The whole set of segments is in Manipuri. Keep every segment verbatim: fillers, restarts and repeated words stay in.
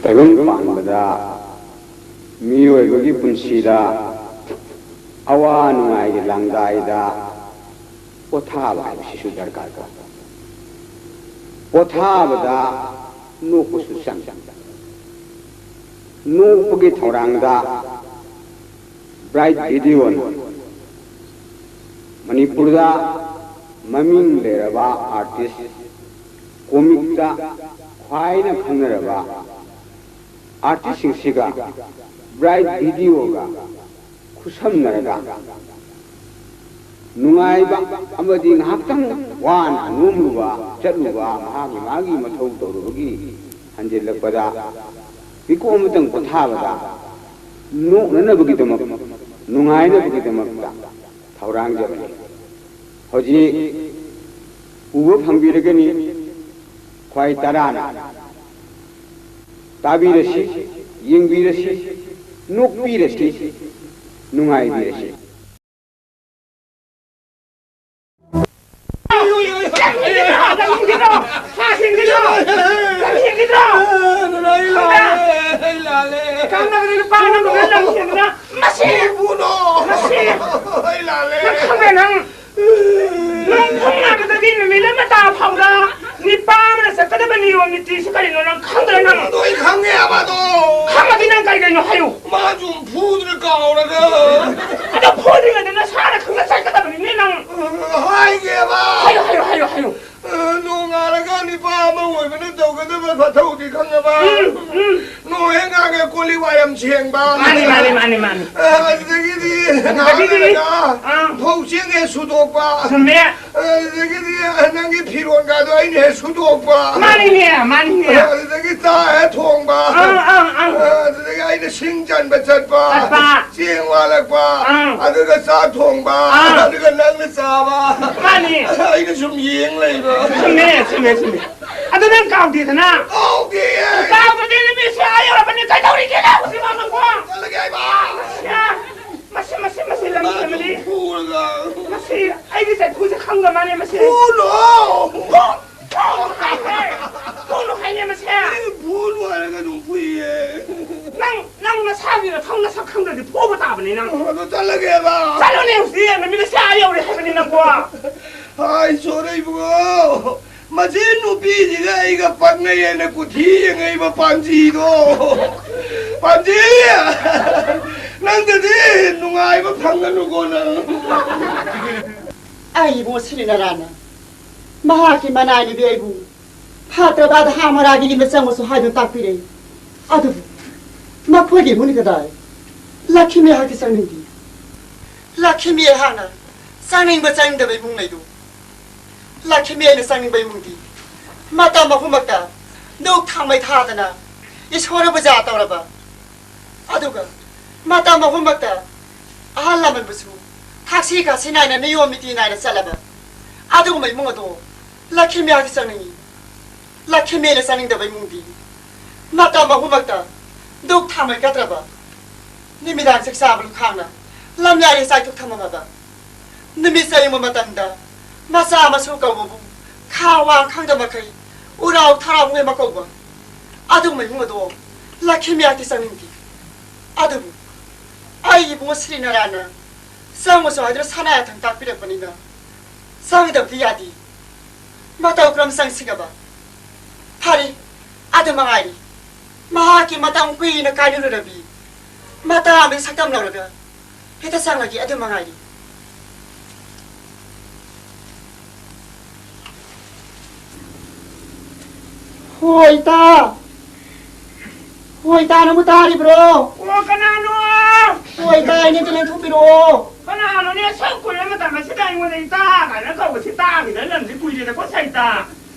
ꯇꯥꯏꯕꯪ ꯄꯥꯟꯕꯗ ꯃꯤꯑꯣꯏꯕꯒꯤ ꯄꯨꯟꯁꯤꯗ ꯑꯋꯥ ꯅꯨꯡꯉꯥꯏꯒꯤ ꯂꯥꯡꯗꯥꯏꯗ ꯄꯣꯊꯥꯕ ꯍꯥꯏꯕꯁꯤꯁꯨ ꯗꯔꯀꯥꯔ ꯑꯣꯏ꯫ ꯄꯣꯊꯥꯕꯗ ꯅꯣꯛꯄꯁꯨ ꯆꯪꯏ꯫ ꯅꯣꯛꯄꯒꯤ ꯊꯧꯔꯥꯡꯗ ꯕ꯭ꯔꯥꯏꯠ ꯚꯤꯗꯤꯑꯣꯅ ꯃꯅꯤꯄꯨꯔꯗ ꯃꯃꯤꯡ ꯂꯩꯔꯕ ꯑꯥꯔꯇꯤꯁ, ꯀꯣꯃꯤꯛꯇ ꯈ꯭ꯋꯥꯏꯅ ꯈꯪꯅꯔꯕ ꯑꯥꯔꯇꯤꯁꯁꯤꯡꯁꯤꯒ ꯕ꯭ꯔꯥꯏꯠ ꯚꯤꯗꯤꯑꯣꯒ ꯈꯨꯠꯁꯝꯅꯔꯒ ꯅꯨꯡꯉꯥꯏꯕ ꯑꯃꯗꯤ ꯉꯥꯏꯍꯥꯛꯇꯪ ꯋꯥꯅ ꯅꯣꯝꯂꯨꯕ ꯆꯠꯂꯨꯕ, ꯃꯍꯥꯛꯀꯤ ꯃꯥꯒꯤ ꯃꯊꯧ ꯇꯧꯔꯨꯕꯒꯤ ꯍꯟꯖꯤꯜꯂꯛꯄꯗ ꯃꯤꯀꯨꯞ ꯑꯃꯇꯪ ꯄꯣꯊꯥꯕꯗ ꯅꯣꯛꯅꯅꯕꯒꯤꯗꯃꯛ, ꯅꯨꯡꯉꯥꯏꯅꯕꯒꯤꯗꯃꯛꯇ ꯊꯧꯔꯥꯡꯖꯕꯅꯤ꯫ ꯍꯧꯖꯤꯛ ꯎꯕ ꯐꯪꯕꯤꯔꯒꯅꯤ, ꯈ꯭ꯋꯥꯏ ꯇꯔꯥꯅ ꯇꯥꯕꯤꯔꯁꯤ, ꯌꯦꯡꯕꯤꯔꯁꯤ, ꯅꯣꯛꯄꯤꯔꯁꯤ, ꯅꯨꯡꯉꯥꯏꯕꯤꯔꯁꯤ꯫ ꯅꯪ ꯈꯪꯕ꯭ꯔꯥ ꯅꯪ? ꯅꯪ ꯈꯪꯕ꯭ꯔꯥ ꯅꯪ? ꯅꯪ ꯈꯪꯅꯕꯗꯒꯤ ꯅꯨꯃꯤꯠ ꯑꯃ ꯇꯥ ꯐꯥꯎꯗ ꯅꯤꯄꯥ ꯑꯃꯅ ꯆꯠꯀꯗꯕ ꯅꯤꯌꯣꯝ ꯅꯤꯇꯤꯁꯤ ꯀꯔꯤꯅꯣ ꯅꯪ ꯈꯪꯗ꯭ꯔꯥ ꯅꯪ? ꯑꯗꯣ ꯑꯩ ꯈꯪꯉꯦꯕ ꯑꯗꯣ꯫ ꯈꯪꯉꯗꯤ ꯅꯪ ꯀꯔꯤ ꯀꯩꯅꯣ ꯍꯥꯏꯌꯨ꯫ ꯃꯥꯁꯨ ꯐꯨꯗ꯭ꯔꯦ ꯀꯥꯎꯔꯒ꯫ ꯑꯗꯣ ꯐꯨꯗ꯭ꯔꯤꯉꯩꯗ ꯅꯁꯥꯅ ꯈꯪꯅ ꯆꯠꯀꯗꯕꯅꯤꯅꯦ ꯅꯪ꯫ ꯍꯥꯏꯒꯦꯕ꯫ ꯍꯥꯏꯌꯨ, ꯍꯥꯏꯌꯨ, ꯍꯥꯏꯌꯨ, ꯍꯥꯏꯌꯨ꯫ ꯑ, ꯅꯣꯡꯉꯥꯜꯂꯒ ꯅꯤꯄꯥ ꯑꯃ ꯑꯣꯏꯕꯅ ꯇꯧꯒꯗꯕ ꯃꯊꯧꯗꯤ ꯈꯪꯉꯕ? ꯎꯝ, ꯎꯝ꯫ ꯅꯣꯡ ꯍꯦꯛ ꯉꯥꯡꯉꯦ ꯀꯣꯜ ꯂꯤꯛ ꯋꯥꯏꯔꯝ ꯁꯦꯡꯕ꯫ ꯃꯥꯅꯤ, ꯃꯥꯅꯤ, ꯃꯥꯅꯤ, ꯃꯥꯅꯤ꯫ ꯑ, ꯑꯗꯨꯗꯒꯤꯗꯤ ꯉꯥꯏꯍꯥꯛ ꯑꯗꯒꯤꯗꯤ? ꯂꯩꯔꯒ ꯑꯥ꯫ ꯐꯧ ꯆꯦꯡ ꯍꯦꯛ ꯁꯨꯗꯣꯛꯄ꯫ ꯆꯨꯝꯃꯦ꯫ ꯑꯗꯨꯗꯒꯤꯗꯤ ꯅꯪꯒꯤ ꯐꯤꯔꯣꯟꯒꯗꯣ ꯑꯩꯅ ꯍꯦꯛ ꯁꯨꯗꯣꯛꯄ꯫ ꯃꯥꯅꯤꯅꯦ, ꯃꯥꯅꯤꯅꯦ꯫ ꯑꯗꯨꯗꯒꯤ ꯆꯥꯛ ꯍꯦꯛ ꯊꯣꯡꯕ꯫ ꯑꯪ, ꯑꯪ, ꯑꯪ꯫ ꯑꯗꯨꯗꯒꯤ ꯑꯩꯅ ꯁꯤꯡ ꯆꯟꯕ ꯆꯠꯄ꯫ ꯆꯠꯄ꯫ ꯆꯦꯡ ꯋꯥꯜꯂꯛꯄ꯫ ꯑꯪ꯫ ꯑꯗꯨꯒ ꯆꯥꯛ ꯊꯣꯡꯕ꯫ ꯑꯪ꯫ ꯑꯗꯨꯒ ꯅꯪꯅ ꯆꯥꯕ꯫ ꯃꯥꯅꯤ꯫ ꯑꯩꯅ ꯁꯨꯝ ꯌꯦꯡ ꯂꯩꯕ꯫ ꯆꯨꯝꯃꯦ, ꯆꯨꯝꯃꯦ, ꯆꯨꯝꯃꯦ꯫ ꯑꯗꯨ ꯅꯪ ꯀꯥꯎꯗꯦꯗꯅ? ꯀꯥꯎꯗꯦꯌꯦ꯫ ꯀꯥꯎꯗ꯭ꯔꯗꯤ ꯅꯨꯃꯤꯠꯁꯦ ꯑꯥ ꯌꯧꯔꯕꯅꯤ꯫ ꯀꯩꯗꯧꯔꯤꯒꯦ ꯅꯪ ꯍꯧꯖꯤꯛ ꯃꯥꯡꯕ? ꯆꯠꯂꯒꯦ ꯍꯥꯏꯕ꯫ ꯁꯤꯌꯥ꯫ ꯃꯁꯤ, ꯃꯁꯤ, ꯃꯁꯤ ꯂꯝꯗꯝ ꯑꯃꯗꯤ꯫ ꯐꯨꯔꯒ꯫ ꯃꯁꯤ ꯑꯩꯒꯤ ꯆꯩꯐꯨꯁꯦ ꯈꯪꯗ ꯃꯥꯅꯦ ꯃꯁꯤ꯫ ꯐꯨꯅꯣ! ꯐꯨ-, ꯐꯨꯅꯨ ꯍꯥꯏꯅꯦ꯫ ꯐꯨꯅꯨ ꯍꯥꯏꯅꯦ ꯃꯁꯤ꯫ ꯑꯩ ꯐꯨ- ꯅꯨꯡꯉꯥꯏꯔꯒ ꯑꯗꯨꯝ ꯐꯨꯏꯌꯦ꯫ ꯅꯪ, ꯅꯪ ꯅꯁꯥꯒꯤ ꯅꯊꯧ ꯅꯁꯛ ꯈꯪꯗ꯭ꯔꯗꯤ ꯐꯨꯕ ꯇꯥꯕꯅꯤ ꯅꯪ꯫ ꯑꯗꯣ ꯆꯠꯂꯒꯦꯕ꯫ ꯆꯠꯂꯨꯅꯦ ꯍꯧꯖꯤꯛ, ꯅꯨꯃꯤꯠ ꯑꯁꯤ ꯑꯥ ꯌꯧꯔꯦ ꯍꯥꯏꯕꯅꯤ ꯅꯪꯕꯣ꯫ ꯑꯥꯏ, ꯁꯣꯔꯤ ꯏꯕꯨꯡꯉꯣ꯫ ꯃꯁꯤ ꯅꯨꯄꯤꯁꯤꯒ ꯑꯩꯒ ꯄꯛꯅꯩ ꯍꯥꯏꯅ ꯀꯨꯊꯤ ꯌꯦꯡꯉꯛꯏꯕ ꯄꯥꯟꯖꯤꯗꯣ꯫ ꯄꯥꯟꯖꯤ! ꯅꯪꯗꯗꯤ ꯅꯨꯡꯉꯥꯏꯕ ꯐꯪꯒꯅꯨꯀꯣ ꯅꯪ꯫ ꯑꯩ ꯏꯕꯨꯡꯉꯣ ꯁꯤꯔꯤꯅꯔꯥꯅ ꯃꯍꯥꯛꯀꯤ ꯃꯅꯥꯏꯅꯨꯕꯤ ꯑꯩꯕꯨ ꯐꯠꯇ꯭ꯔꯕ ꯑꯙꯥ ꯃꯣꯔꯥꯒꯤ ꯌꯨꯝꯗ ꯆꯪꯉꯨꯁꯨ ꯍꯥꯏꯗꯨꯅ ꯇꯥꯛꯄꯤꯔꯛꯏ꯫ ꯑꯗꯨꯕꯨ ꯃꯈꯣꯏꯒꯤ ꯏꯃꯨꯡꯅꯤ ꯀꯗꯥꯏ? ꯂꯛꯈꯤꯃꯤ ꯑꯩꯍꯥꯛꯇꯤ ꯆꯪꯅꯤꯡꯗꯦ꯫ ꯂꯛꯈꯤꯃꯤ ꯑꯩꯍꯥꯛꯅ ꯆꯪꯅꯤꯡꯕ ꯆꯪꯅꯤꯡꯗꯕ ꯏꯃꯨꯡ ꯂꯩꯗꯨ꯫ ꯂꯛꯈꯤꯃꯤ ꯑꯩꯅ ꯆꯪꯅꯤꯡꯕ ꯏꯃꯨꯡꯗꯤ ꯃꯇꯝ ꯑꯍꯨꯝꯃꯛꯇ ꯙꯨꯛ ꯊꯥꯎꯃꯩ ꯊꯥꯗꯅ ꯏꯁꯣꯔ ꯄꯨꯖꯥ ꯇꯧꯔꯕ, ꯑꯗꯨꯒ ꯃꯇꯝ ꯑꯍꯨꯝꯃꯛꯇ ꯑꯍꯜ ꯂꯃꯟꯕꯨꯁꯨ ꯊꯛꯁꯤ ꯈꯥꯁꯤ ꯅꯥꯏꯅ ꯅꯤꯌꯣꯝ ꯅꯤꯇꯤ ꯅꯥꯏꯅ ꯆꯠꯂꯕ ꯑꯗꯨꯒꯨꯝꯕ ꯏꯃꯨꯡ ꯑꯗꯣ ꯂꯛꯈꯤꯃꯤ ꯑꯩꯍꯥꯛꯇꯤ ꯆꯪꯅꯤꯡꯏ꯫ ꯂꯛꯈꯤꯃꯤꯅ ꯆꯪꯅꯤꯡꯗꯕ ꯏꯃꯨꯡꯗꯤ ꯃꯇꯝ ꯑꯍꯨꯝꯃꯛꯇ ꯙꯨꯛ ꯊꯥꯎꯃꯩ ꯀꯠꯇ꯭ꯔꯕ, ꯅꯨꯃꯤꯗꯥꯡ ꯆꯥꯛ ꯆꯥꯕ ꯂꯨꯈꯥꯡꯅ ꯂꯝꯌꯥꯏꯗ ꯆꯥꯏꯊꯣꯛ ꯊꯝꯃꯝꯃꯕ, ꯅꯨꯃꯤꯠ ꯆꯌꯨꯡꯕ ꯃꯇꯝꯗ ꯃꯆꯥ ꯃꯁꯨ ꯀꯧꯕꯕꯨ ꯈꯥ ꯋꯥꯡ ꯈꯪꯗ ꯃꯈꯩ ꯎꯔꯥꯎ ꯊꯔꯥꯎ ꯉꯦꯝꯃ ꯀꯧꯕ, ꯑꯗꯨꯒꯨꯝꯕ ꯏꯃꯨꯡ ꯑꯗꯣ ꯂꯛꯈꯤꯃꯤ ꯑꯩꯍꯥꯛꯇꯤ ꯆꯪꯅꯤꯡꯗꯦ꯫ ꯑꯗꯨꯕꯨ ꯑꯩꯒꯤ ꯏꯕꯨꯡꯉꯣ ꯁ꯭ꯔꯤ ꯅꯥꯔꯥꯌꯟꯅ ꯆꯪꯉꯨꯁꯨ ꯍꯥꯏꯗꯨꯅ ꯁꯅꯥ ꯌꯥꯊꯪ ꯇꯥꯛꯄꯤꯔꯛꯄꯅꯤꯅ ꯆꯪꯗꯕꯗꯤ ꯌꯥꯗꯦ꯫ ꯃꯇꯧ ꯀꯔꯝ ꯆꯪꯁꯤꯒꯕ? ꯐꯔꯦ, ꯑꯗꯨ ꯃꯉꯥꯏꯔꯦ꯫ ꯃꯍꯥꯛꯀꯤ ꯃꯇꯝ ꯀꯨꯏꯅ ꯀꯥꯏꯅꯔꯨꯔꯕꯤ ꯃꯇꯥ ꯑꯃꯒꯤ ꯁꯛꯇꯝ ꯂꯧꯔꯒ ꯍꯦꯛꯇ ꯆꯪꯂꯒꯦ, ꯑꯗꯨ ꯃꯉꯥꯏꯔꯦ꯫ ꯍꯣꯏ, ꯏꯇꯥ꯫ ꯍꯣꯏ, ꯏꯇꯥ, ꯅꯪꯕꯨ ꯇꯥꯔꯤꯕ꯭ꯔꯣ? ꯑꯣ, ꯀꯅꯥꯅꯣ? ꯍꯣꯏ, ꯏꯇꯥ, ꯑꯩꯅꯦ, ꯑꯝꯇ ꯂꯦꯡꯊꯣꯛꯄꯤꯔꯛꯑꯣ꯫ ꯀꯅꯥꯅꯣꯅꯦ, ꯑꯁꯨꯛ ꯀꯨꯏꯔ ꯃꯇꯝ ꯑꯁꯤꯗ ꯑꯩꯉꯣꯟꯗ ꯏꯇꯥ ꯀꯥꯏꯅ ꯀꯧꯕꯁꯤ ꯇꯥꯈꯤꯗꯅ ꯂꯝꯁꯤ ꯀꯨꯏꯔꯦꯗꯀꯣ, ꯁꯩꯇꯥ꯫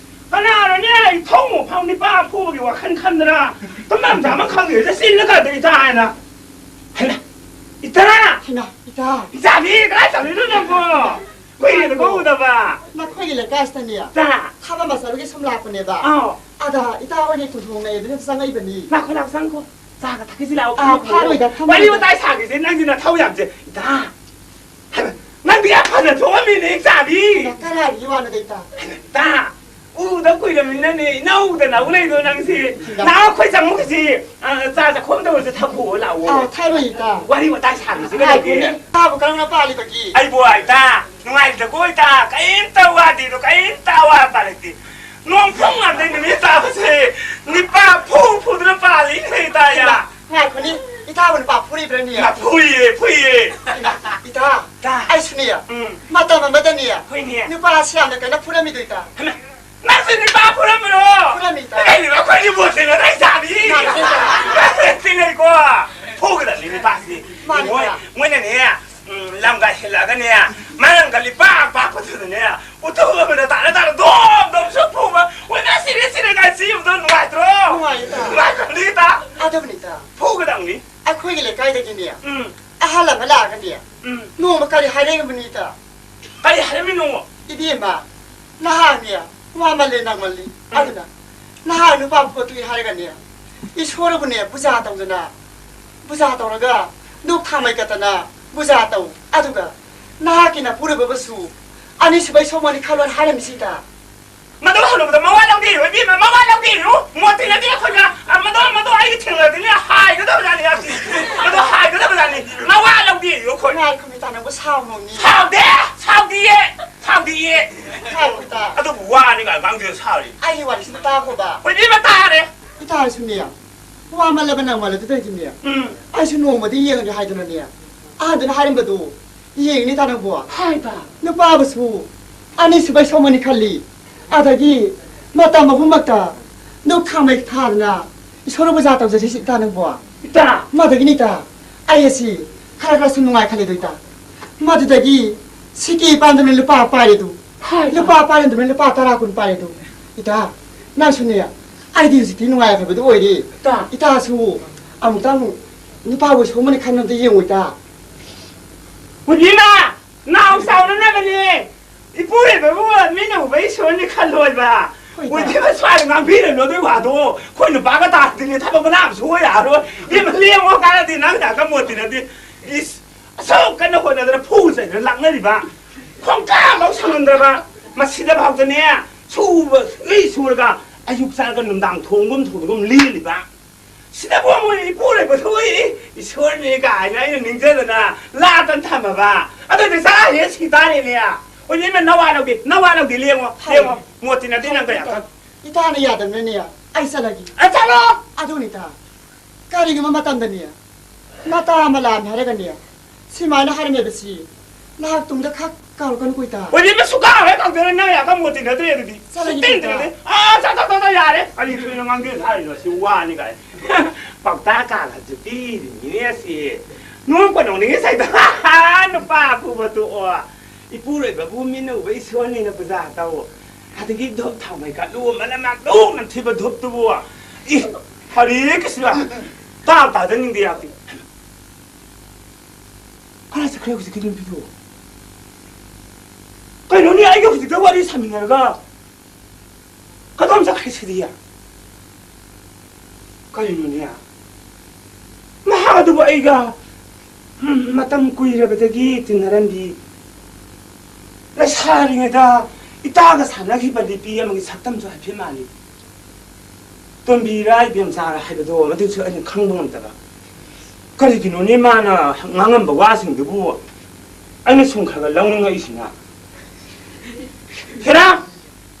ꯀꯅꯥꯅꯣꯅꯦ, ꯑꯩ ꯊꯣꯡ ꯐꯥꯎ ꯅꯤꯄꯥ ꯐꯨꯕꯒꯤ ꯋꯥꯈꯜ ꯈꯟꯗꯅ ꯇꯨꯝꯐꯝ ꯆꯥꯐꯝ ꯈꯪꯗꯦꯗ ꯆꯤꯜꯂ ꯀꯥꯗ ꯏꯇꯥ ꯍꯥꯏꯅ꯫ ꯍꯩꯃꯥ, ꯏꯇꯥ! ꯍꯩꯃꯥ, ꯏꯇꯥ! ꯏꯆꯥꯕꯤ, ꯀꯗꯥꯏ ꯆꯠꯂꯨꯏꯅꯣ ꯅꯪꯕꯣ? ꯀꯨꯏꯔꯦꯗꯀꯣ ꯎꯗꯕ꯫ ꯅꯈꯣꯏꯒꯤ ꯂꯩꯀꯥꯏꯁꯤꯗꯅꯦ ꯏꯇꯥ! ꯊꯕꯛ ꯑꯃ ꯆꯠꯂꯨꯒꯦ ꯁꯨꯝ ꯂꯥꯛꯄꯅꯦꯕ꯫ ꯑꯥꯎ꯫ ꯑꯗ ꯏꯇꯥ ꯍꯣꯏꯒꯤ ꯀꯣꯟꯊꯣꯡ ꯂꯩ ꯑꯗꯨꯅ ꯆꯪꯉꯛꯏꯕꯅꯤ꯫ ꯂꯥꯛꯈꯣ, ꯂꯥꯛꯈꯣ, ꯆꯪꯉꯛꯈꯣ꯫ ꯆꯥꯒ ꯊꯛꯈꯤꯁꯤ ꯂꯥꯛꯑꯣ꯫ ꯑꯥ, ꯐꯥꯔꯣꯏꯗ, ꯊꯝꯃꯣꯏꯗ꯫ ꯋꯥꯔꯤ ꯋꯥꯇꯥꯏ ꯁꯥꯈꯤꯁꯦ, ꯅꯪꯁꯤ ꯅꯊꯧ ꯌꯥꯝꯁꯦ꯫ ꯏꯇꯥ! ꯍꯩꯃꯥ, ꯅꯪꯗꯤ ꯌꯥꯝ ꯐꯖ ꯊꯣꯛꯑꯝꯃꯤꯅꯦ, ꯏꯆꯥꯕꯤ! ꯀꯅꯥꯒꯤ ꯋꯥꯅꯣꯗ, ꯏꯇꯥ? ꯏꯇꯥ! ꯎꯗ ꯀꯨꯏꯔꯕꯅꯤꯅꯅꯦ, ꯏꯅꯧꯗ ꯅꯧ ꯂꯩꯗꯣ ꯅꯪꯁꯤ꯫ ꯂꯥꯛꯑꯣ, ꯑꯩꯈꯣꯏ ꯆꯪꯉꯨꯁꯤ꯫ ꯑ, ꯆꯥ ꯆꯥꯛꯈꯣꯝꯗ ꯑꯣꯏꯔꯁꯨ ꯊꯛꯈꯣ, ꯂꯥꯛꯑꯣ꯫ ꯑꯥ, ꯊꯛꯑꯔꯣꯏ, ꯏꯇꯥ꯫ ꯋꯥꯔꯤ ꯋꯥꯇꯥꯏ ꯁꯥꯈꯤꯁꯤ ꯀꯩꯗꯧꯒꯦ? ꯉꯥꯏꯈꯣꯅꯦ, ꯏꯇꯥꯕꯨ ꯀꯔꯝꯅ ꯄꯥꯜꯂꯤꯕꯒꯦ? ꯑꯩꯕꯨ ꯏꯇꯥ, ꯅꯨꯡꯉꯥꯏꯇ꯭ꯔꯀꯣ ꯏꯇꯥ, ꯀꯔꯤꯝꯇ ꯋꯥꯗꯦꯗꯣ, ꯀꯔꯤꯝꯇ ꯑꯋꯥꯕ ꯂꯩꯇꯦ꯫ ꯅꯣꯡ ꯐꯨꯡ ꯉꯝꯗꯩ ꯅꯨꯃꯤꯠ ꯇꯥꯕꯁꯦ ꯅꯤꯄꯥ ꯐꯨ ꯐꯨꯗꯨꯅ ꯄꯥꯜꯂꯤꯅꯦ ꯏꯇꯥ, ꯌꯥ꯫ ꯏꯃꯥ, ꯉꯥꯏꯈꯣꯅꯦ, ꯏꯇꯥꯕꯨ ꯅꯨꯄꯥ ꯐꯨꯔꯤꯕ꯭ꯔꯅꯦ? ꯏꯃꯥ, ꯐꯨꯏꯌꯦ, ꯐꯨꯏꯌꯦ꯫ ꯏꯃꯥ, ꯏꯇꯥ, ꯏꯇꯥ꯫ ꯑꯩꯁꯨꯅꯦ, ꯎꯝ꯫ ꯃꯇꯝ ꯑꯃꯗꯅꯦ, ꯍꯣꯏꯅꯦ꯫ ꯅꯨꯄꯥꯁꯤ ꯌꯥꯝꯅ ꯀꯟꯅ ꯐꯨꯔꯝꯃꯤꯗꯣ, ꯏꯇꯥ꯫ ꯍꯩꯃꯥ, ꯅꯪꯁꯦ ꯅꯨꯄꯥ ꯐꯨꯔꯝꯕ꯭ꯔꯣ? ꯐꯨꯔꯝꯃꯤ, ꯏꯇꯥ꯫ ꯀꯩꯅꯣ, ꯑꯩꯈꯣꯏꯒꯤ ꯕꯣꯠꯁꯦ ꯉꯔꯥꯡ ꯆꯥꯕꯤ? ꯃꯥꯅꯤ, ꯏꯇꯥ꯫ ꯆꯤꯡꯅꯩꯀꯣ꯫ ꯐꯨꯒꯗꯕꯅꯤ ꯅꯨꯄꯥꯁꯤꯗꯤ꯫ ꯃꯥꯅꯤ, ꯃꯣꯏ, ꯏꯇꯥ꯫ ꯃꯣꯏꯅꯅꯦ, ꯎꯝ, ꯂꯝꯒ ꯍꯦꯜꯂꯛꯑꯒꯅꯦ, ꯃꯔꯪꯒ ꯂꯤꯄꯥꯛ ꯄꯥꯛꯄꯗꯨꯗꯅꯦ, ꯎꯇꯨꯞ ꯑꯃꯗ ꯇꯥꯔ ꯇꯥꯔ ꯗꯣꯝ ꯗꯣꯝ ꯁꯨꯝ ꯐꯨꯕ, ꯃꯣꯏꯅ ꯁꯤꯔꯦ ꯁꯤꯔꯦ ꯀꯥꯏ ꯆꯦꯟꯕꯗꯣ ꯅꯨꯡꯉꯥꯏꯇ꯭ꯔꯣ? ꯅꯨꯡꯉꯥꯏ, ꯏꯇꯥ꯫ ꯅꯨꯡꯉꯥꯏꯇ꯭ꯔꯣ, ꯏꯇꯥ? ꯑꯗꯨꯕꯨꯅꯤ, ꯏꯇꯥ꯫ ꯐꯨꯒꯗꯕꯅꯤ꯫ ꯑꯩꯈꯣꯏꯒꯤ ꯂꯩꯀꯥꯏꯗꯒꯤꯅꯦ, ꯎꯝ꯫ ꯑꯍꯜ ꯑꯃ ꯂꯥꯛꯑꯒꯅꯦ, ꯎꯝ꯫ ꯅꯣꯡꯃ ꯀꯔꯤ ꯍꯥꯏꯔꯛꯏꯕꯅꯤ, ꯏꯇꯥ? ꯀꯔꯤ ꯍꯥꯏꯔꯝꯃꯤꯅꯣ? ꯏꯕꯦꯝꯃ, ꯅꯍꯥꯅꯦ, ꯋꯥꯃꯜꯂꯦ ꯅꯪꯃꯜꯂꯤ꯫ ꯎꯝ꯫ ꯑꯗꯨꯅ ꯅꯍꯥ ꯅꯨꯄꯥ ꯄꯣꯠꯇꯨꯒꯤ ꯍꯥꯏꯔꯒꯅꯦ, ꯏꯁꯣꯔꯕꯨꯅꯦ ꯄꯨꯖꯥ ꯇꯧꯗꯅ, ꯄꯨꯖꯥ ꯇꯧꯔꯒ ꯙꯨꯞ ꯊꯥꯃꯩ ꯀꯠꯇꯅ ꯄꯨꯖꯥ ꯇꯧ꯫ ꯑꯗꯨꯒ ꯅꯍꯥꯛꯀꯤ ꯅꯄꯨꯔꯣꯏꯕꯕꯨꯁꯨ ꯑꯅꯤꯁꯨꯕꯩ ꯁꯣꯃꯣꯟꯅꯤ ꯈꯜꯂꯣꯅ ꯍꯥꯏꯔꯝꯃꯤꯁꯤꯗ꯫ ꯃꯗꯨ ꯍꯜꯂꯨꯕꯗ ꯃꯋꯥ ꯂꯧꯕꯤꯔꯨ, ꯏꯕꯦꯝꯃ, ꯃꯋꯥ ꯂꯧꯕꯤꯔꯨ꯫ ꯃꯣꯇꯤꯅꯗꯤ ꯑꯩꯈꯣꯏꯅ, ꯑ, ꯃꯗꯨ, ꯃꯗꯨ ꯑꯩꯒꯤ ꯊꯦꯡꯅꯔꯗꯤꯅꯦ ꯍꯥꯏꯒꯗꯕꯖꯥꯠꯅꯤ, ꯑꯁꯤ꯫ ꯃꯗꯨ ꯍꯥꯏꯒꯗꯕꯖꯥꯠꯅꯤ꯫ ꯃꯋꯥ ꯂꯧꯕꯤꯔꯨ ꯑꯩꯈꯣꯏ꯫ ꯉꯥꯏꯈꯣ, ꯃꯤꯇꯥ, ꯅꯪꯕꯨ ꯁꯥꯎꯅꯨꯅꯤ꯫ ꯁꯥꯎꯗꯦ! ꯁꯥꯎꯗꯤꯌꯦ! ꯁꯥꯎꯗꯤꯌꯦ! ꯉꯥꯏꯈꯣ, ꯏꯇꯥ꯫ ꯑꯗꯨꯕꯨ ꯋꯥꯅꯤ ꯀꯥꯏ ꯉꯥꯡꯗꯣꯏ ꯁꯥꯎꯔꯤ꯫ ꯑꯩꯒꯤ ꯋꯥꯔꯤꯁꯤꯗ ꯇꯥꯈꯣꯕ꯫ ꯍꯣꯏ, ꯏꯕꯦꯝꯃ, ꯇꯥꯔꯦ꯫ ꯏꯇꯥ ꯍꯥꯏꯁꯨꯅꯦ, ꯋꯥꯃꯜꯂꯕ ꯅꯪꯃꯜꯂꯗꯨꯗꯩꯗꯤꯅꯦ, ꯎꯝ꯫ ꯑꯩꯁꯨ ꯅꯣꯡꯃꯗꯤ ꯌꯦꯡꯉꯒꯦ ꯍꯥꯏꯗꯅꯅꯦ, ꯑꯍꯟꯗꯨꯅ ꯍꯥꯏꯔꯝꯕꯗꯣ ꯌꯦꯡꯉꯤꯅꯤ ꯏꯇꯥ ꯅꯪꯕꯣ꯫ ꯍꯥꯏꯕ꯫ ꯅꯨꯄꯥꯕꯨꯁꯨ ꯑꯅꯤꯁꯨꯕꯩ ꯁꯣꯃꯣꯟꯅꯤ ꯈꯜꯂꯤ꯫ ꯑꯗꯒꯤ ꯃꯇꯝ ꯑꯍꯨꯝꯃꯛꯇ ꯙꯨꯞ ꯊꯥꯃꯩ ꯊꯥꯗꯅ ꯏꯁꯣꯔ ꯄꯨꯖꯥ ꯇꯧꯖꯔꯤꯁꯤ ꯏꯇꯥ ꯅꯪꯕꯣ꯫ ꯏꯇꯥ꯫ ꯃꯗꯨꯒꯤꯅꯤ ꯏꯇꯥ, ꯑꯩ ꯑꯁꯤ ꯈꯔ ꯈꯔ ꯁꯨꯝ ꯅꯨꯡꯉꯥꯏ ꯈꯜꯂꯦꯗꯣ ꯏꯇꯥ꯫ ꯃꯗꯨꯗꯒꯤ ꯁꯤꯀꯤ ꯄꯥꯟꯗꯨꯅ ꯂꯨꯄꯥ ꯄꯥꯏꯔꯦꯗꯨ꯫ ꯍꯥꯏ, ꯂꯨꯄꯥ ꯄꯥꯏꯔꯗꯨꯅ ꯂꯨꯄꯥ ꯇꯔꯥ ꯀꯨꯟ ꯄꯥꯏꯔꯦꯗꯨ꯫ ꯏꯇꯥ, ꯅꯪꯁꯨꯅꯦ, ꯑꯩꯗꯤ ꯍꯧꯖꯤꯛꯇꯤ ꯅꯨꯡꯉꯥꯏꯈ꯭ꯔꯕꯗꯨ ꯑꯣꯏꯔꯦ꯫ ꯏꯇꯥ꯫ ꯏꯇꯥꯕꯨ ꯑꯃꯨꯛꯇꯪ ꯅꯨꯄꯥꯕꯨ ꯁꯣꯃꯣꯟꯅꯤ ꯈꯟꯕ ꯑꯝꯇ ꯌꯦꯡꯉꯨ ꯏꯇꯥ꯫ ꯍꯨꯖꯤꯃ! ꯅꯥꯎ ꯆꯥꯎꯅꯅꯕꯅꯦ! ꯏꯄꯨꯔꯣꯏꯕꯕꯨ ꯃꯤꯅ ꯎꯕ ꯏꯁꯣꯔꯅꯤ ꯈꯜꯂꯣꯏꯕ꯫ ꯍꯣꯏꯗ꯫ ꯍꯨꯖꯤꯃ ꯁ꯭ꯋꯥꯏꯗ ꯉꯥꯡꯕꯤꯔꯅꯨ ꯑꯗꯨꯏ ꯋꯥꯗꯣ꯫ ꯑꯩꯈꯣꯏ ꯅꯨꯄꯥꯒ ꯇꯥꯔꯗꯤꯅꯦ ꯊꯕꯛ ꯃꯅꯥ ꯑꯃ ꯁꯨꯕ ꯌꯥꯔꯣꯏ꯫ ꯏꯃ ꯂꯦꯡꯉꯣ ꯀꯥꯟꯅꯗꯦ ꯅꯪ ꯅꯥꯀ ꯃꯣꯠꯇꯤꯅꯗꯤ꯫ ꯏꯁ! ꯑꯁꯨꯛ ꯀꯟꯅ ꯍꯣꯠꯅꯗꯅ ꯐꯨ ꯆꯩꯗꯅ ꯂꯥꯛꯅꯔꯤꯕ꯫ ꯈꯣꯡꯀꯥꯞ ꯑꯃ ꯁꯪꯉꯝꯗ꯭ꯔꯕ꯫ ꯃꯁꯤꯗꯐꯥꯎꯗꯅꯦ ꯁꯨꯕ ꯂꯣꯏ ꯁꯨꯔꯒ ꯑꯌꯨꯛ ꯆꯥꯔꯒ ꯅꯨꯡꯗꯥꯡ ꯊꯣꯡꯒꯨꯝ ꯊꯣꯡꯗꯒꯨꯝ ꯂꯦꯜꯂꯤꯕ꯫ ꯁꯤꯗꯕꯨ ꯑꯃꯨꯛ ꯏꯄꯨꯔꯣꯏꯕ ꯊꯣꯛꯏ, ꯏꯁꯣꯔꯅꯤ ꯀꯥꯏꯅ ꯑꯩꯅ ꯅꯤꯡꯖꯗꯅ ꯂꯥꯠꯇꯅ ꯊꯝꯃꯕ꯫ ꯑꯗꯨꯗꯤ ꯆꯔꯥ ꯍꯦꯛ ꯁꯤ ꯇꯥꯔꯦꯅꯦ꯫ ꯍꯧꯖꯤꯛ ꯏꯃ ꯅꯋꯥ ꯂꯧꯗꯦ, ꯅꯋꯥ ꯂꯧꯗꯦ, ꯂꯦꯡꯉꯣ, ꯍꯥꯏ꯫ ꯂꯦꯡꯉꯣ꯫ ꯃꯣꯇꯤꯅꯗꯤ ꯅꯪ ꯀꯌꯥ ꯈꯪ- ꯏꯇꯥꯅ ꯌꯥꯗꯕꯅꯅꯦ ꯑꯩ ꯆꯠꯂꯒꯦ꯫ ꯑ, ꯆꯠꯂꯣ! ꯑꯗꯨꯅꯤ ꯏꯇꯥ, ꯀꯔꯤꯒꯨꯝꯕ ꯃꯇꯝꯗꯅꯦ ꯅꯇꯥ ꯑꯃ ꯂꯥꯛꯑꯝꯃꯦ ꯍꯥꯏꯔꯒꯅꯦ ꯁꯨꯃꯥꯏꯅ ꯍꯥꯏꯔꯝꯃꯦꯕ ꯁꯤ꯫ ꯅꯍꯥꯛ ꯇꯨꯡꯗ ꯈꯛ ꯀꯥꯎꯔꯛꯀꯅꯨꯀꯣ ꯏꯇꯥ꯫ ꯍꯧꯖꯤꯛ ꯏꯃ ꯁꯨꯀꯥꯎ ꯍꯦꯛ ꯀꯥꯎꯗꯅ ꯅꯪ ꯌꯥꯝ ꯀꯟꯅ ꯃꯣꯇꯤꯅꯗ꯭ꯔꯦ ꯑꯗꯨꯗꯤ꯫ ꯆꯠꯂꯒꯦ ꯁꯨꯛꯇꯤꯟ ꯏꯇꯥ꯫ ꯇꯤꯟꯅꯗꯦ꯫ ꯑꯥ, ꯆꯠ, ꯆꯠ, ꯆꯠ, ꯆꯠ, ꯌꯥꯔꯦ꯫ ꯀꯔꯤ ꯊꯣꯏꯅ ꯉꯥꯡꯗꯦ ꯍꯥꯏꯔꯤꯅꯣ? ꯁꯤ ꯋꯥꯅꯤ ꯀꯥꯏ꯫ ꯄꯥꯎꯇꯥꯛ ꯀꯥꯒꯁꯨ ꯄꯤꯔꯤꯅꯤꯅꯦ ꯁꯤ꯫ ꯅꯣꯡꯄ ꯅꯣꯡꯅꯤꯡꯉꯤ ꯁꯥꯏꯗ꯫ ꯅꯨꯄꯥ ꯐꯨꯕ ꯇꯣꯛꯑꯣ꯫ ꯏꯄꯨꯔꯣꯏꯕꯕꯨ ꯃꯤꯠꯅ ꯎꯕ ꯏꯁꯣꯔꯅꯤꯅ ꯄꯨꯖꯥ ꯇꯧ꯫ ꯑꯗꯒꯤ ꯙꯨꯞ ꯊꯥꯎꯃꯩ ꯀꯠꯂꯨ, ꯃꯅꯝ ꯌꯥꯝ ꯅꯝꯊꯤꯕ ꯙꯨꯞꯇꯨꯕꯨ꯫ ꯏ, ꯍꯔꯦ ꯀ꯭ꯔꯤꯁꯅ꯫ ꯇꯥ ꯇꯥꯖꯅꯤꯡꯗꯦ ꯌꯥꯗꯦ꯫ ꯀꯗꯥꯏ ꯆꯠꯈ꯭ꯔꯦ ꯍꯧꯖꯤꯛꯀꯤ ꯅꯨꯄꯤꯗꯨ? ꯀꯩꯅꯣꯅꯦ, ꯑꯩꯒ ꯍꯧꯖꯤꯛꯇ ꯋꯥꯔꯤ ꯁꯥꯃꯤꯟꯅꯔꯒ ꯀꯗꯣꯝ ꯆꯠꯈ꯭ꯔꯦ ꯁꯤꯗꯤ? ꯀꯔꯤꯅꯣꯅꯦ? ꯃꯍꯥꯛ ꯑꯗꯨꯕꯨ ꯑꯩꯒ, ꯎꯝ, ꯃꯇꯝ ꯀꯨꯏꯔꯕꯗꯒꯤ ꯇꯤꯟꯅꯔꯝꯕꯤ, ꯂꯩꯁꯥꯔꯤꯉꯩꯗ ꯏꯇꯥꯒ ꯁꯥꯟꯅꯈꯤꯕ ꯂꯤꯄꯤ ꯑꯃꯒꯤ ꯁꯛꯇꯝꯁꯨ ꯍꯥꯏꯐꯦꯠ ꯃꯥꯜꯂꯤ꯫ ꯇꯣꯝꯕꯤꯔ ꯏꯕꯦꯝꯆꯥꯔ ꯍꯥꯏꯕꯗꯣ ꯃꯗꯨꯁꯨ ꯑꯩꯅ ꯈꯪꯕ ꯉꯝꯗꯕ꯫ ꯀꯔꯤꯒꯤꯅꯣꯅꯦ ꯃꯥꯅ ꯉꯥꯡꯉꯝꯕ ꯋꯥꯁꯤꯡꯗꯨꯕꯨ ꯑꯩꯅ ꯁꯨꯝ ꯈꯔ ꯈꯔ ꯂꯧꯅꯤꯡꯉꯛꯏꯁꯤꯅ? ꯍꯦꯔꯥ!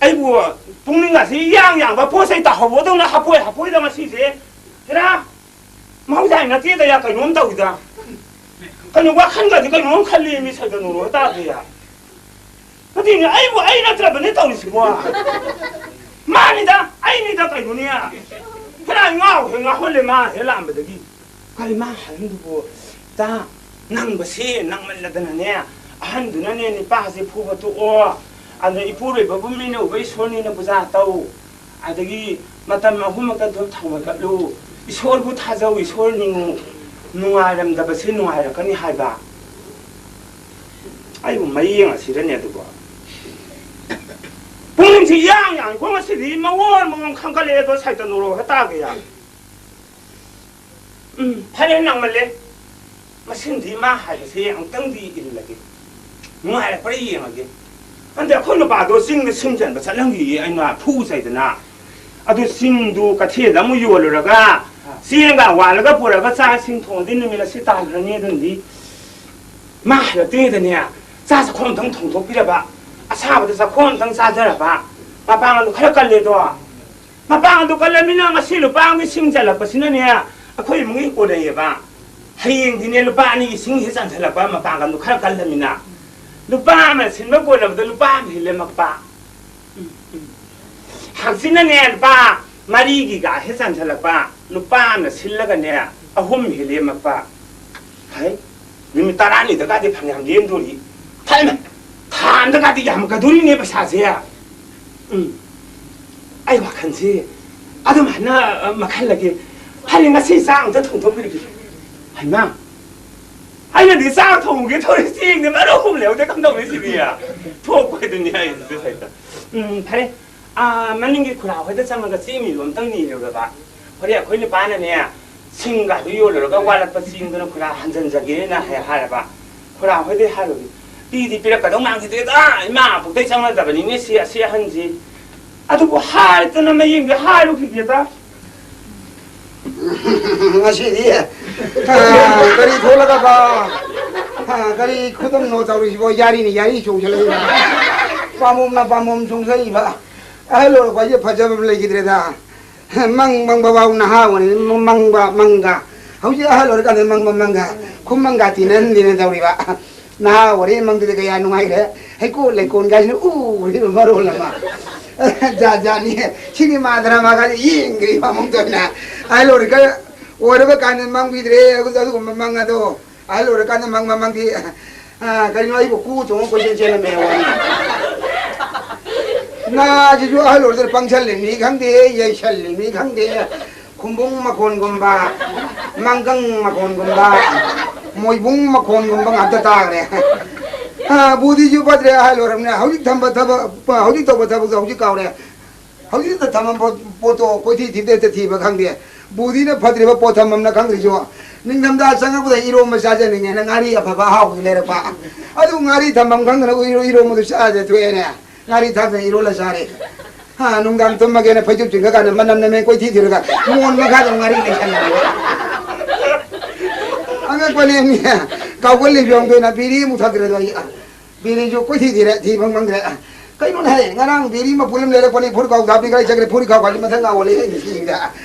ꯑꯩꯕꯨ ꯄꯨꯛꯅꯤꯡ ꯑꯁꯤ ꯏꯌꯥꯡ ꯌꯥꯡꯕ ꯄꯣꯠ ꯆꯩ ꯇꯥꯍꯧꯕꯗꯧꯅ ꯍꯥꯄꯣꯏ ꯍꯥꯄꯣꯏꯗ ꯉꯁꯤꯁꯦ꯫ ꯍꯦꯔꯥ! ꯃꯍꯧꯁꯥ ꯅꯠꯇꯦꯗ ꯌꯥ ꯀꯩꯅꯣꯝ ꯇꯧꯏꯗ꯫ ꯀꯩꯅꯣ ꯋꯥꯈꯜꯒꯗꯤ ꯀꯩꯅꯣꯝ ꯈꯜꯂꯤ ꯃꯤ ꯁꯩꯗ ꯅꯣꯔꯣ ꯇꯥꯗꯦ ꯌꯥ꯫ ꯅꯠꯇꯦꯅꯦ, ꯑꯩꯕꯨ ꯑꯩ ꯅꯠꯇ꯭ꯔꯕꯅꯦ ꯇꯧꯔꯤꯁꯤꯕꯣ꯫ ꯃꯥꯅꯤꯗ, ꯑꯩꯅꯤꯗ ꯀꯩꯅꯣꯅꯦ꯫ ꯈꯔ ꯉꯥꯎ ꯍꯦꯛ ꯉꯥꯎꯍꯜꯂꯦ ꯃꯥ ꯍꯦꯛ ꯂꯥꯛꯑꯝꯕꯗꯒꯤ꯫ ꯀꯔꯤ ꯃꯥ ꯍꯥꯏꯔꯝꯗꯨꯕꯨ? ꯇꯥ, ꯅꯪꯕꯁꯦ ꯅꯪꯃꯜꯂꯗꯅꯅꯦ, ꯑꯍꯟꯗꯨꯅꯅꯦ ꯅꯤꯄꯥꯁꯦ ꯐꯨꯕ ꯇꯣꯛꯑꯣ꯫ ꯑꯗ ꯏꯄꯨꯔꯣꯏꯕꯕꯨ ꯃꯤꯅ ꯎꯕ ꯏꯁꯣꯔꯅꯤꯅ ꯄꯨꯖꯥ ꯇꯧ꯫ ꯑꯗꯒꯤ ꯃꯇꯝ ꯑꯍꯨꯝꯃꯛꯇ ꯙꯨꯞ ꯊꯥꯡꯒꯠꯂꯨ꯫ ꯏꯁꯣꯔꯕꯨ ꯊꯥꯖꯧ, ꯏꯁꯣꯔ ꯅꯤꯡꯉꯨ꯫ ꯅꯨꯡꯉꯥꯏꯔꯝꯗꯕꯁꯦ ꯅꯨꯡꯉꯥꯏꯔꯛꯀꯅꯤ ꯍꯥꯏꯕ꯫ ꯑꯩꯕꯨ ꯃꯌꯦꯡ ꯑꯁꯤꯗꯅꯦ ꯑꯗꯨꯕꯨ꯫ ꯄꯨꯛꯅꯤꯡꯁꯤ ꯏꯌꯥꯡ ꯌꯥꯡꯉꯤꯀꯣ ꯉꯁꯤꯗꯤ ꯃꯑꯣꯡ ꯃꯑꯣꯡ ꯈꯪꯒꯠꯂꯛꯑꯦ ꯑꯗꯣ ꯁꯥꯏꯇ ꯅꯣꯔꯣꯛ ꯍꯦꯛ ꯇꯥꯒꯦ ꯌꯥ꯫ ꯎꯝ, ꯐꯔꯦ ꯅꯪꯃꯜꯂꯦ꯫ ꯃꯁꯤꯃꯗꯤ ꯃꯥ ꯍꯥꯏꯕꯁꯦ ꯑꯃꯨꯛꯇꯪꯗꯤ ꯏꯜꯂꯒꯦ꯫ ꯅꯨꯡꯉꯥꯏꯔꯛꯄ꯭ꯔꯥ ꯌꯦꯡꯉꯒꯦ꯫ ꯑꯗ ꯑꯩꯈꯣꯏ ꯅꯨꯄꯥꯗꯣ ꯆꯤꯡꯗ ꯁꯤꯡ ꯆꯟꯕ ꯆꯠꯂꯝꯈꯤꯌꯦ, ꯑꯩꯅ ꯐꯨ ꯆꯩꯗꯅ꯫ ꯑꯗꯨ ꯁꯤꯡꯗꯨ ꯀꯩꯊꯦꯜꯗ ꯑꯃꯨꯛ ꯌꯣꯜꯂꯨꯔꯒ, ꯆꯦꯡꯒ ꯋꯥꯜꯂꯒ ꯄꯨꯔꯒ ꯆꯥꯛ ꯏꯁꯤꯡ ꯊꯣꯡꯉꯗꯤ ꯅꯨꯃꯤꯠ ꯑꯁꯤ ꯇꯥꯈ꯭ꯔꯅꯤ꯫ ꯑꯗꯨꯅꯗꯤ ꯃꯥ ꯍꯜꯂꯛꯇ꯭ꯔꯤꯉꯩꯗꯅꯦ, ꯆꯥꯛ ꯆꯥꯛꯈꯣꯝ ꯑꯝꯇꯪ ꯊꯣꯡꯗꯣꯛꯄꯤꯔꯕ, ꯑꯁꯥꯕꯗ ꯆꯥꯛꯈꯣꯝ ꯑꯝꯇꯪ ꯆꯥꯖꯔꯕ꯫ ꯃꯄꯥꯡꯒꯜꯗꯣ ꯈꯔ ꯀꯜꯂꯦꯗꯣ꯫ ꯃꯄꯥꯡꯒꯜꯗꯣ ꯀꯜꯂꯃꯤꯅ ꯉꯁꯤ ꯂꯨꯄꯥ ꯑꯃꯒꯤ ꯁꯤꯡ ꯆꯜꯂꯛꯄꯁꯤꯅꯅꯦ, ꯑꯩꯈꯣꯏ ꯏꯃꯨꯡꯒꯤ ꯀꯣꯟꯅꯩꯌꯦꯕ꯫ ꯍꯌꯦꯡꯗꯤꯅꯦ, ꯂꯨꯄꯥ ꯑꯅꯤꯒꯤ ꯁꯤꯡ ꯍꯦꯛ ꯆꯟꯁꯤꯜꯂꯛꯄ, ꯃꯄꯥꯡꯒꯜꯗꯣ ꯈꯔ ꯀꯜꯂꯃꯤꯅ꯫ ꯂꯨꯄꯥ ꯑꯃ ꯁꯤꯟꯕ ꯀꯣꯟꯅꯕꯗ ꯂꯨꯄꯥ ꯑꯃ ꯍꯦꯛ ꯂꯦꯝꯃꯛꯄ꯫ ꯎꯝ, ꯎꯝ꯫ ꯍꯪꯆꯤꯠꯅꯅꯦ, ꯂꯨꯄꯥ ꯃꯔꯤꯒꯤꯒ ꯍꯦꯛ ꯆꯟꯁꯤꯜꯂꯛꯄ, ꯂꯨꯄꯥ ꯑꯃꯅ ꯁꯤꯜꯂꯒꯅꯦ, ꯑꯍꯨꯝ ꯍꯦꯛ ꯂꯦꯝꯃꯛꯄ꯫ ꯍꯩ, ꯅꯨꯃꯤꯠ ꯇꯔꯥꯅꯤꯗꯒꯗꯤ ꯐꯅꯌꯥꯝ ꯂꯦꯝꯗꯣꯔꯤ꯫ ꯍꯩꯃ, ꯊꯥ ꯑꯃꯗꯒꯗꯤ ꯌꯥꯝꯃꯛꯀꯗꯣꯔꯤꯅꯦ ꯄꯩꯁꯥꯁꯦ꯫ ꯎꯝ, ꯑꯩ ꯋꯥꯈꯜꯁꯤ ꯑꯗꯨꯝ ꯍꯥꯏꯅ, ꯑ, ꯃꯈꯜꯂꯒꯦ꯫ ꯐꯔꯦ, ꯉꯁꯤ ꯆꯥꯛ ꯑꯝꯇ ꯊꯣꯡꯗꯣꯛꯄꯤꯔꯒꯦ꯫ ꯍꯩꯃꯥ, ꯑꯩꯅꯗꯤ ꯆꯥꯛ ꯊꯣꯡꯒꯦ ꯇꯧꯔꯤ, ꯆꯦꯡꯗꯤ ꯃꯔꯨ ꯑꯍꯨꯝ ꯂꯩꯍꯧꯗꯦ, ꯀꯝꯗꯧꯅꯤ ꯁꯤꯗꯤ? ꯊꯣꯛꯄ ꯍꯥꯏꯗꯨꯅꯤ ꯍꯥꯏꯔꯤꯁꯦ ꯁꯥꯏꯗ꯫ ꯎꯝ, ꯐꯔꯦ꯫ ꯑꯥ, ꯃꯅꯤꯡꯒꯤ ꯈꯨꯔꯥ ꯍꯣꯏꯗ ꯆꯪꯉꯒ ꯆꯦꯡ ꯃꯤꯔꯨ ꯑꯝꯇꯪ ꯅꯤꯔꯨꯔꯕ꯫ ꯍꯣꯔꯦꯟ ꯑꯩꯈꯣꯏ ꯅꯨꯄꯥꯅꯅꯦ, ꯁꯤꯡꯒꯗꯨ ꯌꯣꯜꯂꯨꯔꯒ ꯋꯥꯠꯂꯛꯄ ꯆꯦꯡꯗꯨꯅ ꯈꯨꯔꯥ ꯍꯟꯖꯟꯖꯒꯦꯅ ꯍꯥꯏ-, ꯍꯥꯏꯔꯕ꯫ ꯈꯨꯔꯥ ꯍꯣꯏꯗꯩ ꯍꯥꯏꯔꯨꯔꯦ꯫ ꯄꯤꯗꯤ ꯄꯤꯔꯛꯀꯗꯧ ꯃꯥꯟꯈꯤꯗ꯭ꯔꯦꯗ, ꯏꯃꯥ ꯄꯣꯛꯇꯩ ꯆꯪꯅꯗꯕꯅꯤꯅꯦ ꯁꯤ, ꯑꯁꯤ ꯑꯍꯟꯁꯤ꯫ ꯑꯗꯨꯕꯨ ꯍꯥꯏꯗꯅ ꯃꯌꯦꯡꯗꯤ ꯍꯥꯏꯔꯨꯈꯤꯗꯦꯗ꯫ ꯉꯁꯤꯗꯤ, ꯑ, ꯀꯔꯤ ꯊꯣꯛꯂꯒꯕ? ꯑ, ꯀꯔꯤ ꯈꯨꯗꯝꯅꯣ ꯇꯧꯔꯤꯁꯤꯕꯣ? ꯌꯥꯔꯤꯅꯤ, ꯌꯥꯔꯤ ꯆꯣꯡꯁꯤꯜꯂꯛꯏꯕ꯫ ꯄꯥꯝꯕꯣꯝꯅ ꯄꯥꯝꯕꯣꯝ ꯆꯣꯡꯁꯤꯜꯂꯛꯏꯕ꯫ ꯑꯍꯜ ꯑꯣꯏꯔꯛꯄ ꯍꯥꯏꯁꯦ ꯐꯖꯕ ꯑꯃ ꯂꯩꯈꯤꯗ꯭ꯔꯦꯗ꯫ ꯃꯪ ꯃꯪꯕ ꯐꯥꯎ ꯅꯍꯥ ꯑꯣꯏꯔꯤꯉꯩ ꯃꯪꯕ ꯃꯪꯒ꯫ ꯍꯧꯖꯤꯛ ꯑꯍꯜ ꯑꯣꯏꯔꯀꯥꯟꯗ ꯃꯪꯕ ꯃꯪꯒ꯫ ꯈꯨꯃꯪꯒ ꯇꯤꯟꯅꯍꯟꯗꯦꯅ ꯇꯧꯔꯤꯕ꯫ ꯅꯍꯥ ꯑꯣꯏꯔꯤ ꯃꯪꯗꯨꯗꯤ ꯀꯌꯥ ꯅꯨꯡꯉꯥꯏꯈ꯭ꯔꯦ꯫ ꯍꯩꯀꯣꯜ ꯂꯩꯀꯣꯜꯒꯥꯏꯁꯤꯅ ꯎꯔꯤꯕ ꯃꯔꯣꯜ ꯑꯃ꯫ ꯖꯥꯠ ꯖꯥꯠꯅꯤ꯫ ꯁꯤꯅꯦꯃꯥ ꯗ꯭ꯔꯃꯥꯒꯥꯁꯦ ꯌꯦꯡꯗ꯭ꯔꯤ ꯃꯃꯨꯡꯗ ꯑꯣꯏꯅ꯫ ꯑꯍꯜ ꯑꯣꯏꯔꯒ, ꯑꯣꯏꯔꯕ ꯀꯥꯟꯗ ꯃꯪꯕꯤꯗ꯭ꯔꯦ ꯑꯗꯨꯒꯨꯝꯕ ꯃꯪ ꯑꯗꯣ꯫ ꯑꯍꯜ ꯑꯣꯏꯔꯀꯥꯟꯗ ꯃꯪ ꯃꯃꯪꯗꯤ, ꯑ, ꯀꯔꯤꯅꯣ ꯑꯩꯕꯨ ꯀꯨ ꯇꯣꯡꯉ ꯀꯣꯏꯆꯦꯟ ꯆꯦꯜꯂꯝꯃꯦ ꯋꯥꯅꯤ꯫ ꯅꯥꯁꯤꯁꯨ ꯑꯍꯜ ꯑꯣꯏꯔꯗꯤ ꯄꯪꯁꯜꯂꯤꯅꯤ ꯈꯪꯗꯦ, ꯌꯩꯁꯜꯂꯤꯅꯤ ꯈꯪꯗꯦ꯫ ꯈꯨꯝꯕꯨꯡ ꯃꯈꯣꯟꯒꯨꯝꯕ, ꯃꯪꯒꯪ ꯃꯈꯣꯟꯒꯨꯝꯕ, ꯃꯣꯏꯕꯨꯡ ꯃꯈꯣꯟꯒꯨꯝꯕ ꯉꯥꯛꯇ ꯇꯥꯈ꯭ꯔꯦ꯫ ꯑ, ꯕꯨꯙꯤꯁꯨ ꯐꯠꯇ꯭ꯔꯦ ꯑꯍꯜ ꯑꯣꯏꯔꯕꯅꯤꯅ꯫ ꯍꯧꯖꯤꯛ ꯊꯝꯕ ꯊꯕꯛ, ꯍꯧꯖꯤꯛ ꯇꯧꯕ ꯊꯕꯛꯇꯣ ꯍꯧꯖꯤꯛ ꯀꯥꯎꯔꯦ꯫ ꯍꯧꯖꯤꯛꯇ ꯊꯝꯃꯝꯕ ꯄꯣꯠꯇꯣ ꯀꯣꯏꯊꯤ ꯊꯤꯕꯗ ꯍꯦꯛꯇ ꯊꯤꯕ ꯈꯪꯗꯦ꯫ ꯕꯨꯙꯤꯅ ꯐꯠꯇ꯭ꯔꯤꯕ ꯄꯣꯠ ꯊꯝꯃꯝꯅ ꯈꯪꯗ꯭ꯔꯤꯁꯨ꯫ ꯅꯤꯡꯊꯝꯊꯥ ꯆꯪꯉꯛꯄꯗ ꯏꯔꯣꯝꯕ ꯆꯥꯖꯅꯤꯡꯉꯦꯅ ꯉꯥꯔꯤ ꯑꯐꯕ ꯑꯍꯥꯎꯕꯗꯨ ꯂꯩꯔꯛꯄ꯫ ꯑꯗꯨ ꯉꯥꯔꯤ ꯊꯝꯐꯝ ꯈꯪꯗꯅ ꯏꯔꯣ-, ꯏꯔꯣꯝꯕꯗꯨ ꯆꯥꯖ ꯊꯣꯛꯑꯦꯅꯦ꯫ ꯉꯥꯔꯤ ꯊꯥꯛꯇꯅ ꯏꯔꯣꯜꯂ ꯆꯥꯔꯦ꯫ ꯍꯥ, ꯅꯨꯡꯗꯥꯡ ꯇꯨꯝꯃꯒꯦꯅ ꯐꯩꯖꯨꯞ ꯆꯤꯡꯈꯠꯀꯥꯟꯗ ꯃꯅꯝ ꯅꯝꯃꯦ ꯀꯣꯏꯊꯤ ꯊꯤꯔꯒ ꯃꯣꯟ ꯃꯈꯥꯗ ꯉꯥꯔꯤ ꯂꯩꯁꯜꯂꯝꯃꯦ꯫ ꯑꯉꯛꯄꯅꯦꯃꯤ꯫ ꯀꯥꯎꯒꯜꯂꯤꯕꯤ ꯑꯣꯟꯗꯣꯏꯅ ꯕꯤꯔꯤ ꯑꯃꯨꯛ ꯊꯛꯇ꯭ꯔꯦꯗꯣ ꯑꯩ꯫ ꯕꯤꯔꯤꯁꯨ ꯀꯣꯏꯊꯤ ꯊꯤꯔꯦ, ꯊꯤꯐꯝ ꯈꯪꯗ꯭ꯔꯦ꯫ ꯀꯩꯅꯣꯅꯦ ꯍꯥꯏ, ꯉꯔꯥꯡ ꯕꯤꯔꯤ ꯃꯄꯨꯟ ꯑꯃ ꯂꯩꯔꯛꯄꯅꯤ, ꯐꯨꯔꯤꯠ ꯈꯥꯎ ꯍꯥꯞꯄꯤ ꯀꯥꯏ ꯆꯠꯈ꯭ꯔꯦ, ꯐꯨꯔꯤꯠ ꯈꯥꯎ ꯀꯥꯏꯁꯤ ꯃꯊꯪ ꯉꯥꯎ ꯑꯣꯜꯂꯦ, ꯑꯩ ꯅꯤꯡꯁꯤꯡꯉꯤꯗ꯫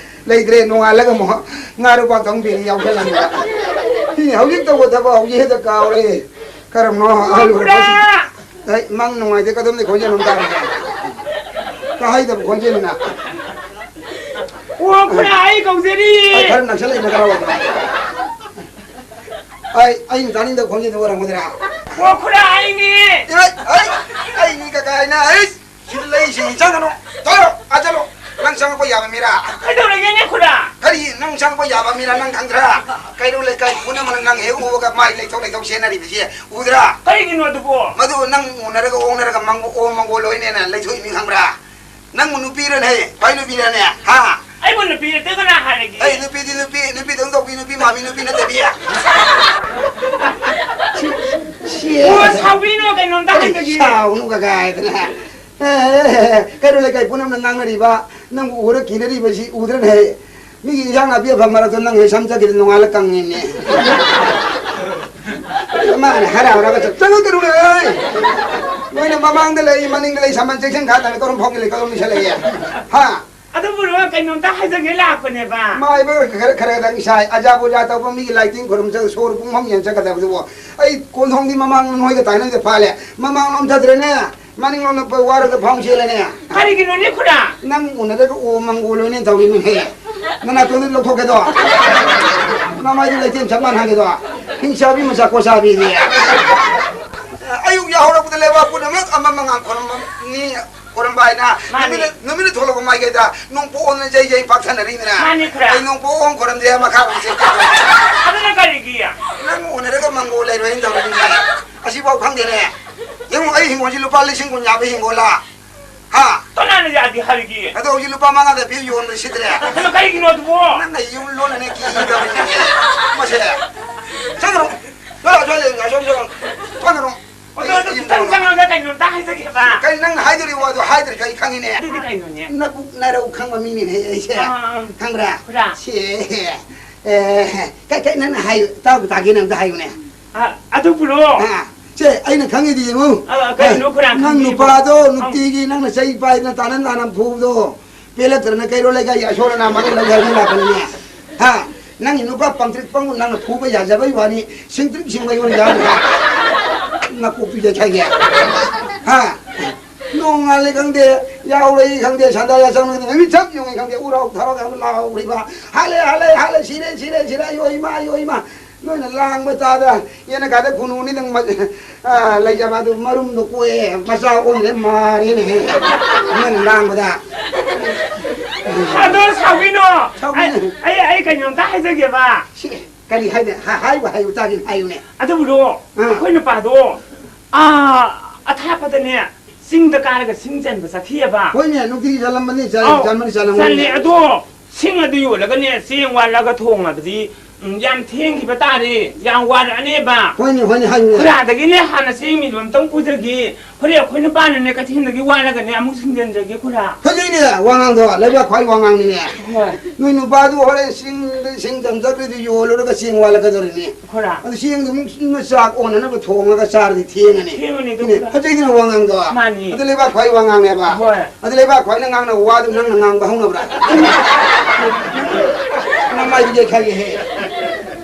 ꯂꯩꯇ꯭ꯔꯦ, ꯅꯣꯡꯉꯥꯜꯂꯒ ꯑꯃꯨꯛ ꯉꯥ ꯂꯨꯄꯥ ꯇꯧ ꯕꯤꯔꯤ ꯌꯥꯎꯁꯜꯂꯝꯃꯤꯗ꯫ ꯍꯤ, ꯍꯧꯖꯤꯛ ꯇꯧꯕ ꯊꯕꯛ ꯍꯧꯖꯤꯛ ꯍꯦꯛꯇ ꯀꯥꯎꯔꯦ꯫ ꯀꯔꯝꯅꯣ? ꯑꯣ, ꯈꯨꯔꯥ! ꯑꯩ ꯃꯪ ꯅꯨꯡꯉꯥꯏꯇꯦ, ꯀꯗꯣꯝꯗꯩ ꯈꯣꯟꯖꯦꯜ ꯑꯃ ꯇꯥꯔꯦ? ꯇꯥꯍꯩꯗꯕ ꯈꯣꯟꯖꯦꯜꯅꯤꯅ꯫ ꯑꯣ, ꯈꯨꯔꯥ, ꯑꯩ ꯀꯧꯖꯔꯤ꯫ ꯑꯩ ꯈꯔ ꯅꯛꯁꯜꯂꯛꯏꯅ ꯈꯔ ꯑꯣꯏꯅ꯫ ꯑꯩ, ꯑꯩꯅ ꯇꯥꯅꯤꯡꯗꯕ ꯈꯣꯟꯖꯦꯜꯗꯣ ꯑꯣꯏꯔꯝꯒꯗ꯭ꯔꯥ? ꯑꯣ, ꯈꯨꯔꯥ, ꯑꯩꯅꯦ꯫ ꯑꯩ, ꯑꯩ, ꯑꯩꯅꯤ ꯀꯀꯥ ꯍꯥꯏꯅ, ꯑꯩ, ꯁꯤꯗ ꯂꯩꯁꯤ, ꯆꯪꯒꯅꯨ꯫ ꯊꯣꯛꯑꯣ, ꯑꯥ ꯆꯠꯂꯣ꯫ ꯅꯪ ꯆꯪꯉꯛꯄ ꯌꯥꯕ ꯃꯤꯔꯥ? ꯀꯩꯗꯧꯔꯒꯦꯅꯦ, ꯈꯨꯔꯥ? ꯀꯔꯤ, ꯅꯪ ꯆꯪꯉꯛꯄ ꯌꯥꯕ ꯃꯤꯔꯥ ꯅꯪ ꯈꯪꯗ꯭ꯔꯥ? ꯀꯩꯔꯣꯜ ꯂꯩꯀꯥꯏ ꯄꯨꯝꯅꯃꯛꯅ ꯅꯪ ꯍꯦꯛ ꯎꯕꯒ ꯃꯥꯏ ꯂꯩꯊꯣꯛ ꯂꯩꯊꯣꯛ ꯆꯦꯟꯅꯔꯤꯕꯁꯤ ꯎꯗ꯭ꯔꯥ? ꯀꯔꯤꯒꯤꯅꯣ ꯑꯗꯨꯕꯣ? ꯃꯗꯨ ꯅꯪ ꯎꯅꯔꯒ ꯑꯣꯛꯅꯔꯒ ꯃꯪꯒꯣ-, ꯑꯣꯛ ꯃꯪꯒꯣꯜ ꯑꯣꯏꯅꯦꯅ ꯂꯩꯊꯣꯛꯏ ꯃꯤ ꯈꯪꯕ꯭ꯔꯥ? ꯅꯪꯕꯨ ꯅꯨꯄꯤꯔꯅꯦ? ꯈ꯭ꯋꯥꯏ ꯅꯨꯄꯤꯔꯅꯦ? ꯍꯥ? ꯑꯩꯕꯨ ꯅꯨꯄꯤ ꯅꯠꯇꯦ ꯀꯅꯥ ꯍꯥꯏꯔꯒꯦ? ꯑꯩ ꯅꯨꯄꯤꯗꯤ ꯅꯨꯄꯤ, ꯅꯨꯄꯤꯗꯧ ꯇꯧꯕꯤ, ꯅꯨꯄꯤ ꯃꯥꯟꯕꯤ ꯅꯨꯄꯤ ꯅꯠꯇꯕꯤ꯫ ꯁꯤ, ꯁꯤ꯫ ꯑꯣ, ꯁꯥꯎꯕꯤꯅꯣ, ꯀꯩꯅꯣꯝꯇ ꯑꯩ ꯍꯥꯏꯖꯒꯦ꯫ ꯁꯥꯎꯅꯨ ꯀꯀꯥ ꯍꯥꯏꯗꯅ꯫ ꯑꯦ, ꯀꯩꯔꯣꯜ ꯂꯩꯀꯥꯏ ꯄꯨꯝꯅꯃꯛꯅ ꯉꯥꯡꯅꯔꯤꯕ, ꯅꯪꯕꯨ ꯎꯔ ꯀꯤꯅꯔꯤꯕꯁꯤ ꯎꯗ꯭ꯔꯅꯦ? ꯃꯤꯒꯤ ꯏꯟꯖꯥꯡ ꯅꯥꯄꯤ ꯑꯐꯕ ꯃꯔꯛꯇ ꯅꯪ ꯍꯦꯛ ꯁꯝ ꯆꯠꯈꯤꯗ ꯅꯣꯡꯉꯥꯜꯂ ꯀꯪꯉꯤꯅꯦ꯫ ꯃꯥꯅ ꯍꯔꯥꯎꯔꯒ ꯆꯠ-, ꯆꯪꯉꯛꯀꯅꯨꯅꯦ, ꯑꯩ꯫ ꯅꯣꯏꯅ ꯃꯃꯥꯡꯗ ꯂꯩ, ꯃꯅꯤꯡꯗ ꯂꯩ, ꯁꯝꯕꯟ ꯆꯦꯛꯁꯤꯟ ꯈꯥꯗꯕ ꯀꯔꯝ ꯐꯥꯎꯒꯤ ꯂꯩ, ꯀꯔꯝ ꯂꯩꯁꯜꯂꯛꯑꯦ? ꯍꯥ? ꯑꯗꯨꯕꯨꯔꯣ, ꯀꯩꯅꯣꯝꯇ ꯍꯥꯏꯖꯒꯦ ꯂꯥꯛꯄꯅꯦꯕ꯫ ꯃꯥꯏꯕ ꯈꯔ, ꯈꯔ ꯈꯔ ꯏꯁꯥꯏ꯫ ꯑꯖꯥ ꯄꯨꯖꯥ ꯇꯧꯕ ꯃꯤꯒꯤ ꯂꯥꯏꯇꯤꯡ ꯈꯨꯔꯨꯝ ꯆꯠ-, ꯁꯣꯔ ꯄꯨꯡꯐꯝ ꯌꯦꯡ ꯆꯠꯀꯗꯕꯗꯨꯕꯨ꯫ ꯑꯩ ꯀꯣꯟꯊꯣꯡꯗꯤ ꯃꯃꯥꯡ ꯅꯣꯏꯒ ꯇꯥꯏꯅꯕꯗ ꯐꯥꯜꯂꯦ꯫ ꯃꯃꯥꯡ ꯂꯣꯝ ꯆꯠꯇ꯭ꯔꯦꯅꯦ꯫ ꯃꯅꯤꯡꯂꯣꯝꯗ ꯋꯥꯔꯒ ꯐꯥꯎ ꯆꯦꯜꯂꯦꯅꯦ꯫ ꯀꯔꯤꯒꯤꯅꯣꯅꯦ ꯈꯨꯔꯥ? ꯅꯪ ꯎꯅꯔꯒ ꯑꯣ ꯃꯪꯒꯣꯜ ꯑꯣꯏꯅ ꯇꯧꯔꯤꯅꯦꯍꯦ꯫ ꯅꯅꯥꯇꯣꯟꯗ ꯂꯧꯊꯣꯛꯀꯦꯗꯣ꯫ ꯅꯃꯥꯏꯗꯨ ꯂꯩꯇꯦꯝ ꯆꯞ ꯃꯥꯟꯅꯒꯦꯗꯣ꯫ ꯍꯤꯡꯆꯥꯕꯤ ꯃꯆꯥ ꯀꯣꯆꯥꯕꯤꯗꯤ꯫ ꯑꯌꯨꯛ ꯌꯥꯍꯧꯔꯛꯄꯗ ꯂꯩꯕꯥꯛ ꯄꯨꯝꯅꯃꯛ ꯑꯃ ꯃꯉꯥꯜ ꯈꯣꯏꯔꯝꯕꯅꯤ꯫ ꯈꯣꯏꯔꯝꯕ ꯍꯥꯏꯅ ꯃꯥꯅꯤ꯫ ꯅꯨꯃꯤꯠꯅ, ꯅꯨꯃꯤꯠꯅ ꯊꯣꯛꯂꯛꯄ ꯃꯥꯏꯀꯩꯗ ꯅꯣꯡꯄꯣꯛ ꯑꯣꯟꯗꯨꯅ ꯖꯩ ꯖꯩ ꯄꯥꯛꯊꯅꯔꯤꯗꯅ꯫ ꯃꯥꯅꯤ ꯈꯨꯔꯥ꯫ ꯑꯩ ꯅꯣꯡꯄꯣꯛ ꯑꯣꯟ ꯈꯣꯏꯔꯝꯗꯦ ꯃꯈꯥ ꯑꯣꯟꯁꯦ꯫ ꯑꯗꯨꯅ ꯀꯔꯤꯒꯤ? ꯅꯪ ꯎꯅꯔꯒ ꯃꯪꯒꯣꯜ ꯂꯩꯔꯣꯏꯅ ꯇꯧꯔꯤꯅꯦ꯫ ꯑꯁꯤꯐꯥꯎ ꯈꯪꯗꯦꯅꯦ꯫ ꯌꯦꯡꯉꯨ, ꯑꯩ ꯍꯤꯡꯒꯣꯜꯁꯤ ꯂꯨꯄꯥ ꯂꯤꯁꯤꯡ ꯀꯨꯟ ꯌꯥꯕ ꯍꯤꯡꯒꯣꯜꯂ? ꯍꯥ? ꯀꯅꯥꯅ ꯌꯥꯗꯦ ꯍꯥꯏꯔꯤꯒꯦ? ꯑꯗꯣ ꯍꯧꯖꯤꯛ ꯂꯨꯄꯥ ꯃꯉꯥꯗ ꯄꯤꯕ ꯌꯣꯟꯕ꯭ꯔ ꯁꯤꯠꯇ꯭ꯔꯦ? ꯑꯗꯣ ꯀꯔꯤꯒꯤꯅꯣ ꯑꯗꯨꯕꯣ? ꯅꯪꯅ ꯌꯨꯝ ꯂꯣꯜꯂꯅꯦ ꯀꯤꯗꯕꯅꯤꯅꯦ꯫ ꯃꯁꯦ꯫ ꯆꯠꯈ꯭ꯔꯣ꯫ ꯆꯠꯂꯣ, ꯆꯠꯂꯣ, ꯑꯁꯣꯝ ꯆꯠꯂꯣ꯫ ꯆꯠꯈ꯭ꯔꯣ꯫ ꯑꯗꯣ, ꯑꯗꯣ ꯈꯤꯇꯪ ꯆꯪꯉꯒ ꯀꯩꯅꯣꯝꯇ ꯍꯥꯏꯖꯒꯦꯕ꯫ ꯀꯩ ꯅꯪ ꯍꯥꯏꯗꯣꯔꯤ ꯋꯥꯗꯣ ꯍꯥꯏꯗ꯭ꯔꯗꯤ ꯑꯩ ꯈꯪꯉꯤꯅꯦ꯫ ꯑꯗꯨꯗꯤ ꯀꯩꯅꯣꯅꯦ? ꯅꯕꯨꯛ ꯅꯔꯧ ꯈꯪꯕ ꯃꯤꯅꯤꯅꯦ ꯑꯩꯁꯦ꯫ ꯑꯥ, ꯑꯥ꯫ ꯈꯪꯕ꯭ꯔꯥ? ꯈꯨꯔꯥ꯫ ꯁꯦ꯫ ꯑꯦ, ꯀꯩ, ꯀꯩ ꯅꯪꯅ ꯍꯥꯏꯌꯨ, ꯇꯥꯕꯨ ꯇꯥꯒꯦꯅ ꯑꯝꯇ ꯍꯥꯏꯌꯨꯅꯦ꯫ ꯑ, ꯑꯗꯨꯕꯨꯔꯣ? ꯑ, ꯁꯦ, ꯑꯩꯅ ꯈꯪꯉꯤꯗꯤ ꯌꯦꯡꯉꯨ꯫ ꯑ, ꯀꯩꯅꯣ, ꯈꯨꯔꯥ, ꯅꯪ ꯈꯪꯉꯤꯕꯣ? ꯅꯨꯄꯥꯗꯣ ꯑ꯫ ꯅꯨꯡꯇꯤꯒꯤ ꯅꯪꯅ ꯆꯩ ꯄꯥꯏꯗꯅ ꯇꯥꯅ ꯅꯥꯅ ꯐꯨꯕꯗꯣ ꯄꯦꯜꯂꯛꯇ꯭ꯔꯅ ꯀꯩꯔꯣꯜ ꯂꯩꯀꯥꯏꯒꯤ ꯑꯁꯣꯜ ꯑꯅꯥ ꯃꯔꯣꯜ ꯂꯩ ꯍꯥꯏꯕ ꯂꯥꯛꯄꯅꯤꯅꯦ꯫ ꯍꯥ? ꯅꯪꯒꯤ ꯅꯨꯄꯥ ꯄꯪꯇ꯭ꯔꯤꯛ ꯄꯪꯉꯨ ꯅꯪꯅ ꯐꯨꯕ ꯌꯥꯖꯕꯩ ꯋꯥꯅꯤ, ꯁꯤꯡꯇ꯭ꯔꯤꯛ ꯁꯤꯡꯕ ꯑꯩꯉꯣꯟꯗ ꯌꯥꯗ꯭ꯔꯦ꯫ ꯅꯀꯣꯛꯇꯨ ꯌꯩꯈꯥꯏꯒꯦ꯫ ꯍꯥ? ꯅꯣꯡꯉꯥꯜꯂꯦ ꯈꯪꯗꯦ, ꯌꯥꯍꯧꯔꯛꯏ ꯈꯪꯗꯦ, ꯁꯟꯗꯥ ꯌꯥꯆꯪ ꯈꯪꯗꯦ, ꯅꯨꯃꯤꯠ ꯆꯞ ꯌꯨꯡꯉꯤ ꯈꯪꯗꯦ, ꯎꯔꯥꯎ ꯊꯔꯥꯎ ꯌꯥꯝ ꯂꯥꯎꯔꯤꯕ꯫ ꯍꯥꯠꯂꯦ, ꯍꯥꯠꯂꯦ, ꯍꯥꯠꯂꯦ, ꯁꯤꯔꯦ, ꯁꯤꯔꯦ, ꯁꯤꯔꯦ, ꯑꯌꯣ ꯏꯃꯥ, ꯑꯌꯣ ꯏꯃꯥ꯫ ꯅꯣꯏꯅ ꯂꯥꯡꯕ ꯇꯥꯗ, ꯌꯦꯅꯈꯥꯗ ꯈꯨꯅꯨꯅꯤ ꯅꯪ ꯃ-, ꯑ, ꯂꯩꯖꯕ ꯑꯗꯨ ꯃꯔꯨꯝꯗꯣ ꯀꯣꯛꯑꯦ, ꯃꯆꯥ ꯑꯣꯟꯈ꯭ꯔꯦ, ꯃꯥꯔꯦꯅꯦ꯫ ꯅꯣꯏꯅ ꯂꯥꯡꯕꯗ꯫ ꯑꯗꯣ ꯁꯥꯎꯕꯤꯅꯣ꯫ ꯁꯥꯎꯕꯤꯅꯣ꯫ ꯑꯩ, ꯑꯩ, ꯑꯩ ꯀꯩꯅꯣꯝꯇ ꯍꯥꯏꯖꯒꯦꯕ꯫ ꯁꯤ ꯀꯔꯤ ꯍꯥꯏꯅ-, ꯍꯥ-, ꯍꯥꯏꯕ ꯍꯥꯏꯌꯨ ꯇꯥꯒꯦ ꯍꯥꯏꯌꯨꯅꯦ꯫ ꯑꯗꯨꯕꯨꯔꯣ, ꯑꯥ꯫ ꯑꯩꯈꯣꯏ ꯅꯨꯄꯥꯗꯣ, ꯑꯥ, ꯑꯊꯥꯞꯄꯗꯅꯦ, ꯆꯤꯡꯗ ꯀꯥꯔꯒ ꯁꯤꯡ ꯆꯟꯕ ꯆꯠꯈꯤꯑꯕ꯫ ꯍꯣꯏꯅꯦ, ꯅꯨꯡꯇꯤꯒꯤ ꯆꯠꯂꯝꯕꯅꯤ, ꯆꯠ-, ꯑꯧ, ꯆꯟꯕꯅꯤ, ꯆꯠꯂꯝꯒꯅꯤ꯫ ꯆꯠꯂꯦ꯫ ꯑꯗꯣ ꯁꯤꯡ ꯑꯗꯨ ꯌꯣꯜꯂꯒꯅꯦ, ꯆꯦꯡ ꯋꯥꯜꯂꯒ ꯊꯣꯡꯉꯕꯗꯤ, ꯎꯝ, ꯌꯥꯝ ꯊꯦꯡꯈꯤꯕ ꯇꯥꯔꯦ, ꯌꯥꯝ ꯋꯥꯔꯛꯑꯅꯦꯕ꯫ ꯍꯣꯏꯅꯦ, ꯍꯣꯏꯅꯦ, ꯍꯥꯏꯌꯨꯅꯦ꯫ ꯈꯨꯔꯥꯗꯒꯤꯅꯦ ꯍꯥꯟꯅ ꯆꯦꯡ ꯃꯤꯗꯣ ꯑꯝꯇꯪ ꯄꯨꯖꯒꯦ꯫ ꯍꯣꯔꯦꯟ ꯑꯩꯈꯣꯏ ꯅꯨꯄꯥꯅꯅꯦ ꯀꯩꯊꯦꯜꯗꯒꯤ ꯋꯥꯜꯂꯒꯅꯦ ꯑꯃꯨꯛ ꯁꯤꯡꯖꯟꯖꯒꯦ, ꯈꯨꯔꯥ꯫ ꯐꯖꯩꯅꯦ ꯋꯥꯉꯥꯡꯗꯣ, ꯂꯩꯕꯥꯛ ꯈ꯭ꯋꯥꯏ ꯋꯥꯉꯥꯡꯅꯤꯅꯦ꯫ ꯍꯣꯏ꯫ ꯅꯣꯏ ꯅꯨꯄꯥꯗꯨ ꯍꯣꯔꯦꯟ ꯁꯤꯡꯗ, ꯁꯤꯡ ꯆꯟꯖꯈ꯭ꯔꯗꯤ ꯌꯣꯜꯂꯨꯔꯒ ꯆꯦꯡ ꯋꯥꯜꯂꯛꯀꯗꯧꯔꯤꯅꯦ꯫ ꯈꯨꯔꯥ꯫ ꯑꯗꯨ ꯆꯦꯡꯗꯨ ꯑꯃꯨꯛ ꯆꯥꯛ ꯑꯣꯟꯅꯅꯕ ꯊꯣꯡꯉꯒ ꯆꯥꯔꯗꯤ ꯊꯦꯡꯉꯅꯤ꯫ ꯊꯦꯡꯉꯅꯤ, ꯑꯗꯨ ꯏꯅꯦ, ꯈꯨꯔꯥ꯫ ꯐꯖꯩꯗꯅ ꯋꯥꯉꯥꯡꯗꯣ꯫ ꯃꯥꯅꯤ꯫ ꯑꯗꯨ ꯂꯩꯕꯥꯛ ꯈ꯭ꯋꯥꯏ ꯋꯥꯉꯥꯡꯅꯦꯕ꯫ ꯍꯣꯏ꯫ ꯑꯗꯨ ꯂꯩꯕꯥꯛ ꯈ꯭ꯋꯥꯏꯅ ꯉꯥꯡꯅꯕ ꯋꯥꯗꯨ ꯅꯪꯅ ꯉꯥꯡꯕ ꯍꯧꯅꯕ꯭ꯔꯥ? ꯅꯃꯥꯏꯗꯨ ꯌꯩꯈꯥꯏꯒꯦꯍꯦ꯫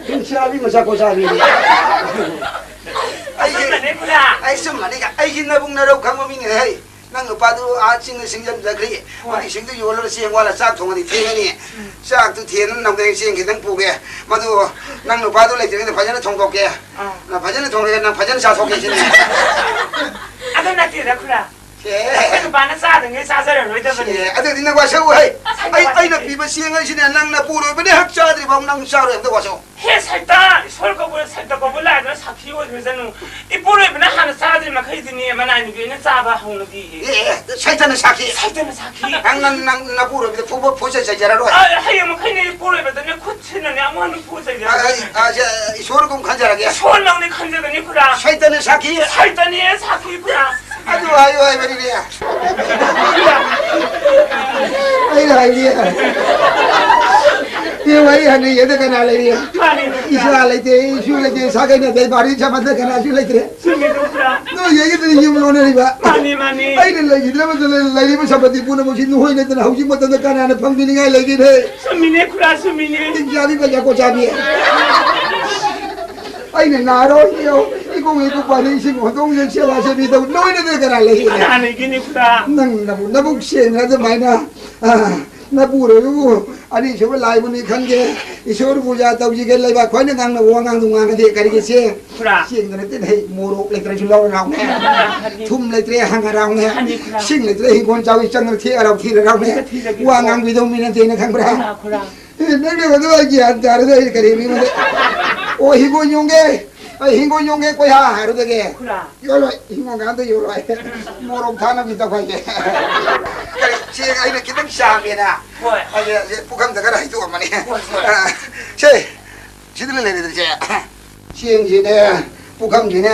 ꯍꯤꯡꯆꯥꯕꯤ ꯃꯆꯥ ꯀꯣꯆꯥꯕꯤꯅꯤ꯫ ꯑꯩꯒꯤ, ꯑꯆꯨꯝꯕꯅꯦ, ꯈꯨꯔꯥ꯫ ꯑꯩ ꯆꯨꯝꯕꯅꯤ ꯀ-, ꯑꯩꯒꯤ ꯅꯕꯨꯡ ꯅꯔꯧ ꯈꯪꯕ ꯃꯤꯅꯦ ꯍꯩ꯫ ꯅꯪ ꯅꯨꯄꯥꯗꯨ ꯑꯥ ꯆꯤꯡꯗ ꯁꯤꯡꯖꯝꯖꯈ꯭ꯔꯤ꯫ ꯍꯣꯏ꯫ ꯃꯗꯨꯒꯤ ꯁꯤꯡꯗꯨ ꯌꯣꯜꯂꯒ ꯆꯦꯡ ꯋꯥꯜꯂ ꯆꯥꯛ ꯊꯣꯡꯉꯗꯤ ꯊꯦꯡꯉꯅꯤ꯫ ꯎꯝ꯫ ꯆꯥꯛꯇꯨ ꯊꯦꯡꯅ ꯅꯪꯗ ꯆꯦꯡ ꯈꯤꯇꯪ ꯄꯨꯒꯦ꯫ ꯃꯗꯨ ꯅꯪ ꯅꯨꯄꯥꯗꯨ ꯂꯩꯇ꯭ꯔꯤꯉꯩꯗ ꯐꯖꯅ ꯊꯣꯡꯗꯣꯛꯀꯦ꯫ ꯑꯥ꯫ ꯐꯖꯅ ꯊꯣꯡꯉꯒ ꯅꯪ ꯐꯖꯅ ꯆꯥꯊꯣꯛꯀꯦ ꯁꯤꯅꯤ꯫ ꯑꯗꯨ ꯅꯠꯇꯦꯗ, ꯈꯨꯔꯥ꯫ ꯑꯦ꯫ ꯑꯩꯈꯣꯏ ꯅꯨꯄꯥꯅ ꯆꯥꯗꯉꯩ ꯆꯥꯖꯔꯔꯣꯏꯗꯕꯅꯤ꯫ ꯑꯦ, ꯑꯗꯨꯗꯤ ꯅꯪ ꯋꯥꯁꯛꯎ ꯍꯩ꯫ ꯑꯩ, ꯑꯩꯅ ꯄꯤꯕ ꯆꯦꯡ ꯍꯥꯏꯁꯤꯅꯦ, ꯅꯪ ꯅꯄꯨꯔꯣꯏꯕꯅ ꯍꯦꯛ ꯆꯥꯗ꯭ꯔꯤꯐꯥꯎ ꯅꯪ ꯆꯥꯔꯣꯏ꯫ ꯑꯝꯇ ꯋꯥꯁꯛꯎ꯫ ꯍꯦ ꯁꯩꯇ, ꯏꯁꯣꯔ ꯀꯧꯕ ꯁꯩꯇ ꯀꯧꯕ ꯂꯥꯏꯗꯨꯅ ꯁꯥꯈꯤ ꯑꯣꯏꯈ꯭ꯔꯖꯅꯨ꯫ ꯏꯄꯨꯔꯣꯏꯕꯅ ꯍꯥꯟꯅ ꯆꯥꯗ꯭ꯔꯤ ꯃꯈꯩꯗꯤꯅꯦ, ꯃꯅꯥꯏ ꯅꯨꯄꯤ ꯑꯣꯏꯅ ꯆꯥꯕ ꯍꯧꯅꯗꯤꯌꯦ꯫ ꯑꯦ, ꯑꯦ, ꯁꯩꯇꯅ ꯁꯥꯈꯤ꯫ ꯁꯩꯇꯅ ꯁꯥꯈꯤ꯫ ꯅꯪ, ꯅꯪ, ꯅꯪ ꯅꯄꯨꯔꯣꯏꯕꯗ ꯐꯨꯕ, ꯐꯨꯆꯩ ꯆꯩꯖꯔꯔꯣꯏ꯫ ꯑ, ꯍꯌꯦꯡ ꯃꯈꯩꯅꯦ ꯏꯄꯨꯔꯣꯏꯕꯗꯅꯦ ꯈꯨꯠ ꯁꯤꯅꯅꯦ ꯑꯃꯨꯛ ꯍꯟꯅ ꯐꯨ ꯆꯩꯖꯔꯔꯣꯏ꯫ ꯑ, ꯑ, ꯑ, ꯏꯁꯣꯔꯒꯨꯝ ꯈꯟꯖꯔꯒꯦ꯫ ꯏꯁꯣꯔ ꯅꯪꯅꯦ ꯈꯟꯖꯒꯅꯤ ꯈꯨꯔꯥ꯫ ꯁꯩꯇꯅ ꯁꯥꯈꯤ꯫ ꯁꯩꯇꯅꯦ ꯁꯥꯈꯤ ꯈꯨꯔꯥ꯫ ꯑꯗꯨ ꯍꯥꯏꯌꯨ ꯍꯥꯏꯕꯅꯤꯅꯦ꯫ ꯑꯩꯅ ꯍꯥꯏꯔꯤ꯫ ꯏꯕꯦꯝꯃ, ꯑꯩ ꯍꯟꯅ ꯌꯦꯡꯗ ꯀꯅꯥ ꯂꯩꯔꯤ? ꯃꯥꯅꯤ꯫ ꯏꯆꯥ ꯂꯩꯇꯦ, ꯏꯁꯨ ꯂꯩꯇꯦ, ꯁꯥꯒꯩ ꯅꯥꯇꯩ ꯄꯥꯔꯤ ꯆꯃꯟꯗ ꯀꯅꯥꯁꯨ ꯂꯩꯇ꯭ꯔꯦ꯫ ꯆꯨꯝꯃꯤꯗꯣ ꯈꯨꯔꯥ꯫ ꯅꯣꯏ ꯌꯦꯡꯉꯤꯗꯨꯅ ꯌꯨꯝ ꯂꯣꯟꯅꯔꯤꯕ꯫ ꯃꯥꯅꯤ, ꯃꯥꯅꯤ꯫ ꯑꯩꯅ ꯂꯩꯈꯤꯗ꯭ꯔꯕꯗꯨꯅ ꯂꯩꯔꯤꯕ ꯁꯝꯄꯇꯤ ꯄꯨꯝꯅꯃꯛꯁꯤ ꯅꯈꯣꯏ ꯅꯠꯇꯅ ꯍꯧꯖꯤꯛ ꯃꯇꯝꯗ ꯀꯅꯥꯅ ꯐꯪꯕꯤꯅꯤꯡꯉꯥꯏ ꯂꯩꯒꯦꯅꯦ? ꯆꯨꯝꯃꯤꯅꯦ ꯈꯨꯔꯥ, ꯆꯨꯝꯃꯤꯅꯦ꯫ ꯇꯤꯟ ꯆꯥꯕꯤ ꯄꯩꯁꯥ ꯀꯣꯠ ꯆꯥꯕꯤ꯫ ꯑꯩꯅ ꯅꯥꯔꯣꯏ, ꯏꯌꯧ, ꯏꯀꯣꯡ ꯏꯀꯨ ꯄꯥꯜꯂꯤ, ꯏꯁꯤꯡ ꯍꯣꯟꯗꯣꯛ ꯍꯣꯟꯖꯤꯟ ꯁꯦꯕꯥ ꯁꯦꯕꯤ ꯇꯧ, ꯅꯣꯏꯅ ꯅꯣꯏ ꯀꯅꯥ ꯂꯩ? ꯀꯅꯥ ꯂꯩꯒꯦꯅꯦ ꯈꯨꯔꯥ? ꯅꯪ ꯅꯕꯨ-, ꯅꯕꯨꯛ ꯁꯦꯡꯅ ꯑꯗꯨꯃꯥꯏꯅ, ꯑ, ꯅꯄꯨꯔꯣꯏꯕꯕꯨ ꯑꯅꯤꯁꯨꯕ ꯂꯥꯏꯕꯨꯅꯤ ꯈꯟꯒꯦ, ꯏꯁꯣꯔ ꯄꯨꯖꯥ ꯇꯧꯁꯤꯒꯦ, ꯂꯩꯕꯥꯛ ꯈ꯭ꯋꯥꯏꯅ ꯉꯥꯡꯅꯕ ꯋꯥꯉꯥꯡꯗꯨ ꯉꯥꯡꯉꯗꯤ ꯀꯔꯤꯒꯤ ꯆꯦ? ꯈꯨꯔꯥ꯫ ꯆꯦꯡꯗ ꯅꯠꯇꯦ, ꯍꯩ, ꯃꯣꯔꯣꯛ ꯂꯩꯇ꯭ꯔꯁꯨ ꯂꯧꯔ ꯂꯥꯎꯅꯦ꯫ ꯈꯨꯔꯥ, ꯈꯔꯗꯤ꯫ ꯊꯨꯝ ꯂꯩꯇ꯭ꯔꯦ, ꯍꯪꯉ ꯂꯥꯎꯅꯦ꯫ ꯈꯔꯗꯤ ꯈꯨꯔꯥ꯫ ꯁꯤꯡ ꯂꯩꯇ꯭ꯔꯦ, ꯍꯤꯡꯒꯣꯜ ꯆꯥꯎꯏ, ꯆꯪꯉ ꯊꯦꯛꯑ ꯂꯥꯎ ꯊꯤꯔ ꯂꯥꯎꯅꯦ꯫ ꯊꯤꯔꯒꯦ꯫ ꯋꯥ ꯉꯥꯡꯕꯤꯗꯧ ꯃꯤ ꯅꯠꯇꯦꯅ ꯈꯪꯕ꯭ꯔꯥ? ꯈꯨꯔꯥ, ꯈꯨꯔꯥ꯫ ꯑꯦ, ꯅꯪꯅ ꯃꯗꯨ ꯑꯩ ꯒ꯭ꯌꯥꯟ ꯇꯥꯔꯗꯤ ꯑꯩ ꯀꯔꯤ ꯃꯤꯉꯣꯟꯗ, "ꯑꯣ, ꯍꯤꯡꯒꯣꯜ ꯌꯣꯟꯒꯦ, ꯑꯩ ꯍꯤꯡꯒꯣꯜ ꯌꯣꯟꯒꯦ, ꯀꯣꯏꯍꯥ" ꯍꯥꯏꯔꯨꯗꯒꯦ꯫ ꯈꯨꯔꯥ꯫ ꯌꯣꯜꯂꯣꯏ, ꯍꯤꯡꯒꯣꯜꯒ ꯑꯝꯇ ꯌꯣꯜꯂꯣꯏ꯫ ꯃꯣꯔꯣꯛ ꯊꯥꯅꯕꯗꯤ ꯇꯧꯈꯥꯏꯒꯦ꯫ ꯀꯔꯤ, ꯆꯦꯡ ꯑꯩꯅ ꯈꯤꯇꯪ ꯆꯥꯒꯦꯅ꯫ ꯍꯣꯏ꯫ ꯑꯩꯁꯦ, ꯑꯩꯁꯦ ꯄꯨꯈꯝꯗ ꯈꯔ ꯍꯩꯗꯣꯛꯑꯝꯕꯅꯤ꯫ ꯍꯣꯏ, ꯍꯣꯏ꯫ ꯑ, ꯁꯦ, ꯁꯤꯗ ꯂꯩꯔꯦꯗꯅ, ꯆꯦ꯫ ꯆꯦꯡꯁꯤꯅꯦ, ꯄꯨꯈꯝꯁꯤꯅꯦ,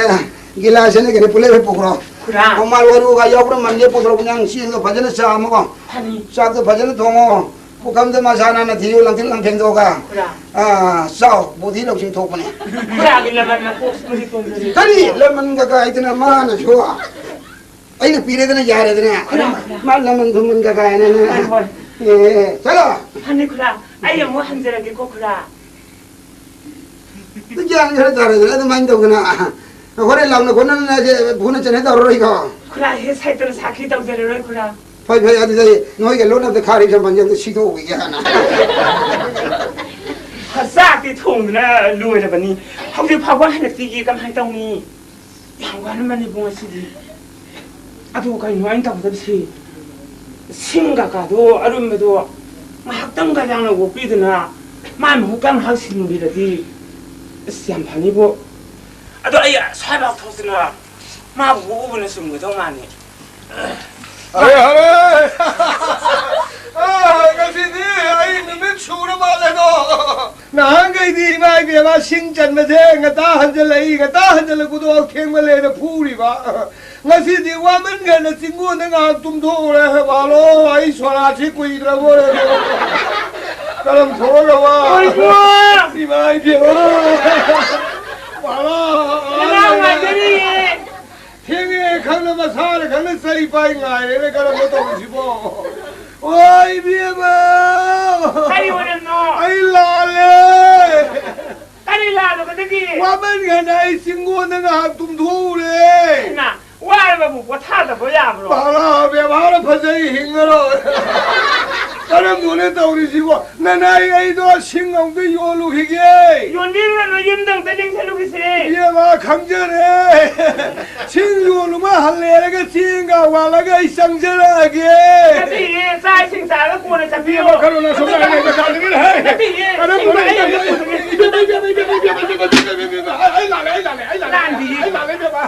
ꯒꯤꯂꯥꯁꯁꯤꯅꯦ, ꯀꯩꯅꯣ, ꯄꯨꯂꯞ ꯍꯦꯛ ꯄꯨꯈ꯭ꯔꯣ꯫ ꯈꯨꯔꯥ꯫ ꯃꯃꯥꯜ ꯋꯥꯔꯨꯒ ꯌꯥꯎꯕ꯭ꯔꯥ ꯃꯟꯒꯦ ꯄꯨꯊꯣꯔꯛꯄ, ꯅꯪ ꯆꯦꯡꯗꯣ ꯐꯖꯅ ꯆꯥꯝꯃꯣꯀꯣ꯫ ꯐꯅꯤ꯫ ꯆꯥꯛꯇꯣ ꯐꯖꯅ ꯊꯣꯡꯉꯣ꯫ ꯄꯨꯈꯝꯗ ꯃꯁꯥ ꯅꯥꯟꯅ ꯊꯤꯌꯨ, ꯂꯪꯊꯣꯛ ꯂꯪꯊꯦꯡꯗꯣꯛꯑꯒ꯫ ꯈꯨꯔꯥ꯫ ꯑꯥ, ꯆꯥꯎ, ꯕꯨꯙꯤ ꯂꯧꯁꯤꯡ ꯊꯣꯛꯄꯅꯦ꯫ ꯈꯨꯔꯥꯒꯤ ꯂꯃꯟ ꯃꯀꯣꯛ ꯃꯔꯤ ꯀꯣꯟꯕꯗꯤ꯫ ꯀꯔꯤ ꯂꯃꯟ ꯀꯀꯥ ꯍꯥꯏꯗꯅ ꯃꯥꯅꯁꯨ? ꯑꯩꯅ ꯄꯤꯔꯦꯗꯅ ꯌꯥꯔꯦꯗꯅ꯫ ꯈꯨꯔꯥ, ꯈꯨꯔꯥ꯫ ꯃꯥ ꯂꯃꯟ ꯊꯨꯝꯃꯟ ꯀꯀꯥ ꯍꯥꯏꯅ꯫ ꯍꯣꯏ, ꯍꯣꯏ꯫ ꯑꯦ, ꯆꯠꯂꯣ꯫ ꯐꯅꯤ ꯈꯨꯔꯥ, ꯑꯩ ꯑꯃꯨꯛ ꯍꯟꯖꯔꯒꯦꯀꯣ ꯈꯨꯔꯥ꯫ ꯒ꯭ꯌꯥꯟ ꯈꯔ ꯇꯥꯔꯗꯅ ꯑꯗꯨꯃꯥꯏꯅ ꯇꯧꯗꯅ ꯍꯣꯔꯦꯟ ꯂꯥꯎꯅ ꯈꯣꯠꯅꯅꯁꯦ ꯐꯨꯅ ꯆꯩꯅ ꯇꯧꯔꯔꯣꯏꯀꯣ꯫ ꯈꯨꯔꯥ, ꯍꯦ ꯁꯥꯏꯇꯅ ꯁꯥꯈꯤ ꯇꯧꯖꯔꯔꯣꯏ ꯈꯨꯔꯥ꯫ ꯐꯩ, ꯐꯩ, ꯑꯗꯨꯗꯤ ꯅꯣꯏꯒ ꯂꯣꯟꯅꯕꯗ ꯈꯥꯔꯤꯕ ꯁꯝꯄꯟꯁꯦ ꯑꯝꯇ ꯁꯤꯗꯣꯛꯎꯈꯤꯒꯦ ꯍꯥꯟꯅ꯫ ꯆꯥꯛꯇꯤ ꯊꯣꯡꯗꯨꯅ ꯂꯣꯏꯔꯕꯅꯤ, ꯍꯧꯖꯤꯛ ꯐꯥꯎꯕ ꯍꯜꯂꯛꯇ꯭ꯔꯤꯌꯦ, ꯀꯃꯥꯏꯅ ꯇꯧꯅꯤ? ꯌꯥꯝ ꯋꯥꯔꯝꯃꯅꯤ ꯏꯕꯨꯡ ꯉꯁꯤꯗꯤ꯫ ꯑꯗꯨ ꯀꯩꯅꯣ ꯑꯩꯅ ꯇꯧꯒꯗꯕꯁꯤ? ꯁꯤꯡ ꯀꯀꯥꯗꯣ ꯑꯔꯨꯝꯕꯗꯣ ꯉꯥꯏꯍꯥꯛꯇꯪ ꯒꯖꯥꯡꯅ ꯑꯣꯛꯄꯤꯗꯅ ꯃꯥꯏ ꯃꯍꯨꯠꯀ ꯉꯥꯏꯍꯥꯛ ꯁꯤꯟꯕꯤꯔꯗꯤ ꯑꯁ ꯌꯥꯝ ꯐꯅꯤꯕꯨ꯫ ꯑꯗꯣ ꯑꯩ ꯁ꯭ꯋꯥꯏꯐꯥꯎ ꯊꯣꯛꯇꯅ ꯃꯥꯕꯨ ꯑꯣꯛꯎꯕꯅ ꯆꯨꯝꯒꯗꯧ ꯃꯥꯅꯤ꯫ ꯑꯔꯦ, ꯑꯔꯦ! ꯑꯥ, ꯉꯁꯤꯗꯤ ꯑꯩ ꯅꯨꯃꯤꯠ ꯁꯨꯔ ꯃꯥꯜꯂꯦꯗꯣ꯫ ꯅꯍꯥꯟꯈꯩꯗꯤ ꯏꯃꯥ ꯏꯕꯦꯝꯃ ꯁꯤꯡ ꯆꯟꯕꯁꯦ ꯉꯟꯇꯥ ꯍꯟꯖꯜꯂꯛꯏ, ꯉꯟꯇꯥ ꯍꯟꯖꯜꯂꯛꯄꯗꯣ ꯊꯦꯡꯃꯜꯂꯦꯅ ꯐꯨꯔꯤꯕ꯫ ꯉꯁꯤꯗꯤ ꯋꯥꯃꯟꯈ꯭ꯔꯦꯅ ꯆꯤꯡꯒꯣꯟꯗ ꯉꯥꯏꯍꯥꯛ ꯇꯨꯝꯊꯣꯛꯎꯔꯦ꯫ ꯕꯥꯂꯣ, ꯑꯩ ꯁꯣꯔꯥꯠꯁꯤ ꯀꯨꯏꯗ꯭ꯔꯕꯣꯔꯦ꯫ ꯀꯔꯝ ꯊꯣꯛꯑꯒ ꯋꯥ? ꯍꯣꯏ, ꯏꯕꯨꯡꯉꯣ! ꯏꯃꯥ ꯏꯕꯦꯝꯃ! ꯕꯥꯂꯣ! ꯅꯅꯥꯎ ꯉꯥꯏꯖꯔꯤꯌꯦ꯫ ꯊꯦꯡꯉꯦ ꯈꯪꯅ ꯃꯁꯥꯅ ꯈꯪꯅ ꯆꯩ ꯄꯥꯏ ꯉꯥꯏꯔꯦꯅꯦ ꯀꯔꯝꯕ ꯇꯧꯔꯤꯁꯤꯕꯣ? ꯑꯣ ꯏꯕꯦꯝꯃ! ꯀꯔꯤ ꯑꯣꯏꯔꯝꯅꯣ? ꯑꯩ ꯂꯥꯜꯂꯦ! ꯀꯔꯤ ꯂꯥꯜꯂꯨꯕꯗꯒꯤ? ꯋꯥꯃꯟꯈ꯭ꯔꯦꯅ ꯑꯩ ꯆꯤꯡꯒꯣꯟꯗ ꯉꯥꯏꯍꯥꯛ ꯇꯨꯝꯊꯣꯛꯎꯔꯦ꯫ ꯏꯃꯥ, ꯋꯥꯔꯕꯕꯨ ꯄꯣꯊꯥꯗꯕ ꯌꯥꯕ꯭ꯔꯣ? ꯕꯥꯂꯥ, ꯕꯦꯕꯥꯔ ꯐꯖꯩ, ꯍꯤꯡꯉꯔꯣꯏ꯫ ꯀꯔꯝꯕꯅꯣ ꯇꯧꯔꯤꯁꯤꯕꯣ? ꯅꯅꯥꯏ ꯑꯩꯗꯣ ꯁꯤꯡ ꯑꯃꯨꯛꯇ ꯌꯣꯜꯂꯨꯈꯤꯒꯦ꯫ ꯌꯣꯟꯕꯤꯔꯨꯔꯅꯨ, ꯌꯨꯝꯗ ꯑꯃꯨꯛꯇ ꯆꯦꯟꯁꯤꯜꯂꯨꯈꯤꯁꯦ꯫ ꯏꯕꯦꯝꯃ, ꯈꯪꯖꯔꯦ꯫ ꯁꯤꯡ ꯌꯣꯜꯂꯨꯕ ꯍꯜꯂꯦꯔꯒ ꯆꯦꯡꯒ ꯋꯥꯜꯂꯒ ꯑꯩ ꯆꯪꯖꯔꯛꯑꯒꯦ꯫ ꯅꯠꯇꯤꯌꯦ, ꯆꯥꯛ ꯏꯁꯤꯡ ꯆꯥꯔꯒ ꯀꯣꯟꯅ ꯆꯠꯄꯤꯌꯣ꯫ ꯏꯕꯦꯝꯃ, ꯀꯔꯝꯅ ꯁꯨꯝ ꯂꯥꯛꯑꯦ? ꯅꯠꯇꯤꯌꯦ, ꯀꯔꯝꯕꯅꯣ? ꯁꯤꯡ ꯑꯩ ꯑꯃꯨꯛ ꯄꯨꯔꯒꯦ꯫ ꯏꯕꯦꯝꯃ, ꯏꯕꯦꯝꯃ, ꯏꯕꯦꯝꯃ, ꯑꯩ ꯂꯥꯜꯂꯦ, ꯑꯩ ꯂꯥꯜꯂꯦ, ꯑꯩ ꯂꯥꯜꯂꯦ꯫ ꯂꯥꯟꯗꯤꯌꯦ꯫ ꯑꯩ ꯂꯥꯜꯂꯦ, ꯏꯕꯦꯝꯃ꯫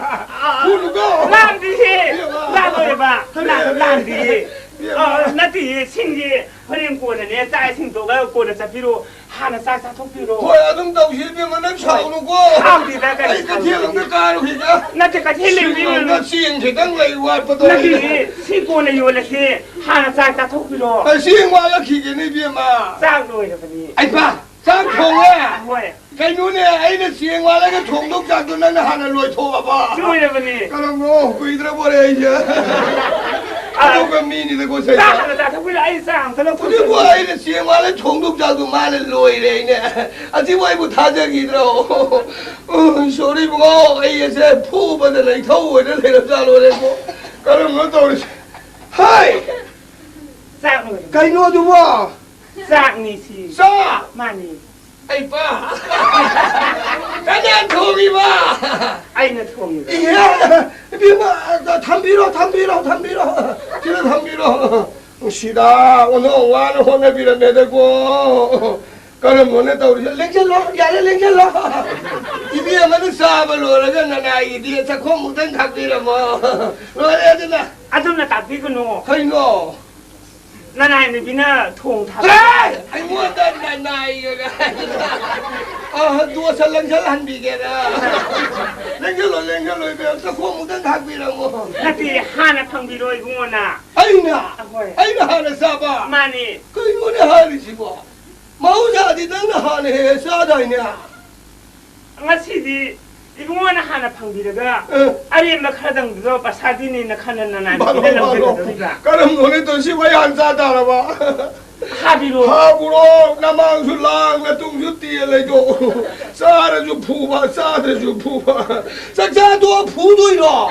ꯐꯨꯅꯨꯀꯣ꯫ ꯂꯥꯟꯗꯤꯌꯦ꯫ ꯏꯕꯦꯝꯃ꯫ ꯂꯥꯜꯂꯣꯏꯕ꯫ ꯀꯔꯤ? ꯂꯥꯟ-, ꯂꯥꯟꯗꯤꯌꯦ꯫ ꯏꯕꯦꯝꯃ꯫ ꯑ, ꯅꯠꯇꯤꯌꯦ, ꯁꯤꯡꯁꯦ ꯍꯣꯔꯦꯟ ꯀꯣꯟꯅꯅꯦ, ꯆꯥꯛ ꯏꯁꯤꯡ ꯇꯣꯛꯑꯒ ꯀꯣꯟꯅ ꯆꯠꯄꯤꯔꯣ꯫ ꯍꯥꯟꯅ ꯆꯥꯛ ꯆꯥꯊꯣꯛꯄꯤꯔꯣ꯫ ꯍꯣꯏ, ꯑꯗꯨꯝ ꯇꯧꯁꯤ ꯏꯕꯦꯝꯃ, ꯅꯪ ꯍꯣꯏ꯫ ꯁꯥꯎꯅꯨꯀꯣ꯫ ꯁꯥꯎꯗꯦꯗ, ꯀꯔꯤ ꯑꯩ ꯀꯩꯊꯦꯜ ꯁꯥꯎꯗꯣꯏꯅꯣ? ꯑꯝꯇ ꯀꯥꯔꯨꯈꯤꯒꯦ꯫ ꯅꯠꯇꯦ, ꯀꯩꯊꯦꯜ ꯁꯤ ꯂꯦꯡꯕꯤꯔꯨꯅꯨ꯫ ꯂꯝꯗ ꯆꯦꯡ ꯈꯤꯇꯪ ꯂꯩ ꯋꯥꯠꯄꯗꯣ꯫ ꯅꯠꯇꯤꯌꯦ, ꯁꯤ ꯀꯣꯟꯅ ꯌꯣꯜꯂꯁꯤ꯫ ꯍꯥꯟꯅ ꯆꯥꯛ ꯆꯥꯊꯣꯛꯄꯤꯔꯣ꯫ ꯑꯩ ꯆꯦꯡ ꯋꯥꯠꯂꯛꯈꯤꯒꯦꯅꯦ ꯏꯕꯦꯝꯃ꯫ ꯆꯥꯛ ꯂꯣꯏꯔꯕꯅꯤ꯫ ꯑꯩ ꯄꯥ! ꯆꯥꯛ ꯊꯣꯡꯉꯦ? ꯍꯣꯏ꯫ ꯀꯩꯅꯣꯅꯦ, ꯑꯩꯅ ꯆꯦꯡ ꯋꯥꯠꯂꯒ ꯊꯣꯡꯗꯧ ꯆꯥꯛꯇꯣ ꯅꯪꯅ ꯍꯥꯟꯅ ꯂꯣꯏꯊꯣꯛꯑꯕ? ꯂꯣꯏꯔꯕꯅꯦ꯫ ꯀꯔꯝꯅꯣ? ꯀꯨꯏꯗ꯭ꯔꯕꯣꯔꯦ ꯑꯩꯁꯦ꯫ ꯑ, ꯑꯗꯨꯒ ꯃꯤꯅꯤꯗꯀꯣ, ꯆꯥꯛ ꯁꯩꯇ꯫ ꯍꯥꯟꯅ ꯆꯥꯊꯣꯛꯄꯤꯔꯣ, ꯑꯩ ꯆꯥꯛ ꯑꯝꯇ ꯂꯧꯊꯣꯛꯆꯒꯦ꯫ ꯍꯧꯖꯤꯛꯄꯨ ꯑꯩꯅ ꯆꯦꯡ ꯋꯥꯠꯂ ꯊꯣꯡꯗꯧ ꯆꯥꯛꯇꯣ ꯃꯥꯅ ꯂꯣꯏꯔꯦ ꯑꯩꯅꯦ꯫ ꯑꯁꯤꯕꯨ ꯑꯩꯕꯨ ꯊꯥꯖꯈꯤꯗ꯭ꯔꯣ? ꯎꯝ, ꯁꯣꯔꯤ ꯏꯕꯨꯡꯉꯣ, ꯑꯩ ꯑꯁꯦ ꯐꯨꯕꯗ ꯂꯩꯊꯧ ꯑꯣꯏꯅ ꯂꯩꯔꯕꯖꯥꯠꯂꯣꯔꯦꯀꯣ꯫ ꯀꯔꯝꯅꯣ ꯇꯧꯔꯤꯁꯦ? ꯍꯥꯏ! ꯆꯥꯛ ꯂꯣꯏꯔꯦ꯫ ꯀꯩꯅꯣꯗꯨꯕꯣ? ꯆꯥꯛꯅꯤ ꯁꯤ꯫ ꯆꯥꯛ? ꯃꯥꯅꯤ꯫ ꯏꯄꯥ! ꯀꯅꯥ ꯊꯣꯡꯉꯤꯕ? ꯑꯩꯅ ꯊꯣꯡꯉꯤꯕ꯫ ꯏꯍꯦ! ꯏꯕꯦꯝꯃ, ꯊꯝꯕꯤꯔꯣ, ꯊꯝꯕꯤꯔꯣ, ꯊꯝꯕꯤꯔꯣ꯫ ꯁꯤꯗ ꯊꯝꯕꯤꯔꯣ꯫ ꯁꯤꯗ ꯑꯣꯟꯊꯣꯛ ꯋꯥꯅ ꯍꯣꯠꯅꯕꯤꯔꯝꯃꯦꯗꯀꯣ꯫ ꯀꯔꯝꯕꯅ ꯇꯧꯔꯤꯁꯦ? ꯂꯦꯡꯁꯜꯂꯣ, ꯌꯥꯔꯦ, ꯂꯦꯡꯁꯜꯂꯣ꯫ ꯏꯕꯦꯝꯃꯅ ꯆꯥꯕ ꯂꯣꯏꯔꯒ ꯅꯅꯥꯏꯒꯤꯗꯤ ꯆꯥꯛꯈꯣꯝ ꯃꯨꯛꯇꯪ ꯈꯥꯛꯄꯤꯔꯝꯃꯣ꯫ ꯂꯣꯏꯔꯦ ꯑꯗꯨꯅ꯫ ꯑꯗꯨꯝꯅ ꯇꯥꯛꯄꯤꯒꯅꯨ꯫ ꯀꯩꯅꯣ? ꯅꯅꯥꯏ ꯅꯨꯄꯤꯅ ꯊꯣꯡ ꯊꯥꯛꯄ꯫ ꯍꯦ! ꯑꯩꯉꯣꯟꯗ ꯅꯅꯥꯏꯒ ꯍꯥꯏꯗꯅ꯫ ꯑ, ꯗꯣꯁ ꯂꯦꯡꯁꯜꯍꯟꯕꯤꯒꯦꯔꯥ? ꯂꯦꯡꯁꯜꯂꯣ, ꯂꯦꯡꯁꯜꯂꯣ, ꯏꯕꯦꯝꯃ, ꯆꯥꯛꯈꯣꯝ ꯑꯃꯨꯛꯇꯪ ꯈꯥꯛꯄꯤꯔꯝꯃꯣ꯫ ꯅꯠꯇꯦ, ꯍꯥꯟꯅ ꯐꯪꯕꯤꯔꯣ ꯏꯕꯨꯡꯉꯣꯅ꯫ ꯑꯩꯅ? ꯑꯍꯣꯏ꯫ ꯑꯩꯅ ꯍꯥꯟꯅ ꯆꯥꯕ? ꯃꯥꯅꯤ꯫ ꯀꯩꯅꯣꯅꯦ ꯍꯥꯏꯔꯤꯁꯤꯕꯣ? ꯃꯍꯧꯁꯥꯗꯤ ꯅꯪꯅ ꯍꯥꯟꯅ ꯍꯦꯛ ꯍꯦꯛ ꯆꯥꯗꯥꯏꯅꯦ? ꯉꯁꯤꯗꯤ ꯏꯕꯨꯡꯉꯣꯅ ꯍꯥꯟꯅ ꯐꯪꯕꯤꯔꯒ, ꯑꯦ꯫ ꯑꯔꯦꯝꯕ ꯈꯔꯗꯪꯗꯨꯗ ꯄ꯭ꯔꯁꯥꯗꯤꯅꯦꯅ ꯈꯟꯅ ꯅꯅꯥꯏ ꯃꯥꯅꯣ, ꯅꯨꯄꯤꯅ ꯃꯥꯅꯣ꯫ ꯂꯧꯖꯒꯗꯧꯔꯤꯕ꯫ ꯀꯔꯝꯕꯅꯣ ꯇꯧꯔꯤꯁꯤ? ꯃꯌꯥꯝ ꯆꯥ ꯇꯥꯔꯕ? ꯍꯥꯕꯤꯔꯣ꯫ ꯍꯥꯕꯨꯔꯣ, ꯅꯃꯥꯡꯁꯨ ꯂꯥꯡ, ꯅꯇꯨꯡꯁꯨ ꯇꯦꯜ ꯂꯩꯗꯣ꯫ ꯆꯥꯔꯁꯨ ꯐꯨꯕ, ꯆꯥꯗ꯭ꯔꯁꯨ ꯐꯨꯕ꯫ ꯆꯥꯛ ꯆꯥ ꯇꯣꯛꯑ ꯐꯨꯗꯣꯏꯔꯣ?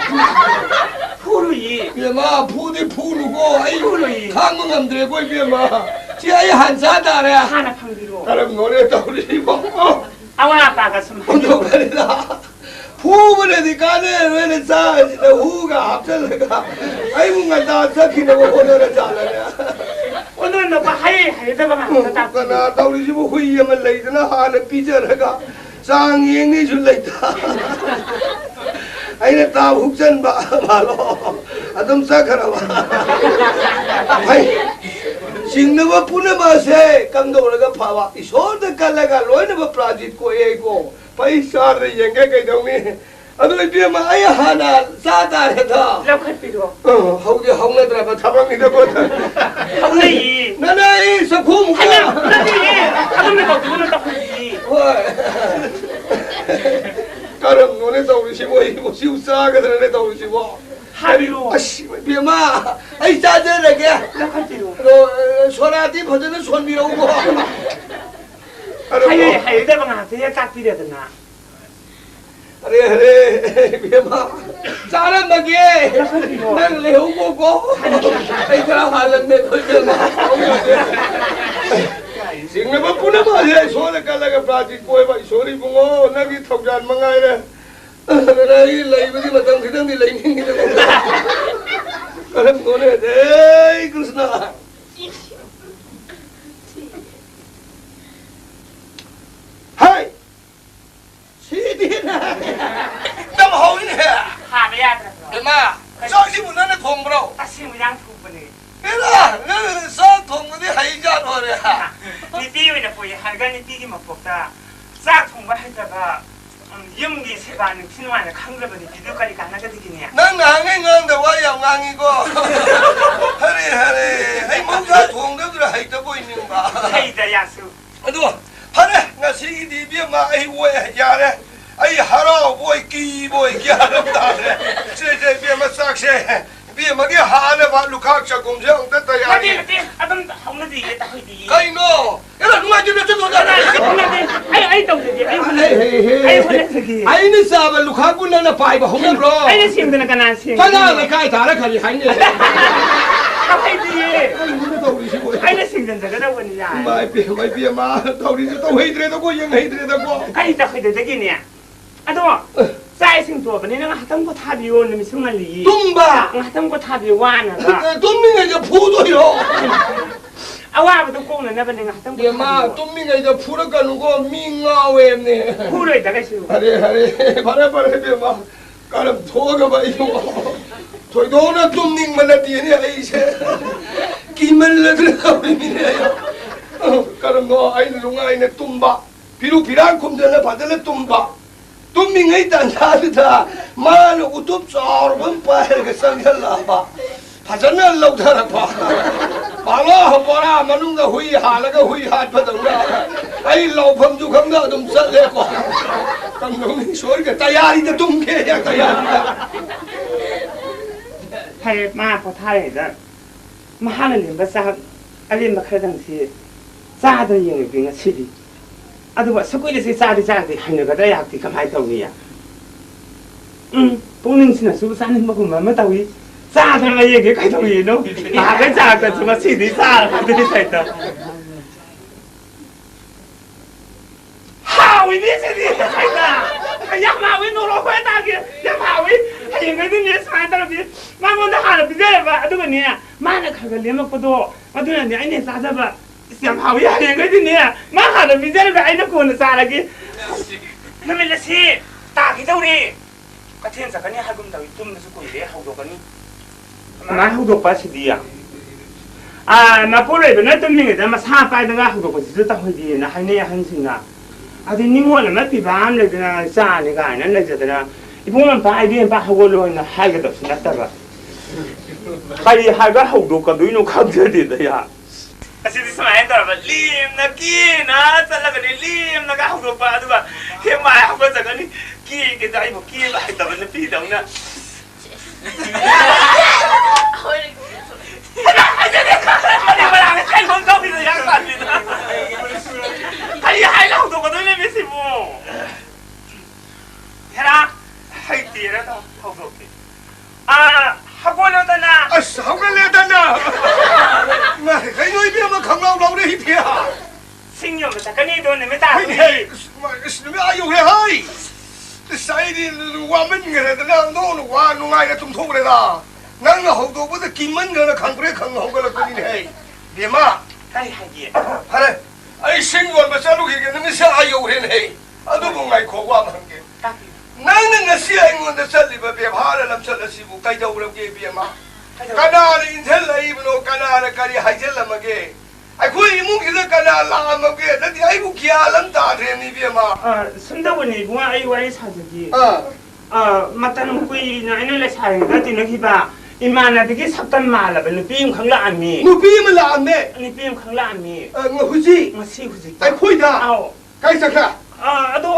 ꯐꯨꯔꯨꯏꯌꯦ꯫ ꯏꯕꯦꯝꯃ, ꯐꯨꯗꯤ ꯐꯨꯅꯨꯀꯣ꯫ ꯑꯩ ꯐꯨꯔꯨꯏꯌꯦ꯫ ꯈꯥꯡꯕ ꯉꯝꯗ꯭ꯔꯦꯀꯣ, ꯏꯕꯦꯝꯃ꯫ ꯁꯤ ꯑꯩ ꯍꯥꯟ ꯆꯥ ꯇꯥꯔꯦ꯫ ꯍꯥꯟꯅ ꯐꯪꯕꯤꯔꯣ꯫ ꯀꯔꯝꯕꯅꯣꯅꯦ ꯇꯧꯔꯤꯁꯤꯕꯣ? ꯑꯋꯥ ꯑꯄꯥꯒ ꯁꯨꯝ ꯍꯥꯏꯕꯤꯔꯣ꯫ ꯑꯣꯟꯊꯣꯛꯄꯅꯤꯗ꯫ ꯐꯨꯕꯅꯗꯤ ꯀꯥꯟꯅꯔꯣꯏꯅ ꯆꯥꯔꯤꯁꯤꯗ ꯍꯨꯒ ꯍꯥꯞꯆꯜꯂꯒ ꯑꯩꯕꯨ ꯉꯟꯇꯥ ꯆꯠꯈꯤꯅꯕ ꯍꯣꯠꯅꯔ ꯖꯥꯠꯂꯅꯦ? ꯑꯣꯟꯊꯣꯛꯅ ꯍꯩ ꯍꯩꯗꯕ ꯉꯥꯛꯇ ꯇꯥꯛꯄꯤꯔꯦ꯫ ꯀꯅꯥ ꯇꯧꯔꯤꯁꯤꯕꯨ? ꯍꯨꯏ ꯑꯃ ꯂꯩꯗꯅ ꯍꯥꯟꯅ ꯄꯤꯖꯔꯒ ꯆꯥꯡ ꯌꯦꯡꯅꯤꯁꯨ ꯂꯩꯇ꯫ ꯑꯩꯅ ꯇꯥ ꯍꯨꯛꯆꯟꯕ ꯃꯥꯂꯣ ꯑꯗꯨꯝ ꯆꯠꯈ꯭ꯔꯕ꯫ ꯐꯩ꯫ ꯆꯤꯡꯅꯕ ꯄꯨꯝꯅꯃꯛ ꯑꯁꯦ ꯀꯝꯗꯧꯔꯒ ꯐꯕ? ꯏꯁꯣꯔꯗ ꯀꯜꯂꯒ ꯂꯣꯏꯅꯃꯛ ꯄ꯭ꯔꯥꯖꯤꯠ ꯀꯣꯛꯑꯦꯀꯣ꯫ ꯐꯩ, ꯆꯥꯗ꯭ꯔ ꯌꯦꯡꯒꯦ ꯀꯩꯗꯧꯅꯤ? ꯑꯗꯨ ꯏꯕꯦꯝꯃ, ꯑꯩ ꯍꯥꯟꯅ ꯆꯥ ꯇꯥꯔꯦꯗ꯫ ꯂꯧꯈꯠꯄꯤꯔꯣ꯫ ꯑ, ꯍꯧꯗꯤ ꯍꯧꯅꯗ꯭ꯔꯕ ꯊꯕꯛꯅꯤꯗꯀꯣ꯫ ꯍꯧꯅꯩꯌꯦ꯫ ꯅꯅꯥꯏ ꯆꯥꯛꯈꯨꯝ ꯑꯩꯅ ꯅꯠꯇꯦꯌꯦ꯫ ꯑꯗꯨꯝꯅ ꯇꯧꯕꯤꯒꯅꯨ, ꯇꯧꯍꯟꯕꯤꯌꯦ꯫ ꯍꯣꯏ꯫ ꯀꯔꯝꯅꯣꯅꯦ ꯇꯧꯔꯤꯁꯤꯕꯣ? ꯑꯩꯕꯨ ꯁꯤꯕꯨ ꯆꯥꯒꯗ꯭ꯔꯅꯦ ꯇꯧꯔꯤꯁꯤꯕꯣ? ꯍꯥꯏꯕꯤꯔꯣ꯫ ꯑꯁ, ꯏꯕꯦꯝꯃ, ꯑꯩ ꯆꯥꯖꯔꯒꯦ꯫ ꯂꯧꯈꯠꯄꯤꯔꯣ꯫ ꯑꯗꯣ, ꯑ, ꯁꯣꯗꯥꯗꯤ ꯐꯖꯅ ꯁꯣꯟꯕꯤꯔꯛꯎꯀꯣ꯫ ꯀꯔꯝꯅꯣ? ꯍꯩ, ꯍꯩꯗꯕ ꯉꯥꯛꯇ ꯍꯦꯛ ꯇꯥꯛꯄꯤꯔꯦꯗꯅ꯫ ꯑꯔꯦ, ꯑꯔꯦ, ꯏꯕꯦꯝꯃ, ꯆꯥꯔꯝꯃꯒꯦ꯫ ꯅꯪ ꯂꯩꯍꯧꯀꯣꯀꯣ꯫ ꯑꯩ ꯈꯔ ꯍꯥꯜꯂꯝꯃꯦ, ꯑꯩꯈꯣꯏ ꯏꯕꯦꯝꯃ꯫ ꯆꯤꯡꯅꯕ ꯄꯨꯝꯅꯃꯛ ꯑꯁꯤ ꯏꯁꯣꯔꯅ ꯀꯜꯂꯒ ꯄ꯭ꯔꯥꯖꯤꯠ ꯀꯣꯏꯕ ꯏꯁꯣꯔ ꯏꯕꯨꯡꯉꯣ, ꯅꯪꯒꯤ ꯊꯧꯖꯥꯜ ꯃꯉꯥꯏꯔꯦ꯫ ꯑꯗꯨꯅ ꯑꯩ ꯂꯩꯕꯗꯤ ꯃꯇꯝ ꯈꯤꯇꯪꯗꯤ ꯂꯩꯅꯤꯡꯉꯤꯗꯅ꯫ ꯀꯔꯝ ꯀꯣꯟꯅ ꯍꯦ ꯀ꯭ꯔꯤꯁꯅ꯫ ꯍꯥꯏ! ꯁꯤꯗꯤ ꯅꯝꯍꯧꯏꯅꯦ꯫ ꯍꯥꯟꯅ ꯌꯥꯗ꯭ꯔꯕ꯭ꯔꯣ? ꯏꯃꯥ, ꯆꯥꯛꯁꯤꯕꯨ ꯅꯪꯅ ꯊꯣꯡꯕ꯭ꯔꯣ? ꯑꯁꯦꯡꯕ ꯏꯟꯖꯥꯡ ꯊꯣꯡꯕꯅꯦ꯫ ꯏꯃꯥ, ꯅꯪ ꯆꯥꯛ ꯊꯣꯡꯕꯗꯤ ꯍꯩꯖꯥꯠ ꯑꯣꯏꯔꯦ꯫ ꯅꯨꯄꯤ ꯑꯣꯏꯅ ꯄꯣꯛꯑꯦ ꯍꯥꯏꯔꯒ ꯅꯨꯄꯤꯒꯤ ꯃꯄꯣꯛꯇ ꯆꯥꯛ ꯊꯣꯡꯕ ꯍꯩꯇꯕ, ꯎꯝ, ꯌꯨꯝꯒꯤ ꯁꯦꯕꯥ ꯅꯤꯡꯊꯤ ꯅꯨꯡꯉꯥꯏꯅ ꯈꯪꯗꯕ ꯅꯨꯄꯤꯗꯨ ꯀꯔꯤ ꯀꯥꯟꯅꯒꯗꯒꯦꯅꯦ? ꯅꯪ ꯅꯍꯥꯟꯉꯩ ꯉꯥꯡꯗ ꯋꯥ ꯌꯥꯝ ꯉꯥꯡꯉꯤꯀꯣ꯫ ꯍꯔꯦ, ꯍꯔꯦ, ꯑꯩ ꯃꯍꯧꯁꯥ ꯊꯣꯡꯗꯕꯗꯨꯗ ꯍꯩꯇꯕꯣꯏ ꯅꯤꯡꯕ꯫ ꯍꯩꯗ ꯌꯥꯁꯨ꯫ ꯑꯗꯣ ꯐꯔꯦ, ꯉꯁꯤꯒꯤꯗꯤ ꯏꯕꯦꯝꯃ ꯑꯩ ꯑꯣꯏ ꯌꯥꯔꯦ꯫ ꯑꯩ ꯍꯔꯥꯎꯕꯣꯏ ꯀꯤꯕꯣꯏ ꯒ꯭ꯌꯥꯟ ꯑꯃ ꯇꯥꯗ꯭ꯔꯦ꯫ ꯁꯦ, ꯁꯦ, ꯏꯕꯦꯝꯃ ꯆꯥꯛꯁꯦ, ꯏꯕꯦꯝꯃꯒꯤ ꯍꯥꯅꯕ ꯂꯨꯈꯥꯛ ꯆꯒꯨꯝꯁꯦ ꯑꯝꯇ ꯅꯠꯇꯦ, ꯇꯌꯥꯔꯤ꯫ ꯅꯠꯇꯦ, ꯑꯗꯨꯝ ꯍꯧꯅꯗꯤꯌꯦ, ꯇꯧꯍꯩꯗꯤꯌꯦ꯫ ꯀꯩꯅꯣ? ꯑꯦꯔꯥ, ꯅꯨꯡꯉꯥꯏꯇꯦ, ꯅꯠꯇꯦ, ꯅꯠꯇꯦ, ꯅꯠꯇꯦ, ꯅꯠꯇꯦ꯫ ꯑꯩ, ꯑꯩ ꯇꯧꯖꯒꯦ, ꯑꯩ ꯍꯣꯠꯅꯖꯒꯦ꯫ ꯍꯦ, ꯍꯦ, ꯍꯦ꯫ ꯑꯩ ꯍꯣꯠꯅꯖꯒꯦ꯫ ꯑꯩꯅ ꯆꯥꯕ ꯂꯨꯈꯥꯛꯄꯨ ꯅꯪꯅ ꯄꯥꯏꯕ ꯍꯧꯅꯕ꯭ꯔꯣ? ꯑꯩꯅ ꯁꯦꯡꯗꯅ ꯀꯅꯥ ꯁꯦꯡꯒꯅꯤ? ꯀꯅꯥ ꯂꯩꯀꯥꯏ ꯊꯥꯔ ꯈꯜꯂꯤ ꯍꯥꯏꯅꯦ? ꯇꯧꯍꯩꯗꯤꯌꯦ꯫ ꯀꯩꯅꯣꯅꯦ ꯇꯧꯔꯤꯁꯤꯕꯣ? ꯑꯩꯅ ꯁꯦꯡꯖꯟꯖꯒꯗꯧꯕꯅꯤ ꯌꯥꯔꯦ꯫ ꯏꯃꯥ ꯏꯄꯦꯝꯃ, ꯏꯄꯦꯝꯃ, ꯇꯧꯔꯤꯁꯦ ꯇꯧꯍꯩꯗ꯭ꯔꯦꯗꯀꯣ, ꯌꯦꯡꯍꯩꯗ꯭ꯔꯦꯗꯀꯣ꯫ ꯀꯔꯤ ꯇꯧꯍꯩꯗꯗꯒꯤꯅꯦ? ꯑꯗꯣ, ꯆꯥꯛ ꯏꯁꯤꯡ ꯇꯣꯛꯑꯕꯅꯤꯅ ꯉꯥꯏꯍꯥꯛꯇꯪ ꯄꯣꯊꯥꯕꯤꯌꯣ, ꯅꯨꯃꯤꯠꯁꯨ ꯉꯜꯂꯤꯌꯦ꯫ ꯇꯨꯝꯕ! ꯉꯥꯏꯍꯥꯛꯇꯪ ꯄꯣꯊꯥꯕꯤꯌꯣ, ꯋꯥꯅꯕ꯫ ꯇꯨꯝꯃꯤꯉꯩꯗ ꯐꯨꯗꯣꯏꯔꯣ? ꯑꯋꯥꯕꯗꯣ ꯀꯣꯛꯅꯅꯕꯅꯦ, ꯉꯥꯏꯍꯥꯛꯇꯪ ꯕꯦꯝꯃ, ꯄꯣꯊꯥꯕꯤꯌꯣ꯫ ꯇꯨꯝꯃꯤꯉꯩꯗ ꯐꯨꯔꯛꯀꯅꯨꯀꯣ, ꯃꯤ ꯉꯥꯎꯋꯦꯕꯅꯦ꯫ ꯐꯨꯔꯣꯏꯗ ꯀꯩꯁꯨ꯫ ꯐꯔꯦ, ꯐꯔꯦ, ꯐꯔꯦ, ꯐꯔꯦ, ꯕꯦꯝꯃ꯫ ꯀꯔꯝ ꯊꯣꯛꯑꯒꯕ ꯑꯩꯕꯨ? ꯊꯣꯏꯗꯣꯛꯅ ꯇꯨꯝꯅꯤꯡꯕ ꯅꯠꯇꯦꯅꯦ ꯑꯩꯁꯦ꯫ ꯀꯤꯃꯜꯂꯗꯅ ꯇꯧꯔꯤꯅꯤꯅꯦ ꯑꯩ꯫ ꯀꯔꯝꯅꯣ ꯑꯩꯅ ꯅꯨꯡꯉꯥꯏꯅ ꯇꯨꯝꯕ, ꯐꯤꯔꯨꯛ ꯐꯤꯔꯥꯡ ꯈꯨꯝꯗꯅ ꯐꯖꯅ ꯇꯨꯝꯕ꯫ ꯇꯨꯝꯃꯤꯉꯩ ꯇꯥꯟꯖꯥꯗꯨꯗ ꯃꯥꯅ ꯎꯇꯨꯞ ꯆꯥꯎꯔꯕ ꯑꯃ ꯄꯥꯏꯔꯒ ꯆꯪꯁꯤꯜꯂꯛꯑꯕ꯫ ꯐꯖꯅ ꯂꯧꯊꯔꯛꯄ꯫ ꯄꯥꯂꯣ ꯕꯣꯔꯥ ꯃꯅꯨꯡꯗ ꯍꯨꯏ ꯍꯥꯜꯂꯒ ꯍꯨꯏ ꯍꯥꯠꯄꯗꯧꯅ ꯑꯩ ꯂꯧꯐꯝꯁꯨ ꯈꯪꯗ ꯑꯗꯨꯝ ꯆꯠꯂꯦꯀꯣ꯫ ꯀꯝꯗꯧꯅꯤ ꯏꯁꯣꯔꯒ ꯇꯌꯥꯔꯤꯗ ꯇꯨꯝꯒꯦ, ꯇꯌꯥꯔꯤꯗ꯫ ꯐꯔꯦ, ꯃꯥ ꯄꯣꯊꯥꯔꯤꯉꯩꯗ ꯃꯍꯥꯛꯅ ꯂꯦꯝꯕ ꯆꯥꯛ ꯑꯔꯦꯝꯕ ꯈꯔꯗꯪꯁꯤ ꯆꯥꯗꯅ ꯌꯦꯡꯉꯒꯦ ꯉꯁꯤꯗꯤ꯫ ꯑꯗꯨꯒ ꯑꯁꯨꯛ ꯀꯨꯏꯅ ꯁꯤ ꯆꯥꯗꯤ ꯆꯥꯗꯦ, ꯍꯩꯅꯒꯗ꯭ꯔꯥ ꯑꯩꯍꯥꯛꯇꯤ ꯀꯃꯥꯏꯅ ꯇꯧꯅꯤ? ꯎꯝ, ꯄꯨꯛꯅꯤꯡꯁꯤꯅꯁꯨ ꯆꯥꯅꯤꯡꯕꯒꯨꯝꯕ ꯑꯃ ꯇꯧꯏ꯫ ꯆꯥꯗꯅ ꯌꯦꯡꯒꯦ ꯀꯩꯗꯧꯔꯤꯅꯣ? ꯅꯍꯥꯟꯈꯩ ꯆꯥꯔꯛꯇꯁꯨ ꯉꯁꯤꯗꯤ ꯆꯥꯔꯕꯗꯨꯒꯤ ꯁꯥꯏꯠꯇ꯫ ꯌꯥꯝ ꯍꯥꯎꯋꯤ, ꯅꯣꯔꯣꯛ ꯍꯣꯏ ꯇꯥꯒꯦ꯫ ꯌꯥꯝ ꯍꯥꯎꯋꯤ꯫ ꯍꯌꯦꯡꯈꯩꯗꯤꯅꯦ ꯁꯨꯃꯥꯏꯅ ꯇꯧꯔꯗꯤ ꯃꯉꯣꯟꯗ ꯍꯥꯟꯅ ꯄꯤꯖꯔꯕ, ꯑꯗꯨꯒꯅꯦ ꯃꯥꯅ ꯈꯔ ꯈꯔ ꯂꯦꯝꯃꯛꯄꯗꯣ ꯑꯗꯨꯅꯅꯦ ꯑꯩꯅ ꯆꯥꯖꯕ꯫ ꯑꯁ, ꯌꯥꯝ ꯍꯥꯎꯋꯤ꯫ ꯍꯌꯦꯡꯈꯩꯗꯤꯅꯦ ꯃꯥ ꯍꯥꯟꯅ ꯄꯤꯖꯔꯒ ꯑꯩꯅ ꯀꯣꯟꯅ ꯆꯥꯔꯒꯦ꯫ ꯅꯨꯃꯤꯠ ꯑꯁꯤ ꯇꯥꯈꯤꯗꯧꯔꯦ꯫ ꯀꯩꯊꯦꯜ ꯆꯠꯀꯅꯤ ꯍꯥꯏꯒꯨꯝ ꯇꯧꯏ, ꯇꯨꯝꯕꯁꯨ ꯀꯨꯏꯔꯦ, ꯍꯧꯗꯣꯛꯀꯅꯤ꯫ ꯀꯃꯥꯏꯅ ꯍꯧꯗꯣꯛꯄ ꯑꯁꯤꯗꯤ? ꯑꯥ, ꯃꯄꯨꯔꯣꯏꯕꯅ ꯇꯨꯝꯃꯤꯉꯩꯗ ꯃꯁꯥ ꯄꯥꯏꯗꯅ ꯍꯧꯗꯣꯛꯄꯁꯤꯁꯨ ꯇꯧꯍꯩꯗꯦꯅ ꯍꯥꯏꯅꯩ ꯑꯍꯟꯁꯤꯡꯅ꯫ ꯑꯗꯨ ꯅꯤꯡꯉꯣꯜ ꯑꯃ ꯄꯤꯕ ꯑꯃ ꯂꯩꯗꯅ, ꯏꯆꯥꯅꯤ ꯀꯥꯏꯅ ꯂꯩꯖꯗꯅ, "ꯏꯕꯨꯡ ꯑꯝꯄꯥ, ꯏꯕꯦꯝ ꯑꯝꯄꯥ ꯍꯧꯒꯠꯂꯣ" ꯍꯥꯏꯅ ꯍꯥꯏꯒꯗꯕꯁꯨ ꯅꯠꯇꯕ꯫ ꯀꯔꯤ ꯍꯥꯏꯕ ꯍꯧꯗꯣꯛꯀꯗꯣꯏꯅꯣ ꯈꯪꯖꯗꯦꯗ ꯌꯥ꯫ ꯑꯁꯤꯗꯤ ꯁꯨꯃꯥꯏꯅ ꯇꯧꯔꯕ, ꯂꯦꯝꯅ ꯀꯦꯅ ꯆꯠꯂꯒꯅꯤ, ꯂꯦꯝꯅꯒ ꯍꯧꯗꯣꯛꯄ, ꯑꯗꯨꯒ ꯍꯦꯛ ꯃꯥꯏ ꯍꯧꯒꯠꯆꯒꯅꯤ, ꯀꯦꯒꯦꯗ ꯑꯩꯕꯨ ꯀꯦꯕ ꯍꯩꯇꯕ ꯅꯨꯄꯤꯗꯧꯅ꯫ ꯀꯔꯤ ꯍꯥꯏꯅ ꯍꯧꯗꯣꯛꯀꯗꯣꯏꯅꯣ ꯁꯤꯕꯨ? ꯍꯦꯔꯥ, ꯍꯩꯇꯦꯔꯗ ꯍꯧꯗꯣꯛꯀꯦ꯫ ꯑꯥ, ꯍꯧꯒꯠꯂꯣꯗꯅ꯫ ꯑꯁ, ꯍꯧꯒꯠꯂꯦꯗꯅ꯫ ꯏꯃꯥ, ꯀꯩꯅꯣ ꯏꯕꯦꯝꯃ ꯈꯪꯂꯥꯎ ꯂꯥꯎꯔꯦ ꯏꯕꯦꯝꯃ꯫ ꯁꯤꯡ ꯌꯣꯟꯕ ꯆꯠꯀꯅꯤꯗꯣ ꯅꯨꯃꯤꯠ ꯍꯣꯏꯅꯦ, ꯇꯥꯕꯒꯤ꯫ ꯑꯁ, ꯏꯃꯥ, ꯑꯁ, ꯅꯨꯃꯤꯠ ꯑꯥ ꯌꯧꯔꯦ ꯍꯥꯏ꯫ ꯑꯁ, ꯑꯩꯗꯤ ꯋꯥꯃꯟꯈ꯭ꯔꯦꯗꯅ, ꯑꯣꯟꯊꯣꯛꯅ ꯋꯥ ꯅꯨꯡꯉꯥꯏꯅ ꯇꯨꯝꯊꯣꯛꯎꯔꯦꯗ꯫ ꯅꯪꯅ ꯍꯧꯗꯣꯛꯄꯗ ꯀꯤꯃꯟꯈ꯭ꯔꯦꯅ ꯈꯪꯄ꯭ꯔꯦꯛ ꯈꯪ ꯍꯧꯒꯠꯂꯛꯄꯅꯤꯅꯦ ꯍꯩ꯫ ꯕꯦꯝꯃ꯫ ꯀꯔꯤ ꯍꯥꯏꯒꯦ? ꯐꯔꯦ, ꯑꯩ ꯁꯤꯡ ꯌꯣꯟꯕ ꯆꯠꯂꯨꯈꯤꯒꯦ, ꯅꯨꯃꯤꯠꯁꯦ ꯑꯥ ꯌꯧꯔꯦꯅꯦ ꯍꯩ꯫ ꯑꯗꯨꯕꯨ ꯉꯥꯏꯈꯣ, ꯋꯥ ꯑꯃ ꯍꯪꯒꯦ꯫ ꯇꯥꯛꯄꯤꯌꯨ꯫ ꯅꯪꯅ ꯉꯁꯤ ꯑꯩꯉꯣꯟꯗ ꯆꯠꯂꯤꯕ ꯕꯦꯕꯥꯔ ꯂꯝꯆꯠ ꯑꯁꯤꯕꯨ ꯀꯩꯗꯧꯔꯒꯦ, ꯏꯕꯦꯝꯃ? ꯀꯩꯗꯧꯔꯒꯦ? ꯀꯅꯥꯅ ꯏꯟꯁꯤꯜꯂꯛꯏꯕꯅꯣ? ꯀꯅꯥꯅ ꯀꯔꯤ ꯍꯥꯏꯖꯤꯜꯂꯝꯃꯒꯦ? ꯑꯩꯈꯣꯏ ꯏꯃꯨꯡꯁꯤꯗ ꯀꯅꯥ ꯂꯥꯛꯑꯝꯃꯒꯦ? ꯅꯠꯇꯦ, ꯑꯩꯕꯨ ꯒ꯭ꯌꯥꯟ ꯑꯃ ꯇꯥꯗ꯭ꯔꯦꯅꯦ, ꯏꯕꯦꯝꯃ꯫ ꯑ, ꯁꯨꯝ ꯇꯧꯕꯅꯦ, ꯏꯕꯨꯡꯉꯣ, ꯑꯩ ꯋꯥꯔꯤ ꯁꯥꯖꯒꯦ꯫ ꯑꯥ꯫ ꯑ, ꯃꯇꯝ ꯀꯨꯏꯅ ꯑꯩꯅ ꯂꯩꯁꯥꯔꯤꯉꯩꯗ ꯇꯤꯟꯅꯈꯤꯕ ꯏꯃꯥꯟꯅꯕꯤꯒꯤ ꯁꯛꯇꯝ ꯃꯥꯜꯂꯕ ꯅꯨꯄꯤ ꯑꯃꯈꯛ ꯂꯥꯛꯑꯝꯃꯤ꯫ ꯅꯨꯄꯤ ꯑꯃ ꯂꯥꯛꯑꯝꯃꯦ? ꯅꯨꯄꯤ ꯑꯃꯈꯛ ꯂꯥꯛꯑꯝꯃꯤ꯫ ꯑ, ꯉ-, ꯍꯧꯖꯤꯛ? ꯉꯁꯤ ꯍꯧꯖꯤꯛꯇ꯫ ꯑꯩꯈꯣꯏꯗ? ꯑꯥꯎ꯫ ꯀꯥꯏ ꯆꯠꯈ꯭ꯔꯦ? ꯑ, ꯑꯗꯣ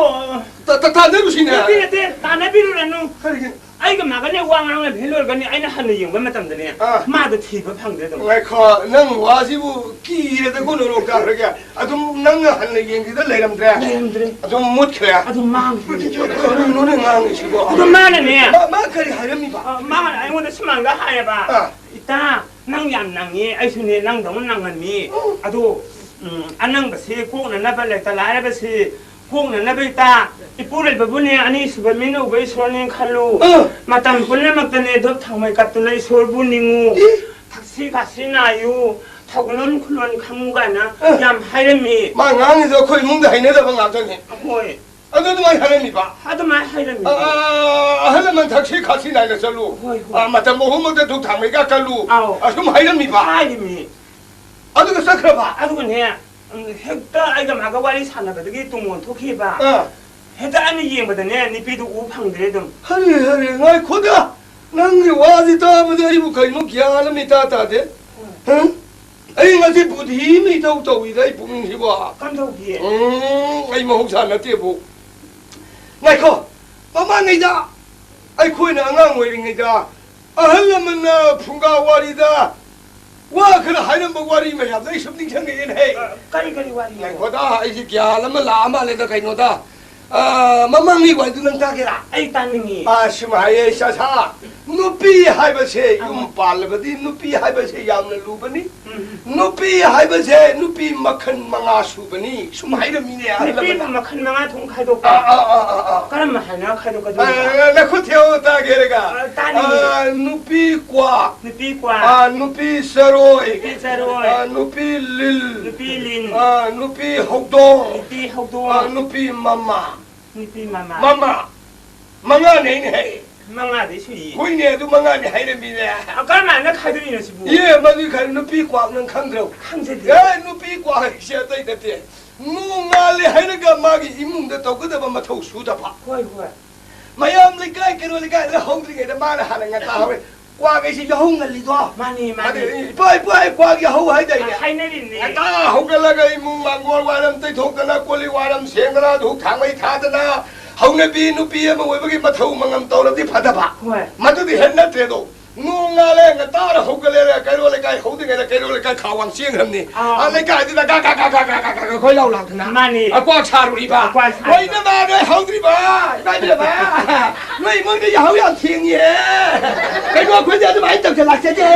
ꯇ-, ꯇ-, ꯇꯥꯟꯅꯔꯨꯁꯤꯅꯦ꯫ ꯅꯠꯇꯦ, ꯅꯠꯇꯦ, ꯇꯥꯟꯅꯕꯤꯔꯨꯔꯅꯨ꯫ ꯀꯔꯤꯒꯤꯅꯣ? ꯑꯩꯒ ꯃꯥꯒꯅꯦ ꯋꯥ ꯉꯥꯡꯅꯕ ꯍꯦꯛ ꯂꯣꯏꯔꯒꯅꯦ ꯑꯩꯅ ꯍꯟꯅ ꯌꯦꯡꯕ ꯃꯇꯝꯗꯅꯦ, ꯑꯥ꯫ ꯃꯥꯗꯣ ꯊꯤꯕ ꯐꯪꯗ꯭ꯔꯦ ꯑꯗꯨꯝ꯫ ꯉꯥꯏꯈꯣ, ꯅꯪ ꯋꯥꯁꯤꯕꯨ ꯀꯤꯔꯦꯗꯀꯣ, ꯅꯣꯔꯣꯛ ꯇꯥꯈ꯭ꯔꯒꯦ꯫ ꯑꯗꯨꯝ ꯅꯪꯅ ꯍꯟꯅ ꯌꯦꯡꯈꯤꯗ ꯂꯩꯔꯝꯗ꯭ꯔꯦ? ꯂꯩꯔꯝꯗ꯭ꯔꯦ꯫ ꯑꯗꯨꯝ ꯃꯨꯠꯈ꯭ꯔꯦ? ꯑꯗꯨꯝ ꯃꯥꯡꯈ꯭ꯔꯦ꯫ ꯀꯔꯤꯅꯣꯅꯦ ꯉꯥꯡꯉꯤꯁꯤꯕꯣ? ꯑꯗꯣ ꯃꯥꯅꯅꯦ꯫ ꯃꯥ, ꯃꯥ ꯀꯔꯤ ꯍꯥꯏꯔꯝꯃꯤꯕ? ꯑ, ꯃꯥꯅ ꯑꯩꯉꯣꯟꯗ ꯁꯨꯃꯥꯡꯗ ꯍꯥꯏꯌꯦꯕ꯫ ꯑꯥ꯫ "ꯏꯇꯥ, ꯅꯪ ꯌꯥꯝ ꯅꯪꯉꯤ, ꯑꯩꯁꯨꯅꯦ ꯅꯪꯗꯧꯅ ꯅꯪꯉꯝꯃꯤ꯫ ꯎꯝ꯫ ꯑꯗꯣ, ꯎꯝ, ꯑꯅꯪꯕꯁꯤ ꯀꯣꯛꯅꯅꯕ ꯂꯩꯇ ꯂꯥꯏꯔꯕꯁꯤ ꯍꯣꯡꯅꯅꯕ ꯏꯇꯥ, ꯏꯄꯨꯔꯣꯏꯕꯕꯨꯅꯦ ꯑꯅꯤꯁꯨꯕ ꯃꯤꯠꯅ ꯎꯕ ꯏꯁꯣꯔꯅꯦ ꯈꯜꯂꯨ꯫ ꯑ꯫ ꯃꯇꯝ ꯄꯨꯝꯅꯃꯛꯇꯅꯦ ꯙꯨꯞ ꯊꯥꯎꯃꯩ ꯀꯠꯇꯨꯅ ꯏꯁꯣꯔꯕꯨ ꯅꯤꯡꯉꯨ꯫ ꯏ꯫ ꯊꯛꯁꯤ ꯈꯥꯁꯤ ꯅꯥꯏꯌꯨ, ꯊꯧꯒꯜꯂꯣꯟ ꯈꯨꯂꯣꯟ ꯈꯪꯉꯨ ꯀꯥꯏꯅ ꯑ꯫ ꯌꯥꯝ ꯍꯥꯏꯔꯝꯃꯤ꯫ ꯃꯥ ꯉꯥꯡꯉꯤꯗꯣ ꯑꯩꯈꯣꯏ ꯏꯃꯨꯡꯗ ꯍꯩꯅꯗꯕ ꯉꯥꯛꯇꯅꯤ꯫ ꯍꯣꯏ꯫ ꯑꯗꯨ ꯑꯗꯨꯃꯥꯏꯅ ꯍꯥꯏꯔꯝꯃꯤꯕ? ꯑꯗꯨꯃꯥꯏꯅ ꯍꯥꯏꯔꯝꯃꯤ꯫ ꯑ, ꯑ, ꯑꯍꯜ ꯂꯃꯟ ꯊꯛꯁꯤ ꯈꯥꯁꯤ ꯅꯥꯏꯅ ꯆꯠꯂꯨ꯫ ꯍꯣꯏ, ꯍꯣꯏ꯫ ꯑ, ꯃꯇꯝ ꯑꯍꯨꯝꯃꯛꯇ ꯙꯨꯞ ꯊꯥꯎꯃꯩ ꯀꯠꯂꯨ꯫ ꯑꯧ꯫ ꯑꯁꯨꯝ ꯍꯥꯏꯔꯝꯃꯤꯕ? ꯍꯥꯏꯔꯤꯃꯤ꯫ ꯑꯗꯨꯒ ꯆꯠꯈ꯭ꯔꯕ? ꯑꯗꯨꯒꯅꯦ, ꯎꯝ, ꯍꯦꯛꯇ ꯑꯩꯒ ꯃꯥꯒ ꯋꯥꯔꯤ ꯁꯥꯟꯅꯕꯗꯒꯤ ꯇꯨꯡ ꯑꯣꯟꯊꯣꯛꯈꯤꯕ꯫ ꯑꯥ꯫ ꯍꯦꯛꯇ ꯑꯩꯅ ꯌꯦꯡꯕꯗꯅꯦ, ꯅꯨꯄꯤꯗꯨ ꯎ ꯐꯪꯗ꯭ꯔꯦ ꯑꯗꯨꯝ꯫ ꯍꯔꯦ, ꯍꯔꯦ, ꯉꯥꯏꯈꯣꯗ! ꯅꯪꯒꯤ ꯋꯥꯁꯤ ꯇꯥꯕꯗ ꯑꯩꯕꯨ ꯀꯩꯅꯣ ꯒ꯭ꯌꯥꯟ ꯑꯃ ꯏꯇꯥ ꯇꯥꯗꯦ꯫ ꯍꯣꯏ꯫ ꯍꯝ? ꯑꯩ ꯉꯁꯤ ꯕꯨꯙꯤ ꯑꯃ ꯏꯇꯧ ꯇꯧꯏꯗ ꯑꯩ ꯄꯨꯛꯅꯤꯡꯁꯤꯕꯣ꯫ ꯀꯝꯗꯧꯒꯦ? ꯎꯝ, ꯑꯩ ꯃꯍꯧꯁꯥ ꯅꯠꯇꯦꯕꯨ꯫ ꯉꯥꯏꯈꯣ! ꯃꯃꯥꯡꯉꯩꯗ ꯑꯩꯈꯣꯏꯅ ꯑꯉꯥꯡ ꯑꯣꯏꯔꯤꯉꯩꯗ ꯑꯍꯜ ꯂꯃꯟꯅ ꯐꯨꯡꯒꯥ ꯋꯥꯔꯤꯗ ꯋꯥ ꯈꯔ ꯍꯥꯏꯔꯝꯕ ꯋꯥꯔꯤ ꯃꯌꯥꯝꯗꯣ ꯑꯩ ꯁꯨꯝ ꯅꯤꯡꯁꯤꯡꯉꯛꯑꯦꯅꯦꯍꯦ꯫ ꯑ, ꯀꯔꯤ, ꯀꯔꯤ ꯋꯥꯔꯤꯅꯣ? ꯉꯥꯏꯈꯣꯗ, ꯑꯩꯁꯦ ꯒ꯭ꯌꯥꯟ ꯑꯃ ꯂꯥꯛꯑ ꯃꯥꯜꯂꯦꯗ ꯀꯩꯅꯣꯗ꯫ ꯑ, ꯃꯃꯥꯡꯒꯤ ꯋꯥꯔꯤꯗꯨ ꯅꯪ ꯇꯥꯒꯦꯔꯥ? ꯑꯩ ꯇꯥꯅꯤꯡꯉꯤ꯫ ꯑ, ꯁꯨꯝ ꯍꯥꯏꯌꯦ, ꯆꯥꯁꯥ, ꯅꯨꯄꯤ ꯍꯥꯏꯕꯁꯦ ꯑꯥ꯫ ꯌꯨꯝ ꯄꯥꯜꯂꯕꯗꯤ ꯅꯨꯄꯤ ꯍꯥꯏꯕꯁꯦ ꯌꯥꯝꯅ ꯂꯨꯕꯅꯤ꯫ ꯎꯝ꯫ ꯅꯨꯄꯤ ꯍꯥꯏꯕꯁꯦ ꯅꯨꯄꯤ ꯃꯈꯜ ꯃꯉꯥ ꯁꯨꯕꯅꯤ꯫ ꯁꯨꯝ ꯍꯥꯏꯔꯝꯃꯤꯅꯦ ꯑꯍꯜ ꯅꯨꯄꯤꯕꯨ ꯂꯃꯟꯅ꯫ ꯃꯈꯜ ꯃꯉꯥ ꯊꯣꯛꯅ ꯈꯥꯏꯗꯣꯛꯄ? ꯑꯥ, ꯑꯥ, ꯑꯥ, ꯑꯥ, ꯑꯥ꯫ ꯀꯔꯝꯕ ꯍꯥꯏꯅ ꯈꯥꯏꯗꯣꯛꯀꯗꯣꯏꯅꯣ? ꯑꯥ, ꯅꯈꯨꯠ ꯊꯦꯛꯑꯣ ꯇꯥꯒꯦꯔꯒ꯫ ꯑꯥ, ꯇꯥꯅꯤꯡꯉꯤ꯫ ꯑꯥ, ꯅꯨꯄꯤ ꯀ꯭ꯋꯥꯛ꯫ ꯅꯨꯄꯤ ꯀ꯭ꯋꯥꯛ꯫ ꯑꯥ, ꯅꯨꯄꯤ ꯆꯔꯣꯏ꯫ ꯅꯨꯄꯤ ꯆꯔꯣꯏ꯫ ꯑꯥ, ꯅꯨꯄꯤ ꯂꯤꯜ꯫ ꯅꯨꯄꯤ ꯂꯤꯟ꯫ ꯑꯥ, ꯅꯨꯄꯤ ꯍꯧꯗꯣꯡ꯫ ꯅꯨꯄꯤ ꯍꯧꯗꯣꯡ꯫ ꯑꯥ, ꯅꯨꯄꯤ ꯃꯃꯥ꯫ ꯅꯨꯄꯤ ꯃꯃꯥ꯫ ꯃꯃꯥ꯫ ꯃꯉꯥꯅꯦ ꯑꯩꯅ ꯍꯥꯏ꯫ ꯃꯉꯥꯗꯩ ꯁꯨꯏ꯫ ꯍꯣꯏꯅꯦ, ꯑꯗꯨ ꯃꯉꯥꯅꯦ ꯍꯥꯏꯔꯝꯃꯤꯅꯦ꯫ ꯑ, ꯀꯔꯝꯍꯥꯏꯅ ꯈꯥꯏꯗꯣꯛꯏꯅꯣ ꯁꯤꯕꯨ? ꯏꯌꯦ, ꯃꯗꯨꯒꯤ ꯈꯥꯏ-, ꯅꯨꯄꯤ ꯀ꯭ꯋꯥꯛ ꯅꯪ ꯈꯪꯗ꯭ꯔꯣ? ꯈꯪꯖꯗꯦ꯫ ꯑꯦ, ꯅꯨꯄꯤ ꯀ꯭ꯋꯥꯛ ꯍꯥꯏꯁꯦ ꯑꯇꯩ ꯅꯠꯇꯦ꯫ ꯅꯣꯡꯉꯥꯜꯂꯦ ꯍꯥꯏꯔꯒ ꯃꯥꯒꯤ ꯏꯃꯨꯡꯗ ꯇꯧꯒꯗꯕ ꯃꯊꯧ ꯁꯨꯗꯕ꯫ ꯍꯣꯏ, ꯍꯣꯏ꯫ ꯃꯌꯥꯝ ꯂꯩꯀꯥꯏ, ꯀꯩꯔꯣꯜ ꯂꯩꯀꯥꯏꯗ ꯍꯧꯗ꯭ꯔꯤꯉꯩꯗ ꯃꯥꯅ ꯍꯥꯟꯅ ꯉꯟꯇꯥ ꯍꯧꯔꯦ꯫ ꯀ꯭ꯋꯥꯛ ꯍꯥꯏꯁꯤ ꯌꯥꯍꯧ ꯉꯜꯂꯤꯗꯣ꯫ ꯃꯥꯅꯤ, ꯃꯥꯅꯤ꯫ ꯑꯗꯨ ꯏꯄꯥ, ꯏꯄꯥ, ꯀ꯭ꯋꯥꯛ ꯌꯥꯍꯧ ꯍꯥꯏꯗꯥꯏꯅꯦ? ꯍꯥꯏꯅꯔꯤꯅꯦ꯫ ꯉꯟꯇꯥ ꯍꯧꯒꯠꯂꯒ ꯏꯃꯨꯡ ꯃꯥꯡꯒꯣꯜ ꯋꯥꯏꯔꯝ ꯇꯩꯊꯣꯛꯇꯅ, ꯀꯣꯜꯂꯤꯛ ꯋꯥꯏꯔꯝ ꯁꯦꯡꯗꯅ, ꯙꯨꯛ ꯊꯥꯡꯃꯩ ꯊꯥꯗꯅ, ꯍꯧꯅꯕꯤ ꯅꯨꯄꯤ ꯑꯃ ꯑꯣꯏꯕꯒꯤ ꯃꯊꯧ ꯃꯉꯝ ꯇꯧꯔꯗꯤ ꯐꯗꯕ꯫ ꯍꯣꯏ꯫ ꯃꯗꯨꯗꯤ ꯍꯦꯛ ꯅꯠꯇ꯭ꯔꯦꯗꯣ꯫ ꯅꯣꯡꯉꯥꯜꯂꯦ, ꯉꯟꯇꯥꯅ ꯍꯧꯒꯠꯂꯦ, ꯀꯩꯔꯣꯜ ꯂꯩꯀꯥꯏ ꯍꯧꯗ꯭ꯔꯤꯉꯩꯗ ꯀꯩꯔꯣꯜ ꯂꯩꯀꯥꯏ ꯈꯥꯎ ꯋꯥꯡ ꯆꯦꯟꯈ꯭ꯔꯕꯅꯤ꯫ ꯑꯥ꯫ ꯑꯥ, ꯂꯩꯀꯥꯏꯗꯨꯗ ꯒꯥ, ꯒꯥ, ꯒꯥ, ꯈꯣꯏ ꯂꯥꯎ ꯂꯥꯎꯗꯅ꯫ ꯃꯥꯅꯤ꯫ ꯑ, ꯀ꯭ꯋꯥꯛ ꯁꯥꯔꯨꯔꯤꯕ꯫ ꯀ꯭ꯋꯥꯛ ꯁꯥꯔꯤꯕ꯫ ꯂꯣꯏꯅ ꯃꯥ ꯂꯣꯏ ꯍꯧꯗ꯭ꯔꯤꯕ꯫ ꯏꯃꯥ ꯏꯕꯦꯝꯃ, ꯅꯣꯏ ꯏꯃꯨꯡꯗ ꯌꯥꯍꯧ ꯌꯥꯝ ꯊꯦꯡꯉꯤꯍꯦ꯫ ꯀꯩꯅꯣ ꯑꯩꯈꯣꯏꯗꯤ ꯑꯗꯨꯃꯥꯏꯅ ꯇꯧꯁꯜꯂꯛꯆꯗꯦ꯫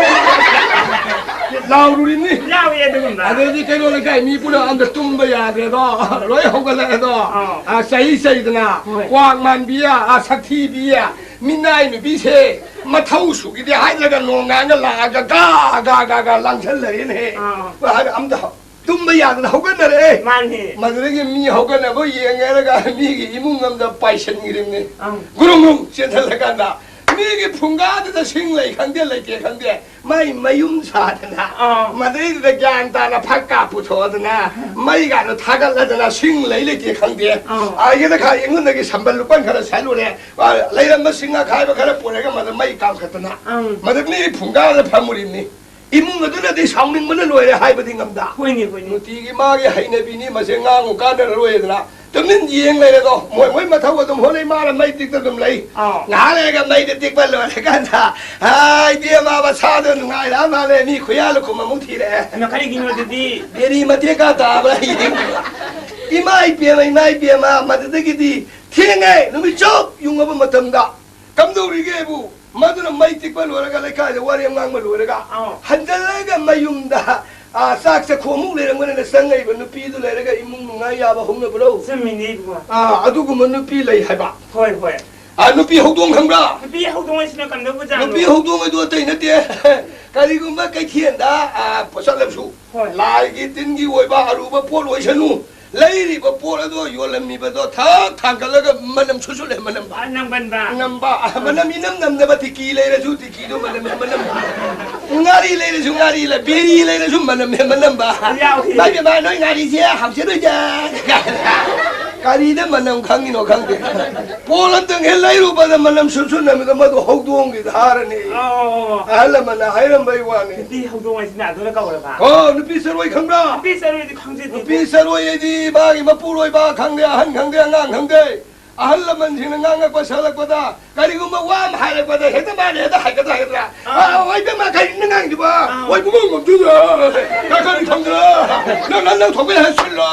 ꯂꯥꯎꯔꯨꯔꯤꯅꯤ꯫ ꯌꯥꯎꯏ ꯑꯗꯨꯒꯨꯝꯕ꯫ ꯑꯗꯩꯗꯤ ꯀꯩꯅꯣ ꯂꯩꯀꯥꯏ ꯃꯤ ꯄꯨꯝꯅꯃꯛ ꯑꯝꯇ ꯇꯨꯝꯕ ꯌꯥꯗ꯭ꯔꯦꯗꯣ꯫ ꯂꯣꯏ ꯍꯧꯒꯠꯂꯛꯑꯦꯗꯣ꯫ ꯑꯥꯎ꯫ ꯑ, ꯆꯩ ꯆꯩꯗꯅ, ꯍꯣꯏ꯫ ꯀ꯭ꯋꯥꯛ ꯃꯥꯟꯕꯤ, ꯑ, ꯁꯛꯊꯤꯕꯤ, ꯃꯤꯅꯥꯏ ꯅꯨꯄꯤꯁꯦ ꯃꯊꯧ ꯁꯨꯈꯤꯗꯦ ꯍꯥꯏꯗ꯭ꯔꯒ ꯅꯣꯡꯉꯥꯟꯒ ꯂꯥꯛꯑꯒ ꯒꯥ ꯒꯥ ꯒꯥ ꯒꯥ ꯂꯥꯡꯁꯜꯂꯛꯑꯦꯅꯦꯍꯦ꯫ ꯑꯥ꯫ ꯑꯗ ꯑꯝꯇ ꯇꯨꯝꯕ ꯌꯥꯗꯅ ꯍꯧꯒꯠꯅꯔꯛꯑꯦ꯫ ꯃꯥꯅꯤ꯫ ꯃꯗꯨꯗꯒꯤ ꯃꯤ ꯍꯧꯒꯠꯅꯕ ꯌꯦꯡꯉꯦ ꯍꯥꯏꯔꯒ ꯃꯤꯒꯤ ꯏꯃꯨꯡ ꯑꯃꯗ ꯄꯥꯏꯁꯟꯈꯤꯔꯤꯕꯅꯤ꯫ ꯑꯪ꯫ ꯒꯨꯔꯨꯡ ꯒꯨꯔꯨꯡ ꯆꯦꯟꯁꯤꯜꯂꯀꯥꯟꯗ ꯃꯤꯒꯤ ꯐꯨꯡꯒꯥꯗꯨꯗ ꯁꯤꯡ ꯂꯩ ꯈꯪꯗꯦ, ꯂꯩꯇꯦ ꯈꯪꯗꯦ, ꯃꯥꯏ ꯃꯌꯨꯝ ꯁꯥꯗꯅ, ꯑꯥ꯫ ꯃꯗꯩꯗꯨꯗ ꯒ꯭ꯌꯥꯟ ꯇꯥꯅ ꯐꯛ ꯀꯥ ꯄꯨꯊꯣꯛꯑꯗꯅ, ꯃꯩꯒꯥꯗꯣ ꯊꯥꯒꯠꯂꯗꯅ, ꯁꯤꯡ ꯂꯩ ꯂꯩꯇꯦ ꯈꯪꯗꯦ꯫ ꯑꯥ꯫ ꯑꯥꯒꯤꯗ ꯈꯥ ꯑꯩꯉꯣꯟꯗꯒꯤ ꯁꯝꯕꯜ ꯂꯨꯄꯥ ꯈꯔ ꯁꯥꯏꯂꯨꯔꯦ꯫ ꯑꯥ, ꯂꯩꯔꯝꯕ ꯁꯤꯡ ꯑꯈꯥꯏꯕ ꯈꯔ ꯄꯨꯔꯒ ꯃꯗ ꯃꯩ ꯀꯥꯝꯈꯠꯇꯅ, ꯑꯪ꯫ ꯃꯗ ꯃꯤ ꯐꯨꯡꯒꯥꯗ ꯐꯝꯃꯨꯔꯤꯕꯅꯤ꯫ ꯏꯃꯨꯡ ꯑꯗꯨꯅꯗꯤ ꯁꯥꯎꯅꯤꯡꯕꯅ ꯂꯣꯏꯔꯦ ꯍꯥꯏꯕꯗꯤ ꯉꯝꯗ꯫ ꯍꯣꯏꯅꯦ, ꯍꯣꯏꯅꯦ꯫ ꯅꯨꯡꯇꯤꯒꯤ ꯃꯥꯒꯤ ꯍꯩꯅꯕꯤꯅꯤ, ꯃꯁꯦ ꯉꯥꯡꯉꯨ ꯀꯥꯟꯅꯔꯔꯣꯏꯗꯅ ꯇꯨꯃꯤꯟ ꯌꯦꯡ ꯂꯩꯔꯦꯗꯣ꯫ ꯃꯣꯏ ꯃꯣꯏ ꯃꯊꯧ ꯑꯗꯨꯝ ꯍꯣꯠꯅꯩ, ꯃꯥꯅ ꯃꯩ ꯇꯤꯛꯇ ꯑꯗꯨꯝ ꯂꯩ꯫ ꯑꯥꯎ꯫ ꯉꯥꯏꯍꯥꯛ ꯂꯩꯔꯒ ꯃꯩꯗ ꯇꯤꯛꯄ ꯂꯣꯏꯔꯀꯥꯟꯗ, "ꯍꯥꯏ, ꯏꯕꯦꯝꯃ, ꯃꯁꯥꯗꯣ ꯅꯨꯡꯉꯥꯏꯔ ꯃꯥꯜꯂꯦ, ꯃꯤ ꯈꯨꯌꯥ ꯂꯨꯈꯨꯝ ꯑꯃꯨꯛ ꯊꯤꯔꯛꯑꯦ꯫ ꯏꯃꯥ, ꯀꯔꯤꯒꯤꯅꯣ ꯑꯗꯨꯗꯤ? ꯕꯦꯔꯤ ꯃꯇꯦꯛ ꯀꯥ ꯇꯥꯕ꯭ꯔꯥ ꯌꯦꯡꯉꯨꯕ꯫ ꯏꯃꯥ ꯏꯕꯦꯝꯃ, ꯏꯃꯥ ꯏꯕꯦꯝꯃ, ꯃꯗꯨꯗꯒꯤꯗꯤ ꯊꯦꯡꯉꯦ, ꯅꯨꯃꯤꯠ ꯆꯨꯞ ꯌꯨꯡꯉꯕ ꯃꯇꯝꯗ ꯀꯝꯗꯧꯔꯤꯒꯦꯕꯨ?" ꯃꯗꯨꯅ ꯃꯩ ꯇꯤꯛꯄ ꯂꯣꯏꯔꯒ, ꯂꯩꯀꯥꯏꯗ ꯋꯥꯔꯦꯝ ꯉꯥꯡꯕ ꯂꯣꯏꯔꯒ, ꯑꯥꯎ꯫ ꯍꯟꯖꯜꯂꯒ ꯃꯌꯨꯝꯗ, ꯑ, ꯆꯥꯛ ꯆꯥꯈꯣꯝꯃꯨꯛ ꯂꯩꯔꯝꯒꯅꯤꯅ ꯆꯪꯉꯛꯏꯕ ꯅꯨꯄꯤꯗꯨ ꯂꯩꯔꯒ ꯏꯃꯨꯡ ꯅꯨꯡꯉꯥꯏ ꯌꯥꯕ ꯍꯧꯅꯕ꯭ꯔꯣ? ꯆꯨꯝꯃꯤꯅꯦ ꯏꯕꯨꯡꯉꯣ꯫ ꯑ, ꯑꯗꯨꯒꯨꯝꯕ ꯅꯨꯄꯤ ꯂꯩ ꯍꯥꯏꯕ꯫ ꯍꯣꯏ, ꯍꯣꯏ꯫ ꯑ, ꯅꯨꯄꯤ ꯍꯧꯗꯣꯡ ꯈꯪꯕ꯭ꯔꯥ? ꯅꯨꯄꯤ ꯍꯧꯗꯣꯡ ꯍꯥꯏꯁꯤꯅ ꯀꯝꯗꯧꯕꯖꯥꯠꯅꯣ? ꯅꯨꯄꯤ ꯍꯧꯗꯣꯡ ꯑꯗꯨ ꯑꯇꯩ ꯅꯠꯇꯦ꯫ ꯀꯔꯤꯒꯨꯝꯕ ꯀꯩꯊꯦꯜꯗ, ꯑ, ꯆꯠꯂꯕꯁꯨ, ꯍꯣꯏ꯫ ꯂꯥꯏꯒꯤ ꯇꯤꯟꯒꯤ ꯑꯣꯏꯕ ꯑꯔꯨꯕ ꯄꯣꯠ ꯑꯣꯏꯁꯅꯨ, ꯂꯩꯔꯤꯕ ꯄꯣꯠ ꯑꯗꯣ ꯌꯣꯜꯂꯝꯃꯤꯕꯗꯣ ꯊꯛ ꯊꯥꯡꯒꯠꯂꯒ ꯃꯅꯝ ꯁꯨꯠ ꯁꯨꯠꯂꯦ, ꯃꯅꯝ꯫ ꯑ, ꯅꯪꯕꯟꯕ꯫ ꯅꯝꯕ, ꯃꯅꯝ ꯏꯅꯝ ꯅꯝꯅꯕ ꯇꯤꯀꯤ ꯂꯩꯔꯁꯨ ꯇꯤꯀꯤꯗꯣ ꯃꯅꯝ ꯃꯅꯝ꯫ ꯉꯥꯔꯤ ꯂꯩꯔꯁꯨ ꯉꯥꯔꯤ ꯂꯩ, ꯕꯦꯔꯤ ꯂꯩꯔꯁꯨ ꯃꯅꯝ ꯃꯅꯝꯕ꯫ ꯌꯥꯎꯏ꯫ ꯃꯥꯒꯤ ꯃꯥ ꯅꯣꯏ ꯉꯥꯔꯤꯁꯦ ꯍꯥꯎꯖꯔꯣꯏꯗ꯫ ꯀꯔꯤꯗ ꯃꯅꯝ ꯈꯪꯉꯤꯅꯣ ꯈꯪꯗꯦ꯫ ꯄꯣꯠ ꯑꯝꯇꯪ ꯍꯦꯛ ꯂꯩꯔꯨꯕꯗ ꯃꯅꯝ ꯁꯨꯠ ꯁꯨꯠ ꯅꯝꯃꯤꯗꯣ ꯃꯗꯨ ꯍꯧꯗꯣꯡꯒꯤ ꯙꯥꯔꯅꯤ꯫ ꯑꯣ꯫ ꯑꯍꯜ ꯂꯃꯟꯅ ꯍꯥꯏꯔꯝꯕꯩ ꯋꯥꯅꯤ꯫ ꯅꯨꯄꯤ ꯍꯧꯗꯣꯡ ꯍꯥꯏꯁꯤꯅ ꯑꯗꯨꯅ ꯀꯧꯔꯕ? ꯑꯣ, ꯅꯨꯄꯤ ꯆꯔꯣꯏ ꯈꯪꯕ꯭ꯔꯥ? ꯅꯨꯄꯤ ꯆꯔꯣꯏꯗꯤ ꯈꯪꯖꯗꯦ꯫ ꯅꯨꯄꯤ ꯆꯔꯣꯏ ꯍꯥꯏꯗꯤ ꯃꯥꯒꯤ ꯃꯄꯨꯔꯣꯏꯕ ꯈꯪꯗꯦ, ꯑꯍꯟ ꯈꯪꯗꯦ, ꯑꯉꯥꯡ ꯈꯪꯗꯦ, ꯑꯍꯜ ꯂꯃꯟꯁꯤꯡꯅ ꯉꯥꯡꯉꯛꯄ ꯁꯛꯂꯛꯄꯗ ꯀꯔꯤꯒꯨꯝꯕ ꯋꯥ ꯑꯃ ꯍꯥꯏꯔꯛꯄꯗ ꯍꯦꯛꯇ ꯃꯥꯅ ꯍꯦꯛꯇ ꯍꯥꯏꯒꯗ꯭ꯔꯥ ꯍꯥꯏꯒꯗ꯭ꯔꯥ? ꯑꯥ, ꯑꯣꯏꯕ ꯃꯥ ꯀꯔꯤ ꯅꯪ ꯉꯥꯡꯉꯤꯗꯨꯕ? ꯑꯣꯏꯕ ꯉꯝ ꯉꯝꯗꯣꯏꯗ꯭ꯔꯥ? ꯀꯥ ꯀꯔꯤ ꯈꯪꯗ꯭ꯔꯥ? ꯅꯪ ꯅꯪ ꯅꯪ ꯊꯣꯛꯄ ꯍꯥꯏꯁꯤꯜꯂꯣ꯫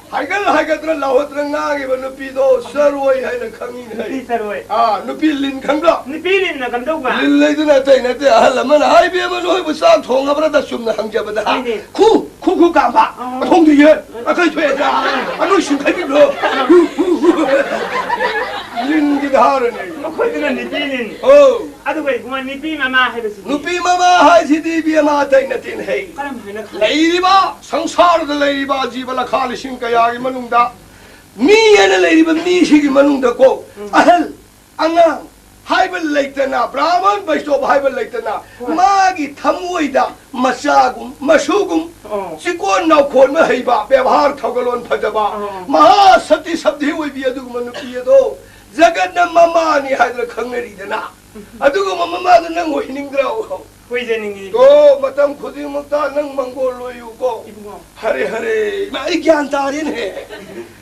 ꯍꯥꯏꯒꯠ ꯍꯥꯏꯒꯠꯇꯅ ꯂꯥꯎꯍꯠꯇꯅ ꯉꯥꯡꯉꯤꯕ ꯅꯨꯄꯤꯗꯣ ꯆꯔꯣꯏ ꯍꯥꯏꯅ ꯈꯪꯉꯤꯅꯦ꯫ ꯅꯨꯄꯤ ꯆꯔꯣꯏ꯫ ꯑꯥ, ꯅꯨꯄꯤ ꯂꯤꯟ ꯈꯪꯕ꯭ꯔꯣ? ꯅꯨꯄꯤ ꯂꯤꯟꯅ ꯀꯝꯗꯧꯕ? ꯂꯤꯟ ꯂꯩꯗꯨꯅ ꯑꯇꯩ ꯅꯠꯇꯦ, ꯑꯍꯜ ꯑꯃꯅ ꯍꯥꯏꯕꯤ ꯑꯃ ꯅꯣꯏꯕꯨ ꯆꯥꯛ ꯊꯣꯡꯉꯕ꯭ꯔꯥ ꯆꯨꯝꯅ ꯍꯪꯖꯕꯗ꯫ ꯍꯣꯏꯅꯦ꯫ ꯈꯨ ꯈꯨ ꯈꯨ ꯀꯥꯝꯕ꯫ ꯑꯣ꯫ ꯑꯊꯣꯡꯗꯨ ꯌꯦꯟ ꯑꯀꯩ ꯊꯣꯛꯑꯦꯗ꯫ ꯑꯅꯣꯏ ꯁꯨꯡꯈꯥꯏꯕꯤꯕ꯭ꯔꯣ? ꯂꯤꯟꯒꯤ ꯙꯥꯔꯅꯦ꯫ ꯃꯈꯣꯏꯗꯨꯅ ꯅꯨꯄꯤ ꯂꯤꯟ꯫ ꯑꯧ꯫ ꯑꯗꯨꯒ ꯏꯕꯨꯡꯉꯣ, ꯅꯨꯄꯤ ꯃꯃꯥ ꯍꯥꯏꯕꯁꯤꯗꯤ? ꯅꯨꯄꯤ ꯃꯃꯥ ꯍꯥꯏꯁꯤꯗꯤ ꯏꯕꯦꯝꯃ ꯑꯇꯩ ꯅꯠꯇꯦꯅꯦ ꯍꯩ꯫ ꯀꯔꯝ ꯍꯥꯏꯅ ꯈꯪ- ꯂꯩꯔꯤꯕ ꯁꯪꯁꯥꯔꯗ ꯂꯩꯔꯤꯕ ꯖꯤꯕ ꯂꯈꯥ ꯂꯤꯁꯤꯡ ꯀꯌꯥꯒꯤ ꯃꯅꯨꯡꯗ ꯃꯤ ꯍꯥꯏꯅ ꯂꯩꯔꯤꯕ ꯃꯤꯁꯤꯒꯤ ꯃꯅꯨꯡꯗꯀꯣ, ꯎꯝ꯫ ꯑꯍꯜ ꯑꯉꯥꯡ ꯍꯥꯏꯕ ꯂꯩꯇꯅ, ꯕ꯭ꯔꯥꯍꯃꯟ ꯕꯩꯁꯅꯕ ꯍꯥꯏꯕ ꯂꯩꯇꯅ, ꯍꯣꯏ꯫ ꯃꯥꯒꯤ ꯊꯃꯣꯏꯗ ꯃꯆꯥꯒꯨꯝ, ꯃꯁꯨꯒꯨꯝ, ꯑꯣ꯫ ꯆꯤꯀꯣꯟ ꯅꯥꯎꯈꯣꯟꯕ ꯍꯩꯕ, ꯕꯦꯕꯥꯔ ꯊꯧꯒꯜꯂꯣꯟ ꯐꯖꯕ, ꯑꯣ꯫ ꯃꯍꯥ ꯁꯇꯤ ꯁꯕꯗꯤ ꯑꯣꯏꯕꯤ ꯑꯗꯨꯒꯨꯝꯕ ꯅꯨꯄꯤ ꯑꯗꯣ ꯖꯒꯠꯅ ꯃꯃꯥꯅꯤ ꯍꯥꯏꯗꯅ ꯈꯪꯅꯔꯤꯗꯅ꯫ ꯎꯝ꯫ ꯑꯗꯨꯒꯨꯝꯕ ꯃꯃꯥꯗꯣ ꯅꯪ ꯑꯣꯏꯍꯟꯅꯤꯡꯗ꯭ꯔꯣ? ꯑꯣꯏꯖꯅꯤꯡꯉꯤ꯫ ꯇꯣ, ꯃꯇꯝ ꯈꯨꯗꯤꯡꯃꯛꯇ ꯅꯪ ꯃꯪꯒꯣꯜ ꯑꯣꯏꯌꯨꯀꯣ꯫ ꯏꯕꯨꯡꯉꯣ꯫ ꯍꯔꯦ, ꯍꯔꯦ꯫ ꯏꯃꯥ, ꯑꯩ ꯒ꯭ꯌꯥꯟ ꯇꯥꯔꯦꯅꯦꯍꯦ꯫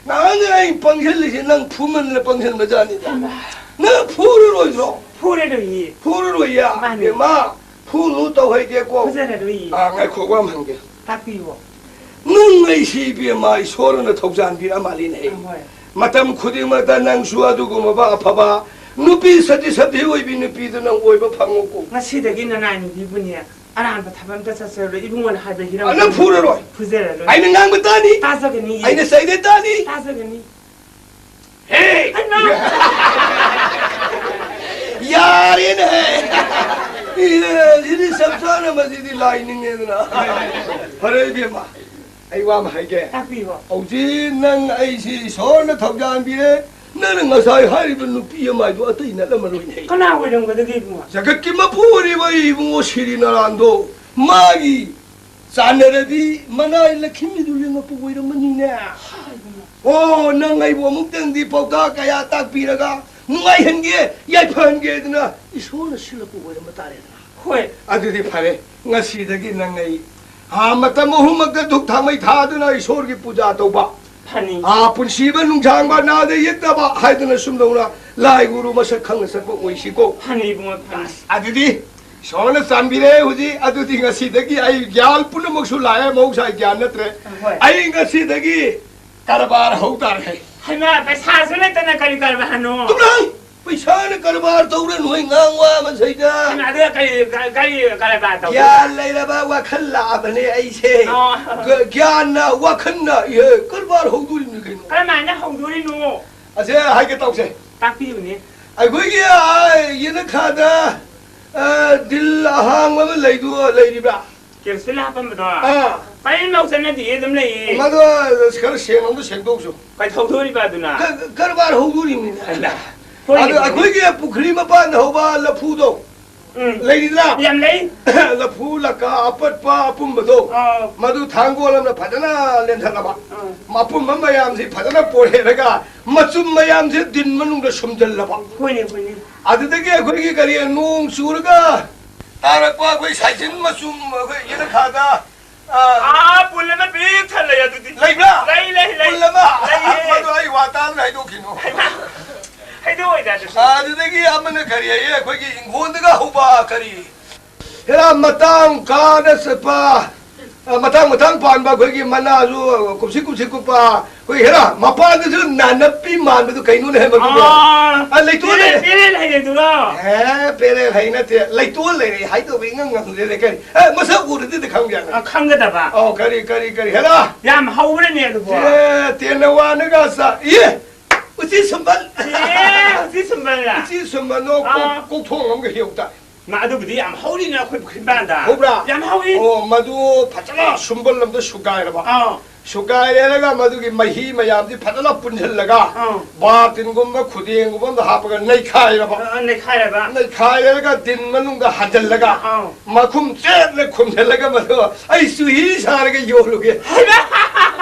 ꯅꯍꯥꯟꯒꯩ ꯑꯩ ꯄꯪꯁꯤꯜꯂꯤꯁꯦ ꯅꯪ ꯐꯨꯃꯟꯗꯅ ꯄꯪꯁꯤꯟꯕ ꯖꯥꯠꯅꯤꯗ꯫ ꯏꯃꯥ꯫ ꯅꯪ ꯐꯨꯔꯔꯣꯏꯗ꯭ꯔꯣ? ꯐꯨꯔꯔꯣꯏꯌꯦ꯫ ꯐꯨꯔꯔꯣꯏꯌꯦ? ꯃꯥꯅꯦ꯫ ꯏꯃꯥ, ꯐꯨꯅꯨ ꯇꯧꯍꯩꯗꯦꯀꯣ꯫ ꯐꯨꯖꯔꯔꯣꯏꯌꯦ꯫ ꯑꯥ, ꯉꯥꯏꯈꯣ, ꯋꯥ ꯑꯃ ꯍꯪꯒꯦ꯫ ꯇꯥꯛꯄꯤꯌꯨ꯫ ꯅꯪ ꯑꯩꯁꯤ ꯏꯕꯦꯝꯃ ꯏꯁꯣꯔꯅ ꯊꯧꯖꯥꯟꯕꯤꯔ ꯃꯥꯜꯂꯤꯅꯦꯍꯦ꯫ ꯍꯣꯏ꯫ ꯃꯇꯝ ꯈꯨꯗꯤꯡꯃꯛꯇ ꯅꯪꯁꯨ ꯑꯗꯨꯒꯨꯝꯂꯕ ꯑꯐꯕ ꯅꯨꯄꯤ ꯁꯇꯤ ꯁꯇꯤ ꯑꯣꯏꯕꯤ ꯅꯨꯄꯤꯗꯨ ꯅꯪ ꯑꯣꯏꯕ ꯐꯪꯉꯨꯀꯣ꯫ ꯉꯁꯤꯗꯒꯤ ꯅꯅꯥꯏ ꯅꯨꯄꯤꯕꯨꯅꯦ, ꯑꯔꯥꯟꯕ ꯊꯕꯛ ꯑꯝꯇ ꯆꯠꯆꯔꯔꯣꯏ꯫ ꯏꯕꯨꯡꯉꯣꯅ ꯍꯥꯏꯕ ꯍꯤꯔꯝ ꯑ, ꯅꯪ ꯐꯨꯔꯔꯣꯏ꯫ ꯐꯨꯖꯔꯔꯣꯏ꯫ ꯑꯩꯅ ꯉꯥꯡꯕ ꯇꯥꯅꯤ꯫ ꯇꯥꯖꯒꯅꯤ꯫ ꯑꯩꯅ ꯆꯩꯕ ꯇꯥꯅꯤ꯫ ꯇꯥꯖꯒꯅꯤ꯫ ꯍꯦ! ꯍꯩꯃꯥ! ꯌꯥꯔꯦꯅꯦꯍꯦ! ꯏꯍꯦ, ꯁꯤꯗꯤ ꯆꯞ ꯆꯥꯅ ꯃꯁꯤꯗꯤ ꯂꯥꯏ ꯅꯤꯡꯉꯦꯗꯅ꯫ ꯐꯔꯦ ꯏꯕꯦꯝꯃ, ꯑꯩ ꯋꯥ ꯑꯃ ꯍꯥꯏꯒꯦ꯫ ꯇꯥꯛꯄꯤꯔꯣ꯫ ꯍꯧꯖꯤꯛ ꯅꯪ ꯑꯩꯁꯤ ꯏꯁꯣꯔꯅ ꯊꯧꯖꯥꯟꯕꯤꯔꯦ, ꯅꯪꯅ ꯉꯁꯥꯏ ꯍꯥꯏꯔꯤꯕ ꯅꯨꯄꯤ ꯑꯃ ꯍꯥꯏꯗꯣ ꯑꯇꯩ ꯅꯠꯂꯝꯃꯔꯣꯏꯅꯦ꯫ ꯀꯅꯥ ꯑꯣꯏꯔꯝꯒꯗꯒꯦ ꯏꯕꯨꯡꯉꯣ? ꯖꯒꯠꯀꯤ ꯃꯄꯨ ꯑꯣꯏꯔꯤꯕ ꯏꯕꯨꯡꯉꯣ ꯁꯤꯔꯤ ꯅꯥꯔꯥꯟꯗꯣ, ꯃꯥꯒꯤ ꯆꯥꯟꯅꯔꯗꯤ ꯃꯅꯥꯏ ꯂꯛꯈꯤꯃꯤꯗꯨ ꯂꯦꯡꯉꯛꯄ ꯑꯣꯏꯔꯝꯃꯅꯤꯅꯦ꯫ ꯑꯣ, ꯅꯪ ꯑꯩꯕꯨ ꯑꯃꯨꯛꯇꯪꯗꯤ ꯄꯥꯎꯇꯥꯛ ꯀꯌꯥ ꯇꯥꯛꯄꯤꯔꯒ ꯅꯨꯡꯉꯥꯏꯍꯟꯒꯦ, ꯌꯥꯏꯐꯍꯟꯒꯦ ꯑꯗꯨꯅ ꯏꯁꯣꯔꯅ ꯁꯤꯜꯂꯛꯄ ꯑꯣꯏꯔꯝꯕ ꯇꯥꯔꯦꯗꯅ꯫ ꯍꯣꯏ꯫ ꯑꯗꯨꯗꯤ ꯐꯔꯦ, ꯉꯁꯤꯗꯒꯤ ꯅꯪ ꯑꯩ, ꯑꯥ, ꯃꯇꯝ ꯑꯍꯨꯝꯃꯛꯇ ꯙꯨꯛ ꯊꯥꯎꯃꯩ ꯊꯥꯗꯨꯅ ꯏꯁꯣꯔꯒꯤ ꯄꯨꯖꯥ ꯇꯧꯕ, ꯐꯅꯤ꯫ ꯑꯥ, ꯄꯨꯟꯁꯤꯕ ꯅꯨꯡꯁꯥꯡꯕ, ꯅꯥꯗ ꯌꯦꯛꯇꯕ ꯍꯥꯏꯗꯅ ꯁꯨꯝꯗꯧꯅ ꯂꯥꯏ ꯒꯨꯔꯨ ꯃꯁꯛ ꯈꯪꯅ ꯆꯠꯄ ꯑꯣꯏꯁꯤꯀꯣ꯫ ꯐꯅꯤ ꯏꯕꯨꯡꯉꯣ, ꯐꯅꯤ꯫ ꯑꯗꯨꯗꯤ ꯏꯁꯣꯔꯅ ꯆꯥꯟꯕꯤꯔꯦ꯫ ꯍꯧꯖꯤꯛ ꯑꯗꯨꯗꯤ ꯉꯁꯤꯗꯒꯤ ꯑꯩ ꯒ꯭ꯌꯥꯟ ꯄꯨꯝꯅꯃꯛꯁꯨ ꯂꯥꯛꯑꯦ, ꯃꯍꯧꯁꯥꯒꯤ ꯒ꯭ꯌꯥꯟ ꯅꯠꯇ꯭ꯔꯦ꯫ ꯍꯣꯏ꯫ ꯑꯩ ꯉꯁꯤꯗꯒꯤ ꯀꯔꯕꯥꯔ ꯍꯧ ꯇꯥꯔꯦ꯫ ꯍꯩꯃꯥ, ꯄꯩꯁꯥꯁꯨ ꯂꯩꯇꯅ ꯀꯔꯤ ꯀꯔꯕꯥꯔꯅꯣ? ꯆꯨꯝꯂꯥꯏ! ꯄꯩꯁꯥꯅ ꯀꯔꯕꯥꯔ ꯇꯧꯔ ꯅꯣꯏ ꯉꯥꯡ ꯋꯥ ꯑꯃ ꯁꯩꯗ꯫ ꯍꯩꯃꯥ, ꯑꯗꯨ ꯀꯔꯤ, ꯀꯔꯤ ꯀꯔꯕꯥꯔ ꯇꯧꯗꯣꯏꯕ? ꯒ꯭ꯌꯥꯟ ꯂꯩꯔꯕ ꯋꯥꯈꯜ ꯂꯥꯛꯑꯕꯅꯦ ꯑꯩꯁꯦ꯫ ꯑꯣ꯫ ꯒ-, ꯒ꯭ꯌꯥꯟꯅ ꯋꯥꯈꯜꯅ, ꯏꯍꯦ, ꯀꯔꯕꯥꯔ ꯍꯧꯗꯣꯔꯤꯕꯅꯤ ꯀꯩꯅꯣ꯫ ꯀꯔꯝꯍꯥꯏꯅ ꯍꯧꯗꯣꯔꯤꯅꯣ? ꯑꯁꯦ ꯍꯥꯏꯒꯦ ꯇꯧꯁꯦ꯫ ꯇꯥꯛꯄꯤꯌꯨꯅꯦ꯫ ꯑꯩꯈꯣꯏꯒꯤ, ꯑꯥ, ꯌꯦꯅꯈꯥꯗ, ꯑꯥ, ꯗꯤꯜ ꯑꯍꯥꯡꯕ ꯑꯃ ꯂꯩꯗꯨ ꯂꯩꯔꯤꯕ꯭ꯔꯥ? ꯀꯦꯞꯁꯨꯜ ꯍꯥꯞꯄꯝꯕꯗꯣ? ꯑꯥ꯫ ꯄꯥꯏꯔꯤꯃꯥꯎ ꯆꯠꯅꯗꯤꯌꯦ, ꯑꯗꯨꯝ ꯂꯩꯌꯦ꯫ ꯃꯗꯨ ꯈꯔ ꯁꯦꯡꯅ ꯑꯝꯇ ꯁꯦꯡꯗꯣꯛꯎꯁꯨ꯫ ꯀꯩꯗꯧꯗꯣꯔꯤꯕ ꯑꯗꯨꯅ? ꯀ-, ꯀ-, ꯀꯔꯕꯥꯔ ꯍꯧꯗꯣꯔꯤꯕꯅꯤꯅꯦ꯫ ꯑꯂꯥ꯫ ꯍꯣꯏꯅꯦ, ꯑꯗꯨ ꯍꯣꯏꯅꯦ꯫ ꯑꯩꯈꯣꯏꯒꯤ ꯄꯨꯈ꯭ꯔꯤ ꯃꯄꯥꯟꯗ ꯍꯧꯕ ꯂꯐꯨꯗꯣ ꯎꯝ꯫ ꯂꯩꯔꯤꯗ꯭ꯔꯥ? ꯌꯥꯝ ꯂꯩ꯫ ꯂꯐꯨ ꯂꯀꯥ ꯑꯄꯠꯄ ꯑꯄꯨꯝꯕꯗꯣ ꯑꯥ꯫ ꯃꯗꯨ ꯊꯥꯡꯒꯣꯜ ꯑꯃꯅ ꯐꯖꯅ ꯂꯦꯟꯊꯠꯂꯕ꯫ ꯑꯥ꯫ ꯃꯄꯨꯝꯕ ꯃꯌꯥꯝꯁꯤ ꯐꯖꯅ ꯄꯣꯔꯦꯔꯒ ꯃꯆꯨꯝ ꯃꯌꯥꯝꯁꯤ ꯗꯤꯟ ꯃꯅꯨꯡꯗ ꯁꯨꯝꯖꯜꯂꯕ꯫ ꯍꯣꯏꯅꯦ, ꯍꯣꯏꯅꯦ꯫ ꯑꯗꯨꯗꯒꯤ ꯑꯩꯈꯣꯏꯒꯤ ꯀꯔꯤ ꯅꯣꯡ ꯆꯨꯔꯒ ꯇꯥꯔꯛꯄ ꯑꯩꯈꯣꯏ ꯁꯥꯏꯖꯤꯟ ꯃꯆꯨꯝ ꯑꯩꯈꯣꯏ ꯌꯦꯅꯈꯥꯗ, ꯑꯥ, ꯑꯥ, ꯄꯨꯜ ꯑꯃ ꯄꯤꯛ ꯊꯜꯂꯦ ꯑꯗꯨꯗꯤ꯫ ꯂꯩꯕ꯭ꯔꯥ? ꯂꯩ, ꯂꯩ, ꯂꯩ꯫ ꯄꯨꯜ ꯑꯃ? ꯂꯩꯌꯦ꯫ ꯃꯗꯨ ꯑꯩ ꯋꯥ ꯇꯥꯕꯗ ꯍꯥꯏꯗꯣꯛꯈꯤꯅꯣ꯫ ꯍꯩꯃꯥ, ꯍꯩꯗꯣꯛꯑꯣꯏꯗ ꯑꯗꯨꯁꯨ꯫ ꯑꯗꯨꯗꯒꯤ ꯑꯃꯅ ꯀꯔꯤ ꯍꯥꯏꯌꯦ? ꯑꯩꯈꯣꯏꯒꯤ ꯏꯪꯈꯣꯜꯗꯒ ꯍꯧꯕ ꯀꯔꯤ? ꯍꯦꯔꯥ, ꯃꯇꯥꯡ ꯀꯥꯗ ꯆꯠꯄ, ꯑ, ꯃꯇꯥꯡ ꯃꯇꯥꯡ ꯄꯥꯟꯕ ꯑꯩꯈꯣꯏꯒꯤ ꯃꯅꯥꯁꯨ ꯀꯨꯞꯁꯤ ꯀꯨꯞꯁꯤ ꯀꯨꯞꯄ, ꯑꯩꯈꯣꯏ ꯍꯦꯔꯥ, ꯃꯄꯥꯟꯗꯁꯨ ꯅꯥꯅꯞꯄꯤ ꯃꯥꯟꯕꯗꯨ ꯀꯩꯅꯣꯅꯦ ꯍꯥꯏꯕꯗꯨꯕꯣ? ꯑꯥ, ꯑ, ꯂꯩꯇꯣꯟ ꯄꯦꯔꯦ-, ꯂꯩꯔꯦ꯫ ꯄꯦꯔꯦꯜ ꯍꯩ ꯑꯗꯨꯔꯣ? ꯑꯦ, ꯄꯦꯔꯦꯜ ꯍꯩ ꯅꯠꯇꯦ, ꯂꯩꯇꯣꯟ ꯂꯩꯔꯦ ꯍꯥꯏꯗꯧꯕ ꯏꯉꯝ ꯉꯝꯗ꯭ꯔꯦꯅꯦ ꯀꯔꯤ? ꯑꯦ, ꯃꯁꯛ ꯎꯔꯗꯤ ꯈꯪꯕ ꯌꯥꯅꯤ꯫ ꯑ, ꯈꯪꯒꯗꯕ꯫ ꯑꯧ, ꯀꯔꯤ, ꯀꯔꯤ, ꯀꯔꯤ, ꯍꯦꯔꯥ? ꯌꯥꯝ ꯍꯧꯕ꯭ꯔꯅꯦ ꯑꯗꯨꯕꯣ? ꯑꯦ, ꯇꯦꯟꯅ ꯋꯥꯅꯒ ꯆꯥ-, ꯏ! ꯎꯆꯤ ꯁꯨꯝꯕꯜ꯫ ꯑꯦ, ꯎꯆꯤ ꯁꯨꯝꯕꯜꯂ? ꯎꯆꯤ ꯁꯨꯝꯕꯜꯗꯣ ꯀꯣꯛ-, ꯑꯥ꯫ ꯀꯣꯛꯊꯣꯡ ꯑꯃꯒ ꯍꯦꯛꯎ ꯇꯥꯏ꯫ ꯃꯥ, ꯑꯗꯨꯕꯨꯗꯤ ꯌꯥꯝ ꯍꯧꯔꯤꯅ ꯑꯩꯈꯣꯏ ꯄꯨꯈ꯭ꯔꯤ ꯃꯄꯥꯟꯗ꯫ ꯍꯧꯕ꯭ꯔꯥ? ꯌꯥꯝ ꯍꯧꯏ꯫ ꯑꯣ, ꯃꯗꯨ ꯐꯖꯅ ꯁꯨꯝꯕꯜ ꯑꯃꯗ ꯁꯨꯒꯥꯏꯔꯕ꯫ ꯑꯥ꯫ ꯁꯨꯒꯥꯏꯔꯦꯔꯒ ꯃꯗꯨꯒꯤ ꯃꯍꯤ ꯃꯌꯥꯝꯁꯤ ꯐꯖꯅ ꯄꯨꯟꯁꯤꯜꯂꯒ ꯑꯥ꯫ ꯕꯥꯇꯤꯟꯒꯨꯝꯕ ꯈꯨꯗꯦꯡꯒꯨꯝꯕ ꯑꯃꯗ ꯍꯥꯞꯄꯒ ꯅꯩꯈꯥꯏꯔꯕ꯫ ꯑꯥ, ꯅꯩꯈꯥꯏꯔꯕ꯫ ꯅꯩꯈꯥꯏꯔꯒ ꯇꯤꯟ ꯃꯅꯨꯡꯗ ꯍꯥꯟꯖꯜꯂꯒ ꯑꯥ꯫ ꯃꯈꯨꯝ ꯆꯦꯠꯅ ꯈꯨꯝꯖꯤꯜꯂꯒ ꯃꯗꯨ ꯑꯩ ꯆꯨꯍꯤ ꯁꯥꯔꯒ ꯌꯣꯜꯂꯨꯒꯦ꯫ ꯍꯩꯃꯥ!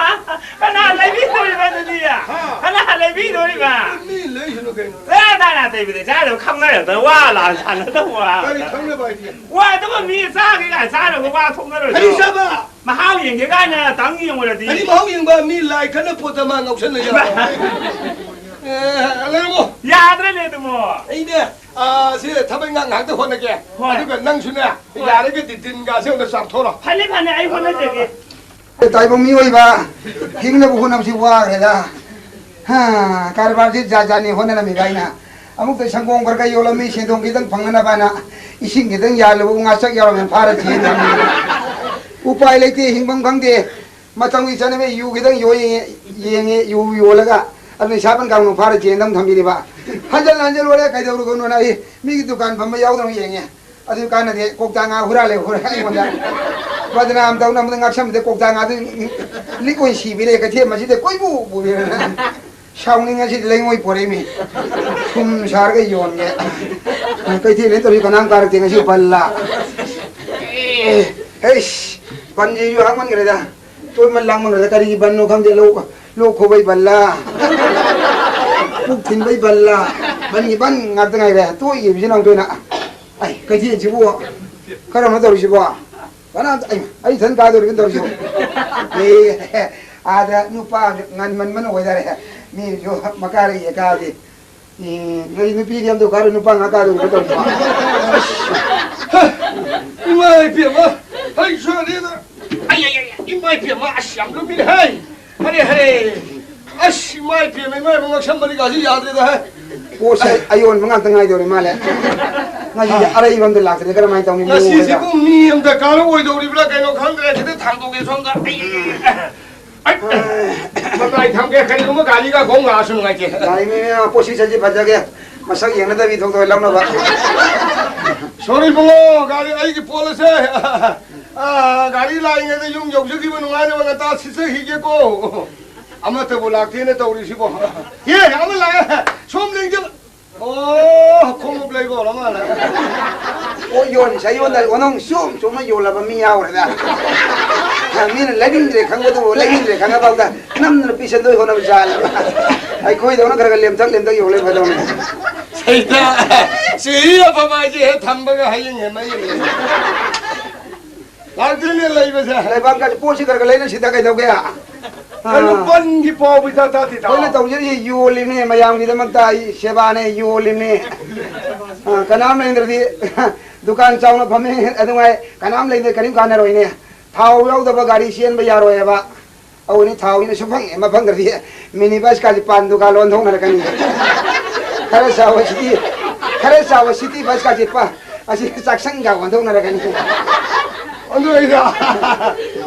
ꯀꯅꯥ ꯂꯩꯕꯤꯗꯣꯔꯤꯕ ꯑꯗꯨꯗꯤ? ꯍꯥ? ꯀꯅꯥ ꯂꯩꯕꯤꯗꯣꯔꯤꯕ? ꯃꯤ ꯂꯩꯁꯅꯨ ꯀꯩꯅꯣ꯫ ꯆꯥ ꯇꯥꯅ ꯇꯩꯕꯗ ꯆꯥꯗꯕ ꯈꯪꯅꯔꯗꯅ ꯋꯥ ꯂꯥꯟ ꯁꯥꯟꯅꯗꯕ ꯋꯥ꯫ ꯀꯔꯤ ꯈꯪꯅꯕ ꯍꯥꯏꯗꯤ? ꯋꯥ ꯑꯗꯨꯒ ꯃꯤ ꯆꯥꯒꯦ ꯀꯥꯏꯅ ꯆꯥꯅꯕ ꯋꯥ ꯊꯣꯛꯅꯔꯣꯏꯗ꯭ꯔꯣ? ꯀꯔꯤ ꯆꯥꯕ? ꯃꯍꯥꯎ ꯌꯦꯡꯒꯦ ꯀꯥꯏꯅ ꯇꯪ ꯌꯦꯡꯉꯨꯔꯗꯤ꯫ ꯀꯔꯤ ꯃꯍꯥꯎ ꯌꯦꯡꯕ? ꯃꯤ ꯂꯥꯏ ꯈꯠꯅ ꯄꯣꯠꯇ ꯃꯥ ꯉꯥꯎꯁꯟꯅ ꯌꯥꯕ? ꯑꯦ, ꯂꯩꯔꯝꯃꯣ꯫ ꯌꯥꯗ꯭ꯔꯦꯅꯦ ꯑꯗꯨꯃꯣ꯫ ꯑꯩꯅꯦ, ꯑꯥ, ꯁꯤ ꯊꯕꯛ ꯏꯪꯈꯥꯡ ꯉꯥꯏꯍꯥꯛꯇ ꯍꯣꯠꯅꯒꯦ꯫ ꯍꯣꯏ꯫ ꯑꯗꯨꯒ ꯅꯪꯁꯨꯅꯦ, ꯍꯣꯏ꯫ ꯌꯥꯔꯒꯗꯤ ꯗꯤꯟꯒꯥꯁꯦ ꯑꯝꯇ ꯆꯥꯝꯊꯣꯔꯣ꯫ ꯐꯅꯤ, ꯐꯅꯤ, ꯑꯩ ꯍꯣꯠꯅꯖꯒꯦ꯫ ꯇꯥꯏꯕꯪ ꯃꯤꯑꯣꯏꯕ ꯍꯤꯡꯅꯕ ꯍꯣꯠꯅꯕꯁꯤ ꯋꯥꯈ꯭ꯔꯦꯗ꯫ ꯍꯥ, ꯀꯔꯕꯥꯔꯁꯤ ꯖꯥꯠ ꯖꯥꯠꯅꯤ ꯍꯣꯠꯅꯔꯝꯃꯤꯕ ꯑꯩꯅ꯫ ꯑꯃꯨꯛꯇ ꯁꯪꯒꯣꯝ ꯈꯔ ꯈꯔ ꯌꯣꯜꯂꯝꯃꯤ, ꯁꯦꯟꯗꯣꯡ ꯈꯤꯇꯪ ꯐꯪꯅꯅꯕꯅ ꯏꯁꯤꯡ ꯈꯤꯇꯪ ꯌꯥꯜꯂꯨꯕ ꯉꯥꯆꯛ ꯌꯥꯎꯔꯝꯃꯦ ꯐꯥꯔ ꯆꯦꯟ ꯊꯝꯃꯤ꯫ ꯎꯄꯥꯏ ꯂꯩꯇꯦ, ꯍꯤꯡꯐꯝ ꯈꯪꯗꯦ꯫ ꯃꯇꯝꯒꯤ ꯆꯠꯅꯕꯤ ꯌꯨ ꯈꯤꯇꯪ ꯌꯣ-, ꯌꯦꯡꯉꯦ, ꯌꯨ ꯌꯣꯜꯂꯒ ꯑꯗꯨ ꯅꯤꯁꯥ ꯄꯟ ꯀꯥꯡꯕꯨ ꯐꯥꯔ ꯆꯦꯟ ꯑꯗꯨꯝ ꯊꯝꯕꯤꯔꯤꯕ꯫ ꯍꯟꯖꯜ ꯍꯟꯖꯜ ꯂꯣꯏꯔꯦ, ꯀꯩꯗꯧꯔꯨꯒꯅꯣꯅ ꯑꯩ ꯃꯤꯒꯤ ꯗꯨꯀꯥꯟ ꯐꯝꯕ ꯌꯥꯎꯗꯅ ꯌꯦꯡꯉꯦ꯫ ꯑꯗꯨ ꯀꯥꯟꯅꯗꯦ, ꯀꯧꯇꯥ ꯉꯥ ꯍꯨꯔꯥꯜꯂꯦ, ꯍꯨꯔꯥꯜꯂꯦ ꯑꯩꯉꯣꯟꯗ ꯕꯗꯅꯥꯝ ꯇꯧꯅꯕꯗ ꯉꯥꯛꯁꯝꯕꯗ ꯀꯧꯇꯥ ꯉꯥꯗꯨ ꯂꯤꯛ ꯑꯣꯏꯅ ꯁꯤꯕꯤꯔꯦ, ꯀꯩꯊꯦꯜ ꯃꯁꯤꯗ ꯀꯣꯏꯄꯨ ꯄꯨꯕꯤꯔꯦ꯫ ꯁꯥꯎꯅꯤꯡꯉꯁꯤꯗꯤ ꯂꯩꯉꯣꯏ ꯄꯣꯔꯛꯏꯃꯤ꯫ ꯁꯨꯝ ꯁꯥꯔꯒ ꯌꯣꯟꯒꯦ꯫ ꯀꯩꯊꯦꯜ ꯇꯧꯔꯤ ꯀꯅꯥꯝ ꯀꯥꯔꯛꯇꯦ ꯉꯁꯤ ꯕꯜꯂꯥ꯫ ꯑꯦ, ꯍꯩꯁ, ꯕꯟꯁꯤꯁꯨ ꯍꯥꯡꯃꯟꯈ꯭ꯔꯦꯗ꯫ ꯇꯣꯏꯃꯟ ꯂꯥꯡꯃꯟꯈ꯭ꯔꯦꯗ꯫ ꯀꯔꯤꯒꯤ ꯕꯟꯅꯣ ꯈꯪꯗꯦ꯫ ꯂꯣꯛ, ꯂꯣꯛ ꯈꯨꯕꯩ ꯕꯜꯂꯥ, ꯄꯨꯛ ꯊꯤꯟꯕꯩ ꯕꯜꯂꯥ, ꯕꯟꯒꯤ ꯕꯟ ꯉꯥꯛꯇ ꯉꯥꯏꯔꯦ꯫ ꯇꯣꯛꯏꯒꯤꯕꯁꯤꯅ ꯑꯃꯨꯛꯇꯣꯏꯅ꯫ ꯑꯩ ꯀꯩꯊꯦꯜꯁꯤꯕꯨ ꯀꯔꯝꯅ ꯇꯧꯔꯤꯁꯤꯕꯣ? ꯀꯅꯥꯝꯇ, ꯑꯩ, ꯑꯩ ꯏꯊꯟ ꯀꯥꯗꯣꯔꯤꯕꯅꯤ ꯇꯧꯔꯤꯁꯤꯕꯣ꯫ ꯑꯦ, ꯑꯥꯗ ꯅꯨꯄꯥ ꯉꯟꯃꯟꯕꯅ ꯑꯣꯏꯇꯥꯔꯦ꯫ ꯃꯤꯁꯨ ꯃꯀꯥꯔ ꯌꯦꯛ ꯀꯥꯗꯦ꯫ ꯑꯦ, ꯅꯣꯏ ꯅꯨꯄꯤꯗꯤ ꯑꯝꯇ ꯀꯥꯔꯣꯏ, ꯅꯨꯄꯥ ꯉꯥꯛ ꯀꯥꯗꯣꯔꯤꯕ ꯇꯧꯔꯤꯁꯤꯕꯣ꯫ ꯏꯃꯥ ꯏꯕꯦꯝꯃ, ꯑꯩ ꯁꯣꯔꯤꯗ꯫ ꯑꯩ, ꯑꯩ, ꯑꯩ, ꯏꯃꯥ ꯏꯕꯦꯝꯃ, ꯑꯁ, ꯌꯥꯝ ꯂꯨꯝꯃꯤꯅꯦ, ꯍꯩ꯫ ꯍꯔꯦ, ꯍꯔꯦ꯫ ꯑꯁ, ꯏꯃꯥ ꯏꯕꯦꯝꯃ, ꯏꯃꯥ ꯏꯕꯦꯝꯃ, ꯉꯛꯁꯝ ꯃꯔꯤꯒꯥꯁꯤ ꯌꯥꯗ꯭ꯔꯦꯗ, ꯍꯩ꯫ ꯄꯣꯠꯁꯦ ꯑꯌꯣꯟꯕ ꯉꯥꯛꯇ ꯉꯥꯏꯗꯧꯔꯤ ꯃꯥꯜꯂꯦ꯫ ꯉꯁꯤꯗꯤ ꯑꯔꯩꯕ ꯑꯝꯇ ꯂꯥꯛꯇ꯭ꯔꯦ, ꯀꯔꯝꯍꯥꯏꯅ ꯇꯧꯅꯤ ꯃꯑꯣꯡꯁꯤꯗ? ꯉꯁꯤꯁꯤꯕꯨ ꯃꯤ ꯑꯝꯇ ꯀꯥꯔꯛꯑꯣꯏꯗꯧꯔꯤꯕ꯭ꯔꯥ ꯀꯩꯅꯣ ꯈꯪꯗ꯭ꯔꯦ, ꯁꯤꯗ ꯊꯥꯡꯗꯣꯛꯀꯦ ꯁꯣꯝꯗ꯫ ꯑꯩ, ꯑꯩ, ꯃꯇꯥꯏ ꯊꯝꯒꯦ, ꯀꯔꯤꯒꯨꯝꯕ ꯒꯥꯔꯤꯒ ꯈꯣꯡ ꯂꯥꯛꯑꯁꯨ ꯅꯨꯡꯉꯥꯏꯇꯦ꯫ ꯒꯥꯔꯤ ꯃꯤ, ꯃꯤ, ꯄꯣꯠꯁꯤ ꯆꯠꯁꯤ ꯐꯖꯒꯦ, ꯃꯁꯛ ꯌꯦꯡꯅꯗꯕꯤ ꯊꯣꯛꯇꯧ ꯂꯧꯅꯕ꯫ ꯁꯣꯔꯤ ꯏꯕꯨꯡꯉꯣ, ꯒꯥꯔꯤ ꯑꯩꯒꯤ ꯄꯣꯠ ꯑꯁꯦ, ꯑꯥ, ꯒꯥꯔꯤ ꯂꯥꯛꯏꯉꯩꯗ ꯌꯨꯝ ꯌꯧꯖꯈꯤꯕ ꯅꯨꯡꯉꯥꯏꯅꯕ ꯉꯟꯇꯥ ꯁꯤꯠꯆꯈꯤꯒꯦꯀꯣ꯫ ꯑꯃꯠꯇꯕꯨ ꯂꯥꯛꯇꯦꯅ ꯇꯧꯔꯤꯁꯤꯕꯣ꯫ ꯌꯦ, ꯑꯃ ꯂꯥꯛꯑꯦ꯫ ꯁꯣꯝ ꯂꯦꯡꯖꯕ꯫ ꯑꯣ, ꯈꯣꯡꯎꯞ ꯂꯩꯕ ꯑꯣꯏꯔ ꯃꯥꯜꯂꯦ꯫ ꯑꯣ, ꯌꯣꯟꯁꯦ ꯌꯣꯟꯗ ꯑꯣꯅꯧ ꯆꯨꯝ ꯆꯨꯝꯅ ꯌꯣꯜꯂꯕ ꯃꯤ ꯌꯥꯎꯔꯦꯗ꯫ ꯃꯤꯅ ꯂꯩꯅꯤꯡꯗ꯭ꯔꯦ ꯈꯪꯕꯗꯨꯕꯨ ꯂꯩꯅꯤꯡꯗ꯭ꯔꯦ ꯈꯪꯉꯐꯥꯎꯗ ꯅꯝꯗꯅ ꯄꯤꯁꯟꯗꯣꯏ ꯍꯣꯠꯅꯕ ꯖꯥꯠꯂꯕ? ꯑꯩꯈꯣꯏꯗꯧꯅ ꯈꯔ ꯈꯔ ꯂꯦꯝꯊꯛ ꯂꯦꯝꯊꯛ ꯌꯣꯜꯂꯦ ꯐꯗꯧꯅꯤ꯫ ꯁꯩꯇ, ꯆꯨꯍꯤ ꯑꯐꯕ ꯍꯥꯏꯁꯦ ꯍꯦꯛ ꯊꯝꯕꯒ ꯍꯌꯦꯡ ꯍꯦꯛ ꯃꯩ ꯂꯥꯛꯇ꯭ꯔꯤꯅꯦ ꯂꯩꯕꯁꯦ꯫ ꯂꯩꯕꯥꯛꯀꯥꯁꯦ ꯄꯣꯠꯁꯤ ꯈꯔ ꯈꯔ ꯂꯩꯅ ꯁꯤꯗ ꯀꯩꯗꯧꯒꯦ? ꯀꯩꯅꯣ ꯑꯥ꯫ ꯄꯟꯒꯤ ꯄꯥꯎ ꯏꯇꯥ ꯇꯥꯗꯦꯗ꯫ ꯑꯩꯈꯣꯏꯅ ꯇꯧꯖꯔꯤꯁꯦ ꯌꯣꯜꯂꯤꯅꯦ, ꯃꯌꯥꯝꯒꯤꯗꯃꯛꯇ ꯑꯩ ꯁꯦꯕꯥꯅꯦ, ꯌꯣꯜꯂꯤꯅꯦ꯫ ꯑꯥ, ꯀꯅꯥꯝ ꯂꯩꯅꯗ꯭ꯔꯗꯤ ꯗꯨꯀꯥꯟ ꯆꯥꯎꯅ ꯐꯝꯃꯦ, ꯑꯗꯨꯉꯥꯏ ꯀꯅꯥꯝ ꯂꯩꯅ ꯀꯔꯤꯝ ꯀꯥꯟꯅꯔꯣꯏꯅꯦ꯫ ꯊꯥꯎ ꯌꯥꯎꯗꯕ ꯒꯥꯔꯤ ꯆꯦꯟꯕ ꯌꯥꯔꯣꯏꯑꯕ꯫ ꯑꯧꯅꯤ, ꯊꯥꯎꯁꯤꯅ ꯁꯨꯐꯪ ꯍꯦꯛ ꯃꯐꯪꯗ꯭ꯔꯗꯤ ꯃꯤꯅꯤ ꯕꯁꯀꯥꯁꯦ ꯄꯥꯟ ꯗꯨꯀꯥꯟ ꯑꯣꯟꯊꯣꯛꯅꯔꯛꯀꯅꯤ꯫ ꯈꯔ ꯆꯥꯎꯕ ꯁꯤꯇꯤ, ꯈꯔ ꯆꯥꯎꯕ ꯁꯤꯇꯤ ꯕꯁꯀꯥꯁꯦ ꯄꯥ-, ꯑꯁꯤ ꯆꯥꯛꯁꯪꯒ ꯑꯣꯟꯊꯣꯛꯅꯔꯛꯀꯅꯤ꯫ ꯑꯗꯨ ꯑꯩꯅ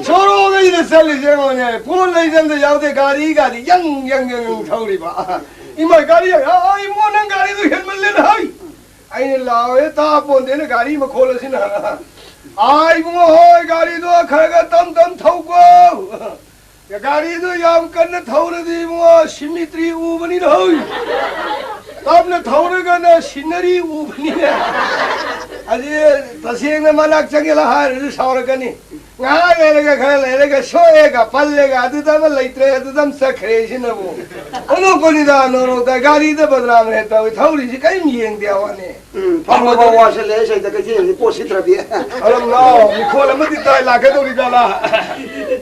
ꯁꯣꯔꯣꯛ ꯑꯩꯅ ꯆꯠꯂꯤꯁꯦ ꯌꯦꯡꯉꯣꯅꯦ, ꯄꯣꯠ ꯂꯩꯁꯦ ꯑꯝꯇ ꯌꯥꯎꯗꯦ, ꯒꯥꯔꯤ, ꯒꯥꯔꯤ ꯌꯪ ꯌꯪ ꯌꯪ ꯌꯪ ꯊꯧꯔꯤꯕ꯫ ꯏꯃꯥ, ꯒꯥꯔꯤ ꯌꯪ, ꯑꯥ, ꯏꯕꯨꯡꯉꯣ, ꯅꯪ ꯒꯥꯔꯤꯗꯨ ꯍꯦꯟꯃꯜꯂꯦꯗ, ꯍꯩ꯫ ꯑꯩꯅ ꯂꯥꯎꯔꯦ, ꯇꯥ ꯄꯣꯟꯗꯦꯅ ꯒꯥꯔꯤ ꯃꯈꯣꯜ ꯑꯁꯤꯅ꯫ ꯑꯥ, ꯏꯕꯨꯡꯉꯣ ꯍꯣꯏ, ꯒꯥꯔꯤꯗꯣ ꯈꯔ ꯈꯔ ꯇꯝ ꯇꯝ ꯊꯧꯀꯣ꯫ ꯒꯥꯔꯤꯗꯣ ꯌꯥꯝ ꯀꯟꯅ ꯊꯧꯔꯗꯤ ꯏꯕꯨꯡꯉꯣ, ꯁꯤꯃꯤꯇ꯭ꯔꯤ ꯎꯕꯅꯤꯅ ꯍꯣꯏ꯫ ꯇꯞꯅ ꯊꯧꯔꯒꯅ ꯁꯤꯅꯔꯤ ꯎꯕꯅꯤꯅ꯫ ꯑꯁꯤ ꯇꯁꯦꯡꯅ ꯃꯅꯥꯛ ꯆꯪꯒꯦꯂꯥ ꯍꯥꯏꯔꯁꯨ ꯁꯥꯎꯔꯛꯀꯅꯤ꯫ ꯉꯥꯏꯍꯥꯛ ꯂꯩꯔꯒ, ꯈꯔ ꯂꯩꯔꯒ ꯁꯣꯛꯑꯦꯒ ꯄꯜꯂꯦꯒ ꯑꯗꯨꯗ ꯑꯃ ꯂꯩꯇ꯭ꯔꯦ, ꯑꯗꯨꯗ ꯑꯃ ꯆꯠꯈ꯭ꯔꯦ ꯁꯤꯅꯕꯨ꯫ ꯑꯣꯟꯊꯣꯛꯄꯅꯤꯗ ꯅꯣꯔꯣꯛꯇ ꯒꯥꯔꯤꯗ ꯕꯗꯅꯥꯝ ꯍꯦꯛ ꯇꯧꯏ, ꯊꯧꯔꯤꯁꯤ ꯀꯔꯤꯝ ꯌꯦꯡꯗꯦ ꯋꯥꯅꯤ꯫ ꯎꯝ, ꯐꯝꯕ ꯐꯥꯎ ꯋꯥꯁꯤꯜꯂꯛꯑꯦ, ꯁꯩꯗ ꯀꯩꯊꯦꯜꯁꯤ ꯄꯣꯠ ꯁꯤꯠꯇ꯭ꯔꯕꯤ꯫ ꯑꯗꯨꯝ ꯂꯥꯎ, ꯃꯤꯈꯣꯜ ꯑꯃꯗꯤ ꯇꯥꯏ, ꯂꯥꯛꯀꯗꯧꯔꯤ ꯖꯥꯠꯂꯥ?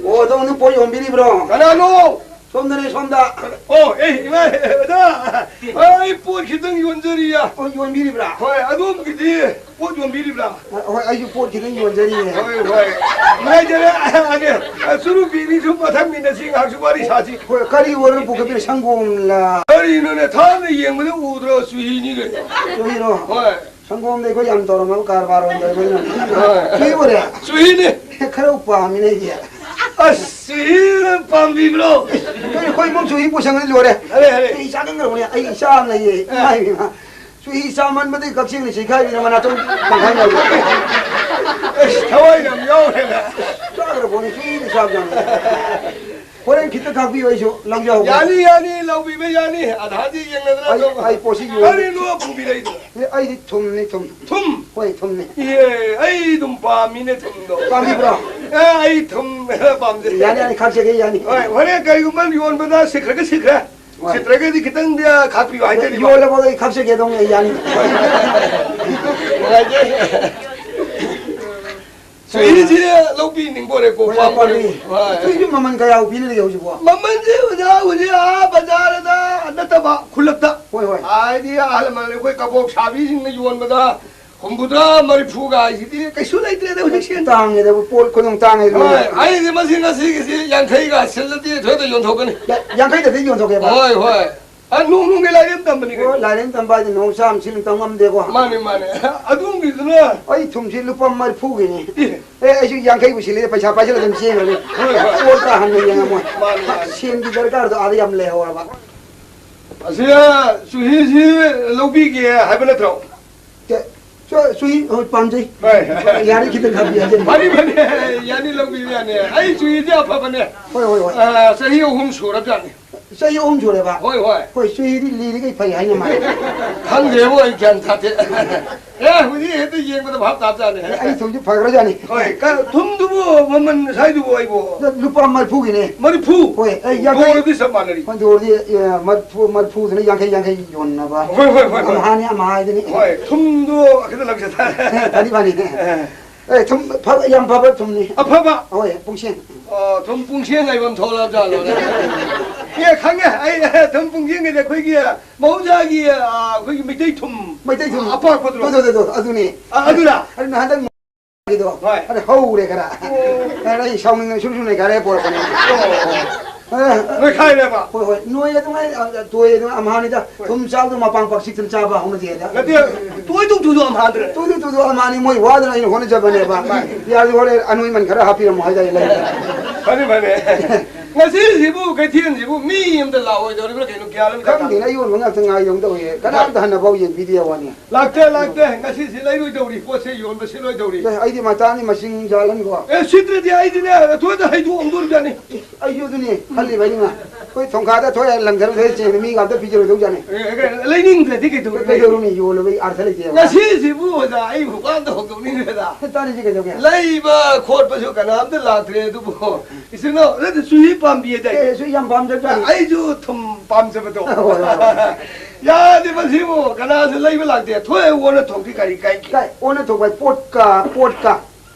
ꯑꯣ, ꯑꯗꯣꯝꯗ ꯄꯣꯠ ꯌꯣꯟꯕꯤꯔꯤꯕ꯭ꯔꯣ? ꯀꯅꯥꯅꯣ? ꯁꯣꯝꯗꯅꯦ, ꯁꯣꯝꯗ꯫ ꯑꯣ, ꯑꯦ, ꯏꯃꯥ, ꯑꯣꯖꯥ, ꯑꯩ ꯄꯣꯠ ꯈꯤꯇꯪ ꯌꯣꯟꯖꯔꯤꯌꯦ꯫ ꯄꯣꯠ ꯌꯣꯟꯕꯤꯔꯤꯕ꯭ꯔꯥ? ꯍꯣꯏ, ꯑꯗꯣꯝꯒꯤꯗꯤ ꯄꯣꯠ ꯌꯣꯟꯕꯤꯔꯤꯕ꯭ꯔꯥ? ꯑ, ꯍꯣꯏ, ꯑꯩꯁꯨ ꯄꯣꯠ ꯈꯤꯇꯪ ꯌꯣꯟꯖꯔꯤꯌꯦ꯫ ꯍꯣꯏ, ꯍꯣꯏ꯫ ꯅꯨꯡꯉꯥꯏꯖꯔꯦ꯫ ꯑꯗꯨ, ꯑ, ꯆꯨꯔꯨꯞ ꯄꯤꯔꯤꯁꯨ ꯃꯊꯪꯃꯤꯟꯅꯁꯤ, ꯉꯥꯏꯍꯥꯛꯁꯨ ꯋꯥꯔꯤ ꯁꯥꯁꯤ꯫ ꯍꯣꯏ, ꯀꯔꯤ ꯑꯣꯏꯔꯣ ꯄꯨꯈꯠꯄꯤꯔꯣ, ꯁꯪꯒꯣꯝꯂ? ꯀꯔꯤꯅꯣꯅꯦ, ꯊꯥꯞꯅ ꯌꯦꯡꯕꯗ ꯎꯗ꯭ꯔꯣ? ꯆꯨꯍꯤꯅꯤ ꯀꯩꯅꯣ꯫ ꯆꯨꯍꯤꯔꯣ? ꯍꯣꯏ꯫ ꯁꯪꯒꯣꯝꯗ ꯑꯩꯈꯣꯏ ꯌꯥꯝ ꯇꯧꯔꯝꯃꯕ ꯀꯔꯕꯥꯔ ꯑꯣꯏꯅ ꯇꯧꯔꯤꯕꯅꯤꯅ꯫ ꯍꯣꯏ꯫ ꯆꯨꯍꯤ ꯑꯣꯏꯔꯦ? ꯆꯨꯍꯤꯅꯦ꯫ ꯈꯔ ꯄꯥꯝꯃꯤꯅꯦ ꯑꯩꯗꯤ꯫ ꯑꯁ, ꯆꯨꯍꯤ ꯄꯥꯝꯕꯤꯕ꯭ꯔꯣ? ꯑꯩꯈꯣꯏ ꯏꯃꯨꯡ ꯆꯨꯍꯤ ꯄꯨꯁꯟꯕꯗꯤ ꯂꯣꯏꯔꯦ꯫ ꯑꯔꯦ, ꯑꯔꯦ꯫ ꯑꯩ ꯏꯆꯥ ꯈꯪꯗ꯭ꯔꯕꯅꯦ꯫ ꯑꯩ ꯏꯆꯥ ꯑꯃ ꯂꯩꯌꯦ꯫ ꯑ꯫ ꯏꯃꯥ ꯏꯕꯦꯝꯃ꯫ ꯆꯨꯍꯤ ꯆꯥꯃꯟꯕꯗꯒꯤ ꯀꯛꯆꯦꯡꯅ ꯆꯤꯛꯈꯥꯏꯕꯤꯅ ꯃꯅꯥꯇꯣꯟ ꯇꯪꯈꯥꯏ ꯌꯧꯔꯦ꯫ ꯑꯁ, ꯊꯋꯥꯏ ꯌꯥꯝ ꯌꯥꯎꯔꯦꯅ꯫ ꯆꯥꯈ꯭ꯔ ꯄꯣꯠꯅꯤ, ꯆꯨꯍꯤꯗꯤ ꯆꯥꯕ ꯌꯥꯝ ꯂꯩ꯫ ꯍꯣꯔꯦꯟ ꯈꯤꯇ ꯈꯥꯛꯄꯤꯌꯨ, ꯑꯩꯁꯨ ꯂꯧꯖꯍꯧꯒꯦ꯫ ꯌꯥꯅꯤ, ꯌꯥꯅꯤ, ꯂꯧꯕꯤꯕ ꯌꯥꯅꯤ꯫ ꯑꯙꯥꯗꯤ ꯌꯦꯡꯅꯗꯅ ꯑꯩ, ꯑꯗꯨꯝ꯫ ꯑꯩ ꯄꯣꯠꯁꯤ ꯌꯣꯟ- ꯀꯔꯤꯅꯣ ꯄꯨꯕꯤꯔꯛꯏꯗꯣ? ꯑꯦ, ꯑꯩꯗꯤ ꯊꯨꯝꯅꯤ, ꯊꯨꯝ꯫ ꯊꯨꯝ? ꯍꯣꯏ, ꯊꯨꯝꯅꯤ꯫ ꯏꯍꯦ, ꯑꯩ ꯑꯗꯨꯝ ꯄꯥꯝꯃꯤꯅꯦ ꯊꯨꯝꯗꯣ꯫ ꯄꯥꯝꯕꯤꯕ꯭ꯔꯣ? ꯑꯦ, ꯑꯩ ꯊꯨꯝ ꯄꯥꯝꯖꯩ꯫ ꯌꯥꯅꯤ, ꯌꯥꯅꯤ, ꯈꯥꯛꯆꯒꯦ, ꯌꯥꯅꯤ꯫ ꯍꯣꯏ, ꯍꯣꯔꯦꯟ ꯀꯔꯤꯒꯨꯝꯕ ꯌꯣꯟꯕꯗ ꯁꯤꯠꯈ꯭ꯔꯒ ꯁꯤꯠꯈ꯭ꯔꯦ꯫ ꯍꯣꯏ꯫ ꯁꯤꯠꯇ꯭ꯔꯒꯗꯤ ꯈꯤꯇꯪꯗꯤ ꯈꯥꯛꯄꯤꯌꯨ ꯍꯥꯏꯖꯔꯤꯕ꯫ ꯌꯣꯜꯂꯕꯣ? ꯑꯩ ꯈꯥꯛꯆꯒꯦ ꯑꯗꯨꯝ, ꯑꯩ ꯌꯥꯅꯤ꯫ ꯅꯨꯡꯉꯥꯏꯖꯩ꯫ ꯆꯨꯍꯤꯁꯤ ꯂꯧꯕꯤꯅꯤꯡꯕ ꯑꯣꯏꯔꯦꯀꯣ, ꯍꯣꯏ, ꯄꯥꯝꯕ ꯑꯣꯏꯔꯦꯀꯣ꯫ ꯄꯥꯝꯃꯤ꯫ ꯍꯣꯏ꯫ ꯆꯨꯍꯤꯁꯨ ꯃꯃꯜ ꯀꯌꯥ ꯄꯤꯅꯔꯤꯒꯦ ꯍꯧꯖꯤꯛꯄꯣ? ꯃꯃꯜꯁꯦ ꯑꯣꯖꯥ, ꯍꯧꯖꯤꯛ ꯑꯥ ꯕꯖꯥꯔꯗ ꯅꯠꯇꯕ, ꯈꯨꯜꯂꯛꯇ꯫ ꯍꯣꯏ, ꯍꯣꯏ꯫ ꯍꯥꯏꯗꯤ ꯑꯍꯜ ꯂꯃꯟ ꯑꯩꯈꯣꯏ ꯀꯕꯣꯛ ꯁꯥꯕꯤꯁꯤꯡꯅ ꯌꯣꯟꯕꯗ ꯍꯨꯝꯐꯨꯇꯔꯥ, ꯃꯔꯤꯐꯨꯒ ꯍꯥꯏꯁꯤꯗꯤ ꯀꯩꯁꯨ ꯂꯩꯇ꯭ꯔꯦꯗ ꯍꯧꯖꯤꯛꯁꯦ꯫ ꯇꯥꯡꯉꯦꯗ, ꯄꯣꯠ ꯈꯨꯗꯣꯡ ꯇꯥꯡꯉꯦ꯫ ꯍꯣꯏ, ꯑꯩꯗꯤ ꯃꯁꯤ ꯉꯁꯤꯒꯤꯁꯤ ꯌꯥꯡꯈꯩꯒ ꯁꯤꯜꯂꯗꯤ ꯊꯣꯏꯗ ꯌꯣꯟꯊꯣꯛꯀꯅꯤ꯫ ꯌꯥ-, ꯌꯥꯡꯈꯩꯗꯗꯤ ꯌꯣꯟꯊꯣꯛꯀꯦꯕ? ꯍꯣꯏ, ꯍꯣꯏ꯫ ꯑ, ꯅꯣꯡ ꯅꯣꯡꯒꯤ ꯂꯥꯏꯔꯦꯝ ꯇꯝꯕꯅꯤ ꯀꯩꯅꯣ꯫ ꯍꯣꯏ, ꯂꯥꯏꯔꯦꯝ ꯇꯝꯕ ꯍꯥꯏꯗꯤ ꯅꯣꯡ ꯆꯥꯝ ꯁꯤꯜ ꯇꯝ ꯉꯝꯗꯦꯀꯣ꯫ ꯃꯥꯅꯦ, ꯃꯥꯅꯦ꯫ ꯑꯗꯣꯝꯒꯤꯗꯨꯅ? ꯑꯩ ꯊꯨꯝꯁꯤ ꯂꯨꯄꯥ ꯃꯔꯤꯐꯨꯒꯤꯅꯤ꯫ ꯑꯦ꯫ ꯑꯦ, ꯑꯩꯁꯨ ꯌꯥꯡꯈꯩꯕꯨ ꯁꯤꯜꯂꯤ, ꯄꯩꯁꯥ ꯄꯥꯏꯁꯤꯜꯂ ꯑꯗꯨꯝ ꯆꯦꯟꯈ꯭ꯔꯅꯤ꯫ ꯍꯣꯏ, ꯍꯣꯏ꯫ ꯄꯣꯠ ꯀꯥ ꯍꯟꯅ ꯌꯦꯡꯉꯝꯃꯣꯏ꯫ ꯃꯥꯅꯦ, ꯃꯥꯅꯦ꯫ ꯁꯦꯟꯒꯤ ꯗꯔꯀꯥꯔꯗꯣ ꯑꯥꯗ ꯌꯥꯝ ꯂꯩꯍꯧꯔꯕ꯫ ꯑꯁꯤꯗ ꯆꯨꯍꯤꯁꯤ ꯂꯧꯕꯤꯒꯦ ꯍꯥꯏꯕ ꯅꯠꯇ꯭ꯔꯣ? ꯆꯦ, ꯆꯨ-, ꯆꯨꯍꯤ ꯍꯣꯏ ꯄꯥꯝꯖꯩ꯫ ꯍꯣꯏ꯫ ꯌꯥꯔꯤ ꯈꯤꯇꯪ ꯈꯥꯛꯄꯤ ꯍꯥꯏꯖꯔꯤ꯫ ꯐꯅꯤ, ꯐꯅꯤ꯫ ꯌꯥꯅꯤ, ꯂꯧꯕꯤꯕ ꯌꯥꯅꯤ꯫ ꯑꯩ ꯆꯨꯍꯤꯗꯤ ꯑꯐꯕꯅꯦ꯫ ꯍꯣꯏ, ꯍꯣꯏ, ꯍꯣꯏ꯫ ꯑ, ꯆꯍꯤ ꯑꯍꯨꯝ ꯁꯨꯔꯕꯖꯥꯠꯅꯤ꯫ ꯆꯍꯤ ꯑꯍꯨꯝ ꯁꯨꯔꯦꯕ? ꯍꯣꯏ, ꯍꯣꯏ꯫ ꯍꯣꯏ, ꯆꯨꯍꯤꯗꯤ ꯂꯤꯔꯤꯈꯩ ꯐꯩ ꯍꯥꯏꯅ ꯃꯥꯜꯂꯦ꯫ ꯈꯪꯗꯦꯕꯣ, ꯑꯩ ꯒ꯭ꯌꯥꯟ ꯇꯥꯗꯦ꯫ ꯑꯦ, ꯍꯧꯖꯤꯛ ꯍꯦꯛꯇ ꯌꯦꯡꯕꯗ ꯚꯥꯞ ꯇꯥꯕꯖꯥꯠꯅꯤ꯫ ꯑꯦ, ꯑꯩ ꯊꯨꯝꯁꯤ ꯐꯈ꯭ꯔꯖꯥꯠꯅꯤ꯫ ꯍꯣꯏ, ꯀ-, ꯊꯨꯝꯗꯨꯕꯨ ꯃꯃꯜ ꯉꯁꯥꯏꯗꯨꯕꯨ ꯑꯩꯕꯨ? ꯂꯨꯄꯥ ꯃꯔꯤꯐꯨꯒꯤꯅꯦ꯫ ꯃꯔꯤꯐꯨ? ꯍꯣꯏ, ꯑꯩ ꯌꯥꯡꯈꯩ꯫ ꯗꯣꯔꯗꯤ ꯆꯞ ꯃꯥꯟꯅꯔꯤ꯫ ꯍꯣꯏ, ꯗꯣꯔꯗꯤ, ꯑꯦ, ꯃꯔꯤꯐꯨ, ꯃꯔꯤꯐꯨꯗꯨꯅ ꯌꯥꯡꯈꯩ, ꯌꯥꯡꯈꯩ ꯌꯣꯟꯅꯕ꯫ ꯍꯣꯏ, ꯍꯣꯏ, ꯍꯣꯏ, ꯍꯣꯏ꯫ ꯑꯃꯍꯥꯅꯤ, ꯑꯃꯍꯥ ꯍꯥꯏꯗꯨꯅꯤ꯫ ꯍꯣꯏ, ꯊꯨꯝꯗꯣ ꯈꯤꯇ ꯂꯧꯖ ꯇꯥꯔꯦ꯫ ꯐꯅꯤ, ꯐꯅꯤ꯫ ꯑꯦ꯫ ꯑꯦ, ꯊꯨꯝ ꯐꯕ, ꯌꯥꯝ ꯐꯕ ꯊꯨꯝꯅꯤ꯫ ꯑꯐꯕ? ꯍꯣꯏ, ꯄꯨꯡꯁꯦꯡ꯫ ꯑꯣ, ꯊꯨꯝ ꯄꯨꯡꯁꯦꯡ ꯍꯥꯏꯕ ꯑꯃ ꯊꯣꯛꯂꯛꯑꯕ ꯖꯥꯠꯂꯣꯅꯦ? ꯑꯦ, ꯈꯪꯉꯦ꯫ ꯑꯩ, ꯑꯦ, ꯊꯨꯝ ꯄꯨꯡꯁꯦꯡꯒꯤꯗꯤ ꯑꯩꯈꯣꯏꯒꯤ ꯃꯍꯧꯁꯥꯒꯤ, ꯑ, ꯑꯩꯈꯣꯏꯒꯤ ꯃꯩꯇꯩ ꯊꯨꯝ꯫ ꯃꯩꯇꯩ ꯊꯨꯝ꯫ ꯑꯄꯥꯛꯄꯗꯨꯔꯣ? ꯇꯣ, ꯇꯣ, ꯇꯣ, ꯇꯣ, ꯑꯗꯨꯅꯤ꯫ ꯑ, ꯑꯗꯨꯔꯥ? ꯑꯗꯨꯅ ꯍꯟꯗꯛ ꯒꯤꯗꯣ꯫ ꯍꯣꯏ꯫ ꯑꯗꯨ ꯍꯧꯔꯦ ꯈꯔ꯫ ꯑꯣ꯫ ꯑꯗꯨꯅ ꯑꯩ ꯁꯥꯎꯅꯤꯡꯗꯅ ꯁꯨꯔ ꯁꯨꯔ ꯅꯩꯈꯥꯏꯔꯦ ꯄꯣꯔꯛꯄꯅꯦ꯫ ꯑꯣ꯫ ꯑ꯫ ꯅꯣꯏꯈꯥꯏꯔꯦꯕ? ꯍꯣꯏ, ꯍꯣꯏ꯫ ꯅꯣꯏ ꯑꯗꯨꯃꯥꯏꯅ, ꯑ, ꯇꯣꯏ ꯑꯗꯨꯝ ꯑꯝꯍꯥꯅꯤꯗ꯫ ꯍꯣꯏ꯫ ꯊꯨꯝ ꯆꯥꯕꯗꯣ ꯃꯄꯥꯡ ꯄꯥꯛꯁꯤꯛꯇꯅ ꯆꯥꯕ ꯍꯧꯅꯗꯦꯗ꯫ ꯅꯠꯇꯦ, ꯇꯣꯏꯗꯨ ꯇꯨꯗꯨ ꯑꯝꯍꯥꯗ꯭ꯔꯦ꯫ ꯇꯣꯏꯗꯨ ꯇꯨꯗꯨ ꯑꯝꯍꯥꯅꯤ, ꯃꯣꯏ ꯋꯥꯗꯅ ꯑꯩꯅ ꯍꯣꯠꯅꯖꯕꯅꯦꯕ꯫ ꯃꯥꯅꯤ꯫ ꯌꯥꯔꯗꯤ ꯍꯣꯔꯦꯟ ꯑꯅꯣꯏꯃꯟ ꯈꯔ ꯍꯥꯞꯄꯤꯔꯝꯃꯣ ꯍꯥꯏꯇꯥꯔꯦ ꯂꯩꯗ꯫ ꯐꯅꯤ, ꯐꯅꯤ꯫ ꯉꯁꯤꯁꯤꯕꯨ ꯀꯩꯊꯦꯜꯁꯤꯕꯨ ꯃꯤ ꯑꯝꯇ ꯂꯥꯛꯑꯣꯏꯗꯧꯔꯤꯕ꯭ꯔꯥ ꯀꯩꯅꯣ ꯒ꯭ꯌꯥꯟ ꯑꯃ ꯏꯇꯥ ꯇꯥꯗꯦ꯫ ꯈꯪꯗꯦꯅꯦ, ꯑꯌꯣꯟꯕ ꯉꯥꯛꯇ ꯉꯥꯏꯗꯧꯅ ꯇꯧꯏ꯫ ꯀꯅꯥꯝꯇ ꯍꯟꯅꯐꯥꯎ ꯌꯦꯡꯕꯤꯗꯦ ꯋꯥꯅꯤ꯫ ꯂꯥꯛꯇꯦ, ꯂꯥꯛꯇꯦ꯫ ꯉꯁꯤꯁꯤ ꯂꯩꯔꯣꯏꯗꯧꯔꯤ, ꯄꯣꯠꯁꯦ ꯌꯣꯟꯕ ꯁꯤꯠꯂꯣꯏꯗꯧꯔꯤ꯫ ꯑꯦ, ꯑꯩꯗꯤ ꯃꯇꯥꯅꯤ ꯃꯁꯤꯡ ꯌꯥꯜꯍꯟꯈꯣ꯫ ꯑꯦ, ꯁꯤꯠꯇ꯭ꯔꯗꯤ ꯑꯩꯗꯤꯅꯦ, ꯊꯣꯏꯗ ꯍꯩꯗꯣꯛꯑꯝꯗꯣꯔꯤꯕꯅꯤ꯫ ꯑꯩꯁꯨ ꯑꯗꯨꯅꯤ ꯈꯜꯂꯤꯕ ꯑꯩꯅ꯫ ꯑꯩꯈꯣꯏ ꯊꯣꯡꯈꯥꯗ ꯊꯣꯛꯑꯦ, ꯂꯪꯊꯔ ꯊꯣꯛꯑꯦ, ꯆꯦꯡꯗ ꯃꯤꯒ ꯑꯝꯇ ꯄꯤꯖꯔꯣꯏꯗꯧꯖꯥꯠꯅꯤ꯫ ꯑꯦ, ꯑꯦ, ꯂꯩꯅꯤꯡꯗ꯭ꯔꯗꯤ ꯀꯩꯗꯧꯔꯨꯅꯤ? ꯀꯩꯗꯧꯔꯨꯅꯤ? ꯌꯣꯜꯂꯨꯕꯩ ꯑꯥꯔꯊ ꯂꯩꯇꯦꯕ꯫ ꯉꯁꯤꯁꯤꯕꯨ ꯑꯣꯖꯥ, ꯑꯩ ꯍꯨꯀꯥꯝꯗ ꯍꯧꯗꯣꯛꯅꯤꯡꯈ꯭ꯔꯦꯗ꯫ ꯇꯥꯔꯤꯁꯤ ꯀꯩꯗꯧꯒꯦ? ꯂꯩꯕ ꯈꯣꯠꯄꯁꯨ ꯀꯅꯥꯝꯇ ꯂꯥꯛꯇ꯭ꯔꯦ, ꯑꯗꯨꯕꯨ ꯏꯆꯤꯟ ꯏꯅꯥꯎ, ꯅꯠꯇꯦ, ꯆꯨꯍꯤ ꯄꯥꯝꯕꯤ ꯍꯥꯏꯗꯥꯏ? ꯑꯦ, ꯆꯨꯍꯤ ꯌꯥꯝ ꯄꯥꯝꯖꯕꯖꯥꯠꯅꯤ꯫ ꯑꯩꯁꯨ ꯊꯨꯝ ꯄꯥꯝꯖꯕꯗꯣ꯫ ꯍꯣꯏ, ꯍꯣꯏ, ꯍꯣꯏ꯫ ꯌꯥꯗꯦ ꯃꯁꯤꯕꯨ, ꯀꯅꯥꯁꯨ ꯂꯩꯕ ꯂꯥꯛꯇꯦ꯫ ꯊꯣꯛꯑꯦ, ꯑꯣꯟꯅ ꯊꯣꯛꯇꯤ ꯀꯔꯤ ꯀꯥꯏꯒꯦ? ꯀꯥꯏ, ꯑꯣꯟꯅ ꯊꯣꯛꯄ ꯍꯥꯏ, ꯄꯣꯠꯀ, ꯄꯣꯠꯀ꯫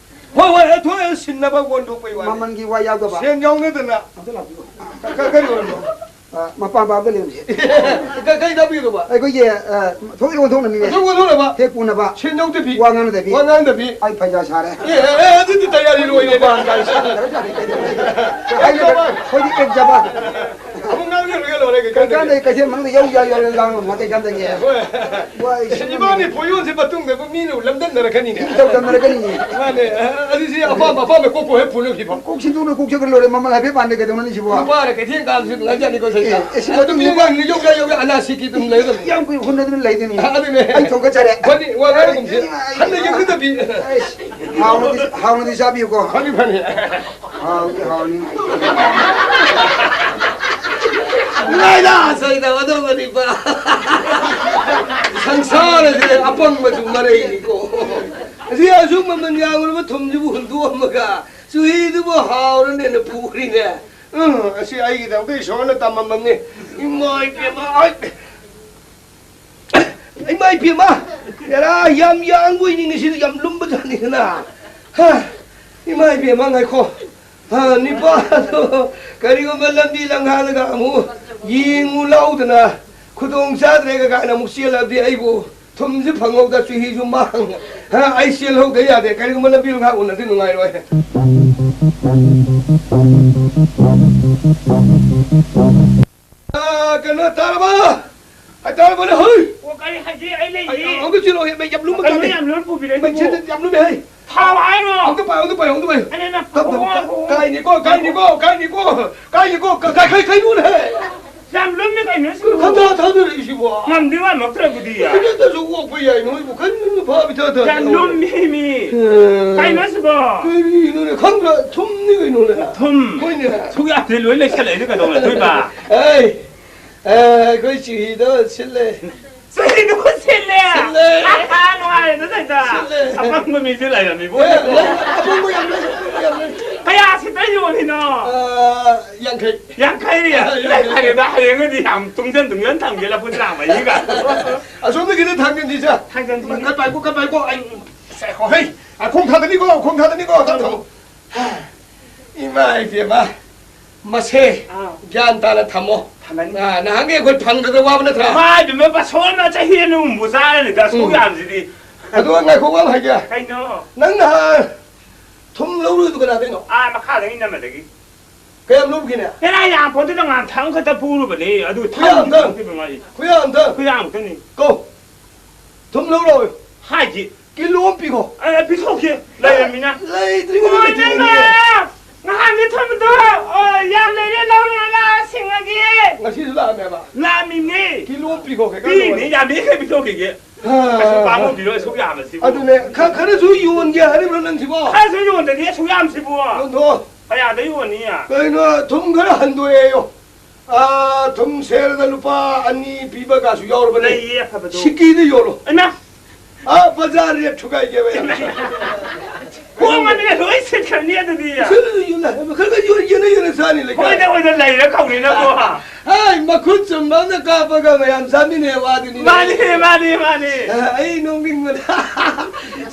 ꯍꯣꯏ, ꯍꯣꯏ, ꯑꯦ, ꯊꯣꯛꯑꯦ, ꯁꯤꯟꯅꯕ ꯑꯣꯟꯊꯣꯛꯄꯩ ꯋꯥꯅꯤ꯫ ꯃꯃꯜꯒꯤ ꯋꯥ ꯌꯥꯎꯗꯕ꯫ ꯁꯦꯟ ꯌꯥꯎꯅꯗꯅ꯫ ꯑꯝꯇ ꯂꯥꯛꯄꯤꯌꯨ꯫ ꯀ-, ꯀ-, ꯀꯔꯤ ꯑꯣꯏꯔꯕꯅꯣ? ꯑ, ꯃꯄꯥ ꯃꯄꯥ ꯑꯝꯇ ꯂꯩꯔꯝꯁꯦ꯫ ꯀ-, ꯀꯩ ꯇꯥꯛꯄꯤꯒꯗꯧꯕ? ꯑꯩꯈꯣꯏꯒꯤ, ꯑ, ꯊꯣꯛꯏ ꯑꯣꯟꯊꯣꯛꯅꯕꯅꯤꯅꯦ꯫ ꯑꯣꯟꯊꯣꯛ ꯑꯣꯟꯊꯣꯛꯅꯕ? ꯍꯦꯛ ꯄꯨꯅꯕ꯫ ꯁꯦꯟ ꯌꯥꯎꯗꯕꯤ꯫ ꯋꯥ ꯉꯥꯡꯅꯗꯕꯤ꯫ ꯋꯥ ꯉꯥꯡꯗꯕꯤ꯫ ꯑꯩ ꯐꯩꯖꯥ ꯁꯥꯔꯦ꯫ ꯑꯦ, ꯑꯦ, ꯑꯦ, ꯑꯗꯨꯗꯤ ꯇꯌꯥꯔꯤ ꯂꯣꯏꯔꯦꯅꯦ꯫ ꯃꯄꯥꯟ ꯀꯥꯏ ꯁꯥꯟꯅꯔꯕꯖꯥꯠꯅꯤ꯫ ꯑꯩꯈꯣꯏꯗꯤ ꯑꯦꯛꯖꯕ꯫ ꯑꯃꯨꯛ ꯉꯥꯡꯅꯔꯒ ꯂꯣꯏꯔꯦ, ꯀꯩ ꯀꯥꯟꯗ? ꯀꯩꯀꯥꯟꯗꯩ ꯀꯩꯊꯦꯜ ꯃꯅꯨꯡꯗ ꯌꯧ ꯌꯥ ꯌꯥ ꯌꯥ ꯂꯥꯡꯉꯝꯃꯣ ꯀꯩꯀꯥꯟꯗꯒꯤ꯫ ꯍꯣꯏ꯫ ꯋꯥ, ꯑꯩ ꯏꯕꯥꯅꯤ ꯄꯣꯌꯣꯟꯁꯦ ꯃꯇꯨꯡꯗꯕꯨ ꯃꯤꯅ ꯂꯝꯗꯝꯅꯔꯛꯀꯅꯤꯅꯦ꯫ ꯏꯇꯧ ꯇꯝꯅꯔꯛꯀꯅꯤꯅꯦ꯫ ꯃꯥꯅꯦ, ꯑ-, ꯑꯗꯨꯗꯤ ꯑꯄꯥꯝꯕ ꯑꯄꯥꯝꯕ ꯀꯣꯛ ꯀꯣꯛ ꯍꯦꯛ ꯄꯨꯅꯈꯤꯕ꯫ ꯀꯣꯛ ꯁꯤꯟꯗꯣꯛꯅ ꯀꯣꯛ ꯆꯠꯈ꯭ꯔ ꯂꯣꯏꯔꯦ, ꯃꯃꯜ ꯍꯥꯏꯐꯦꯠ ꯄꯥꯟꯗꯦ ꯀꯩꯗꯧꯅꯅꯤ ꯁꯤꯕꯣ? ꯅꯨꯄꯥꯅ ꯀꯩꯊꯦꯜ ꯀꯥꯕꯁꯨ ꯅꯨꯡꯉꯥꯏꯖꯥꯠꯅꯤꯀꯣ, ꯁꯩꯇ꯫ ꯑꯦ, ꯑꯦ, ꯁꯤ ꯑꯗꯨ ꯃꯇꯨꯡ ꯅꯨꯄꯥ ꯅꯨꯄꯥ ꯌꯧꯒ ꯌꯧꯒ ꯑꯅꯥꯁꯤꯒꯤ ꯑꯗꯨꯝ ꯂꯩꯔꯗꯕꯅꯤ꯫ ꯌꯥꯝ ꯀꯨꯏ ꯍꯨꯟꯅꯗꯨꯅ ꯂꯩꯗꯣꯏꯅꯤ꯫ ꯑꯗꯨꯅꯦ꯫ ꯑꯩ ꯊꯣꯛꯀꯠꯆꯔꯦ꯫ ꯐꯅꯤ, ꯋꯥ ꯉꯥꯡꯒꯨꯝꯁꯤ꯫ ꯑꯦ, ꯑꯦ, ꯍꯟꯅ ꯌꯦꯡꯒꯗꯕꯤ꯫ ꯑꯦ, ꯍꯥꯎꯅꯗꯤ, ꯍꯥꯎꯅꯗꯤ ꯆꯥꯕꯤꯌꯨꯀꯣ꯫ ꯐꯅꯤ, ꯐꯅꯤ꯫ ꯍꯥꯎꯗꯤ ꯍꯥꯎꯅꯤ꯫ ꯅꯨꯡꯉꯥꯏꯗ, ꯁꯣꯏꯗꯕ ꯑꯗꯨꯒꯅꯤꯕ꯫ ꯁꯪꯁꯥꯔꯁꯦ ꯑꯄꯪꯕꯁꯨ ꯃꯔꯩꯅꯤꯀꯣ꯫ ꯑꯁꯤ ꯑꯁꯨꯛ ꯃꯃꯜ ꯌꯥꯝꯂꯕ ꯊꯨꯝꯁꯤꯕꯨ ꯍꯨꯟꯗꯣꯛꯑꯝꯃꯒ ꯆꯨꯍꯤꯗꯨꯕꯨ ꯍꯥꯎꯔꯅꯦꯅ ꯄꯨꯈ꯭ꯔꯤꯅꯦ꯫ ꯎꯝ, ꯑꯁꯤ ꯑꯩꯒꯤꯗꯃꯛꯇ ꯏꯁꯣꯔꯅ ꯇꯝꯃꯝꯃꯕꯅꯤ꯫ ꯏꯃꯥ ꯏꯕꯦꯝꯃ, ꯑꯩ ꯏꯃꯥ ꯏꯕꯦꯝꯃ! ꯑꯦꯔꯥ, ꯌꯥꯝ ꯌꯥꯡꯕ ꯑꯣꯏꯅꯤꯡꯉꯤ, ꯁꯤꯗꯤ ꯌꯥꯝ ꯂꯨꯝꯕ ꯖꯥꯠꯅꯤꯗꯅ꯫ ꯍꯥ, ꯏꯃꯥ ꯏꯕꯦꯝꯃ, ꯉꯥꯏꯈꯣ꯫ ꯍꯥ, ꯅꯤꯄꯥꯗꯣ ꯀꯔꯤꯒꯨꯝꯕ ꯂꯝꯕꯤ ꯂꯝꯈꯥꯡꯗꯒ ꯑꯃꯨꯛ ꯌꯦꯡꯉꯨ ꯂꯥꯎꯗꯅ ꯈꯨꯗꯣꯡ ꯆꯥꯗ꯭ꯔꯦꯒ ꯀꯥꯏꯅ ꯑꯃꯨꯛ ꯆꯦꯜꯂꯕꯗꯤ ꯑꯩꯕꯨ ꯊꯨꯝꯁꯨ ꯐꯪꯍꯧꯗ, ꯆꯨꯍꯤꯁꯨ ꯃꯥꯡ꯫ ꯍꯥ, ꯑꯩ ꯆꯦꯜꯍꯧꯗ ꯌꯥꯗꯦ꯫ ꯀꯔꯤꯒꯨꯝꯕ ꯂꯝꯕꯤ ꯂꯝꯈꯥꯡ ꯎꯅꯗꯤ ꯅꯨꯡꯉꯥꯏꯔꯣꯏ꯫ ꯑꯥ, ꯀꯩꯅꯣ, ꯇꯥꯔꯕ? ꯑꯩ ꯇꯥꯔꯕꯅꯦ, ꯍꯣꯏ! ꯑꯣ, ꯀꯔꯤ ꯍꯥꯏꯁꯤ? ꯑꯩ ꯑꯩ, ꯂꯩꯔꯤ꯫ ꯑꯃꯨꯛꯇ ꯆꯦꯜꯂꯣ, ꯍꯦ, ꯌꯥꯝ ꯂꯨꯝꯕ ꯀꯩꯅꯣ ꯇꯥꯗꯦ꯫ ꯌꯥꯝ ꯂꯨꯝ ꯄꯨꯕꯤꯔꯛꯏꯗꯨꯕꯨ? ꯃꯩ ꯁꯤꯗ ꯌꯥꯝ ꯂꯨꯝꯃꯦ, ꯍꯩ! ꯊꯥꯎ ꯍꯥꯏꯔꯣ? ꯑꯃꯨꯛꯇ ꯄꯥꯏꯌꯨ, ꯑꯃꯨꯛꯇ ꯄꯥꯏꯌꯨ, ꯑꯃꯨꯛꯇ ꯄꯥꯏꯌꯨ꯫ ꯑꯩꯅ ꯅꯪ ꯇꯞ, ꯇꯞ, ꯄꯨꯔꯛꯑꯣ, ꯄꯨꯔꯛꯑꯣ꯫ ꯀꯥꯏꯅꯤꯀꯣ, ꯀꯥꯏꯅꯤꯀꯣ, ꯀꯥꯏꯅꯤꯀꯣ, ꯀꯥꯏꯅꯤꯀꯣ, ꯀ-, ꯀ-, ꯀꯩ-, ꯀꯩꯅꯣꯅꯦ, ꯍꯦ! ꯌꯥꯝ ꯂꯨꯝꯃꯤ ꯀꯩꯅꯣ ꯁꯤꯕꯨ? ꯈꯟꯊ ꯊꯥꯗꯔꯛꯏꯁꯤꯕꯣ? ꯉꯝꯗꯤ ꯉꯝꯃꯛꯇ꯭ꯔꯕꯨꯗꯤ꯫ ꯈꯖꯤꯛꯇꯁꯨ ꯑꯣꯛꯄ ꯌꯥꯏ ꯅꯣꯏꯕꯨ ꯀꯟꯅ ꯐꯥꯕꯤ ꯊꯥꯗ ꯌꯥꯝ ꯂꯨꯝꯃꯤ ꯃꯤ꯫ ꯑꯦ꯫ ꯀꯩꯅꯣ ꯁꯤꯕꯣ? ꯀꯔꯤꯅꯣꯅꯦ? ꯈꯪꯗ꯭ꯔꯥ? ꯊꯨꯝꯅꯤ ꯀꯩꯅꯣꯅꯦ꯫ ꯊꯨꯝ꯫ ꯍꯣꯏꯅꯦ꯫ ꯁꯨꯛ ꯌꯥꯗ꯭ꯔꯦ, ꯂꯣꯏ ꯂꯩꯁꯜꯂꯛꯏꯅꯦ, ꯀꯩꯗꯧꯅꯗꯣꯏꯕ? ꯑꯩ, ꯑꯦ, ꯑꯩꯈꯣꯏ ꯆꯨꯍꯤꯗꯣ ꯁꯤꯜꯂꯦ꯫ ꯆꯨꯍꯤꯗꯨꯕꯨ ꯁꯤꯜꯂꯦ? ꯁꯤꯜꯂꯦ꯫ ꯑꯍꯥ, ꯅꯨꯡꯉꯥꯏꯔꯦꯗ ꯇꯧꯏꯗ꯫ ꯁꯤꯜꯂꯦ꯫ ꯑꯄꯪꯕ ꯃꯤꯁꯦ ꯂꯩꯔꯝꯃꯤꯕꯣ꯫ ꯑꯦ, ꯂꯩ, ꯑꯄꯪꯕ ꯌꯥꯝ ꯂꯩ, ꯑꯄꯪꯕ ꯌꯥꯝ ꯂꯩ꯫ ꯀꯌꯥ ꯁꯤꯠꯇ ꯌꯣꯜꯂꯤꯅꯣ? ꯑ, ꯌꯥꯡꯈꯩ꯫ ꯌꯥꯡꯈꯩ? ꯑ, ꯌꯥꯡꯈꯩ꯫ ꯐꯔꯦꯗ, ꯍꯌꯦꯡꯗꯤ ꯌꯥꯝ ꯇꯨꯡꯖꯟ ꯇꯨꯡꯖꯟ ꯊꯝꯒꯦ, ꯂꯐꯨ ꯆꯥꯝꯃ ꯃꯍꯤꯒ꯫ ꯑꯁꯣꯝꯗꯒꯤꯗꯤ ꯊꯥꯡꯖꯤꯟꯁꯤꯁꯦ꯫ ꯊꯥꯡꯖꯤꯟꯁꯤ꯫ ꯀꯠ ꯄꯥꯏꯀꯣ, ꯀꯠ ꯄꯥꯏꯀꯣ꯫ ꯑꯩ, ꯁꯦ, ꯍꯣ, ꯍꯩ, ꯑ, ꯈꯣꯡ ꯊꯥꯗꯅꯤꯀꯣ, ꯈꯣꯡ ꯊꯥꯗꯅꯤꯀꯣ, ꯇꯞ ꯊꯝꯃꯨ꯫ ꯏꯃꯥ ꯏꯕꯦꯝꯃ, ꯃꯁꯦ ꯑꯥ꯫ ꯒ꯭ꯌꯥꯟ ꯇꯥꯅ ꯊꯝꯃꯣ꯫ ꯊꯝꯃꯅꯤ꯫ ꯑꯥ, ꯅꯍꯥꯟꯒꯩ ꯑꯩꯈꯣꯏ ꯐꯪꯗꯗꯅ ꯋꯥꯕ ꯅꯠꯇ꯭ꯔꯥ? ꯏꯃꯥ ꯏꯕꯦꯝꯃ, ꯄꯥꯁꯣꯟꯅ ꯆꯍꯤ ꯑꯅꯤ ꯑꯍꯨꯝꯕꯨ ꯆꯥꯔꯅꯤꯗ, ꯑꯁꯨꯛ ꯎꯝ꯫ ꯌꯥꯝꯁꯤꯗꯤ꯫ ꯑꯗꯣ ꯉꯥꯏꯈꯣ, ꯋꯥ ꯑꯃ ꯍꯥꯏꯒꯦ꯫ ꯀꯩꯅꯣ? ꯅꯪ ꯅꯍꯥꯟ ꯊꯨꯝ ꯂꯧꯔꯨꯏꯗꯨ ꯀꯅꯥꯗꯩꯅꯣ? ꯑꯥ, ꯃꯈꯥꯗꯒꯤ ꯏꯅꯝꯃꯗꯒꯤ꯫ ꯀꯌꯥꯝ ꯂꯧꯈꯤꯅꯦ? ꯍꯦꯔꯥ, ꯌꯥꯝ ꯄꯣꯠꯇꯨꯗ ꯉꯥꯟꯊꯪ ꯈꯛꯇ ꯄꯨꯔꯨꯕꯅꯤ, ꯑꯗꯨ ꯈꯨꯌꯥ ꯊꯝ ꯑꯝꯇꯪ꯫ ꯈꯛꯇ ꯉꯥꯏꯔꯤ꯫ ꯈꯨꯌꯥ ꯑꯝꯇꯪ꯫ ꯈꯨꯌꯥ ꯑꯝꯇꯪꯅꯤ꯫ ꯀꯣ꯫ ꯊꯨꯝ ꯂꯧꯔꯣꯏ꯫ ꯍꯥꯏꯗꯤ꯫ ꯀꯤꯂꯣ ꯑꯃ ꯄꯤꯈꯣ꯫ ꯑꯦ, ꯄꯤꯊꯣꯛꯀꯦ꯫ ꯂꯩꯔꯃꯤꯅ꯫ ꯂꯩꯇ꯭ꯔꯤꯉꯩꯗ ꯍꯣꯏ, ꯄꯤꯊꯣꯛꯀꯦ꯫ ꯅꯪꯅ ꯅꯍꯥꯟꯒꯤ ꯊꯨꯝꯗꯣ, ꯑꯣ, ꯌꯥꯝ ꯂꯩꯔꯦ, ꯂꯧꯔꯨꯔꯣ ꯂꯥꯛꯑꯣ, ꯁꯤꯡꯉꯒꯦ꯫ ꯉꯁꯤꯁꯨ ꯂꯥꯛꯑꯝꯃꯦꯕ? ꯂꯥꯛꯑꯝꯃꯤꯅꯦ꯫ ꯀꯤꯂꯣ ꯑꯃ ꯄꯤꯈꯣ, ꯀꯩꯀꯥꯟ ꯄꯤꯅꯤ, ꯇꯧꯕꯅꯦ? ꯌꯥꯝꯃꯤ ꯈꯔ ꯄꯤꯊꯣꯛꯈꯤꯒꯦ꯫ ꯑꯥ, ꯀꯩꯁꯨ ꯑꯥ, ꯄꯥꯝꯃꯨꯗꯤꯔꯣ, ꯑꯁꯨꯛ ꯌꯥꯝꯕꯁꯤꯕꯨ꯫ ꯑꯗꯨꯅꯦ, ꯈ-, ꯈꯔꯁꯨ ꯌꯣꯟꯒꯦ ꯍꯥꯏꯔꯤꯕ꯭ꯔꯣ ꯅꯪꯁꯤꯕꯣ? ꯈꯔꯁꯨ ꯌꯣꯟꯗꯗꯤ ꯑꯁꯨꯛ ꯌꯥꯝꯁꯤꯕꯨ꯫ ꯌꯣꯟꯊꯣꯛꯑꯣ꯫ ꯀꯌꯥꯗ ꯌꯣꯟꯅꯤ? ꯀꯩꯅꯣ, ꯊꯨꯝ ꯈꯔ ꯍꯟꯗꯣꯛꯑꯦꯌꯣ꯫ ꯑꯥ, ꯊꯨꯝ ꯁꯦꯔꯗ ꯂꯨꯄꯥ ꯑꯅꯤ ꯄꯤꯕꯒꯁꯨ ꯌꯥꯎꯔꯕꯅꯦ꯫ ꯂꯩꯌꯦ ꯑꯐꯕꯗꯣ꯫ ꯁꯤꯀꯤꯗ ꯌꯣꯜꯂꯣ꯫ ꯏꯃꯥ! ꯑꯥ, ꯕꯖꯥꯔ ꯔꯦꯠ ꯊꯨꯒꯥꯏꯒꯦꯕ ꯌꯥꯝ꯫ ꯍꯣꯡꯉꯕꯅꯤꯅ ꯂꯣꯏ ꯁꯤꯠꯈ꯭ꯔꯅꯤ ꯑꯗꯨꯗꯤ꯫ ꯁꯤꯠꯂꯁꯨ ꯌꯣꯟꯅ-, ꯈꯔ ꯈꯔ ꯌꯣꯟ-, ꯌꯦꯟꯅ ꯌꯦꯟꯅ ꯆꯥꯅꯤ ꯂꯩꯀꯥꯏ꯫ ꯍꯣꯏꯗ, ꯍꯣꯏꯗ, ꯂꯩꯔ ꯀꯧꯅꯤꯅꯀꯣ꯫ ꯍꯥꯏ, ꯃꯈꯨꯠ ꯆꯨꯝꯕ ꯑꯃꯅ ꯀꯥꯞꯄꯒ ꯃꯌꯥꯝ ꯆꯥꯃꯤꯟꯅꯩ ꯋꯥꯗꯨꯅꯤ꯫ ꯃꯥꯅꯤ, ꯃꯥꯅꯤ, ꯃꯥꯅꯤ꯫ ꯑ, ꯑꯩ ꯅꯣꯛꯅꯤꯡꯕꯅ꯫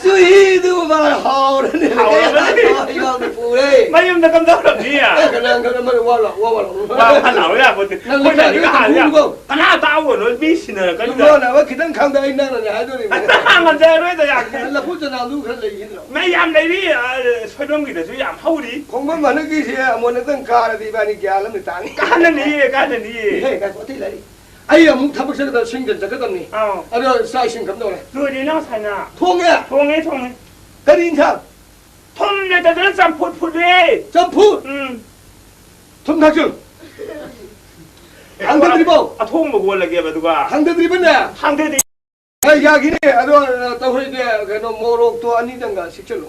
ꯆꯨꯍꯤꯗꯨ ꯃꯥ ꯍꯥꯎꯔꯅꯤ꯫ ꯍꯥꯎꯔꯕꯅꯤ꯫ ꯏꯅꯥꯎꯅ ꯄꯨꯔꯦ꯫ ꯃꯌꯨꯝꯗ ꯀꯝꯗꯧꯔꯝꯅꯤ? ꯑꯦ, ꯀꯅꯥ, ꯀꯅꯥ, ꯃꯔꯨ ꯋꯥ ꯂꯥꯎ, ꯋꯥ, ꯋꯥ ꯂꯥꯎ꯫ ꯋꯥ, ꯋꯥ ꯂꯥꯎ ꯌꯥꯄꯣꯠꯇꯦ꯫ ꯅꯪ ꯑꯩꯈꯣꯏꯅ ꯂꯩꯀꯥꯏꯗ ꯍꯦꯛꯇ ꯍꯥꯟꯅ ꯌꯥ-, ꯈꯨꯝꯃꯨꯀꯣ꯫ ꯀꯅꯥ ꯇꯥꯎꯕꯅꯣ? ꯃꯤ ꯁꯤꯟꯅꯔꯛꯀꯅꯤꯗ꯫ ꯂꯣꯟꯅꯕ ꯈꯤꯇꯪ ꯈꯪꯗ ꯑꯩ ꯅꯪꯅꯅꯦ ꯍꯥꯏꯗꯣꯔꯤꯕꯅꯤ꯫ ꯉꯝꯖꯔꯔꯣꯏꯗ ꯌꯥꯝ꯫ ꯂꯐꯨ ꯆꯅꯥꯗꯨ ꯈꯔ ꯂꯩꯈꯤꯗ꯭ꯔꯣ? ꯃꯩ ꯌꯥꯝ ꯂꯩꯔꯤ, ꯑ, ꯁꯣꯏꯕꯝꯒꯤꯗꯁꯨ ꯌꯥꯝ ꯍꯧꯔꯤ꯫ ꯈꯣꯡꯕꯝ ꯍꯟꯗꯛꯀꯤꯁꯦ ꯑꯃꯨꯛ ꯅꯪ ꯀꯥꯔꯗꯤ ꯏꯕꯥꯅꯤ ꯒ꯭ꯌꯥꯟ ꯑꯃ ꯇꯥꯅꯤ꯫ ꯀꯥꯟꯅꯅꯤꯌꯦ, ꯀꯥꯟꯅꯅꯤꯌꯦ꯫ ꯏꯍꯦ, ꯉꯥꯏꯈꯣ, ꯑꯇꯩ ꯂꯩꯔꯤ꯫ ꯑꯩ ꯑꯃꯨꯛ ꯊꯕꯛ ꯆꯠꯀꯗꯕ ꯁꯤꯡꯗ ꯆꯠꯀꯗꯕꯅꯤ꯫ ꯑꯥꯎ꯫ ꯑꯗꯣ ꯆꯥꯛ ꯏꯁꯤꯡ ꯀꯝꯗꯧꯔꯦ? ꯂꯣꯏꯔꯦ ꯅꯪ ꯉꯁꯥꯏꯅ꯫ ꯊꯣꯡꯉꯦ? ꯊꯣꯡꯉꯦ, ꯊꯣꯡꯉꯦ꯫ ꯀꯔꯤ ꯏꯟꯁꯥꯡ? ꯊꯨꯝ ꯂꯩꯇꯗꯅ ꯆꯝꯐꯨꯠ ꯐꯨꯠꯂꯦ꯫ ꯆꯝꯐꯨꯠ? ꯎꯝ꯫ ꯊꯨꯝ ꯊꯥꯛꯆꯤꯜꯂꯨ꯫ ꯍꯥꯡꯗꯗ꯭ꯔꯤꯕꯣ? ꯑꯊꯣꯡꯕ ꯀꯣꯜꯂꯒꯦꯕ, ꯑꯗꯨꯒ꯫ ꯍꯥꯡꯗꯗ꯭ꯔꯤꯕꯅꯦ? ꯍꯥꯡꯗꯗ꯭ꯔꯤ꯫ ꯑꯦ, ꯌꯥꯈꯤꯅꯦ꯫ ꯑꯗꯣ, ꯑ, ꯇꯧꯍꯩꯗꯦ, ꯀꯩꯅꯣ, ꯃꯣꯔꯣꯛꯇꯣ ꯑꯅꯤꯗꯪꯒ ꯁꯤꯛꯆꯜꯂꯣ꯫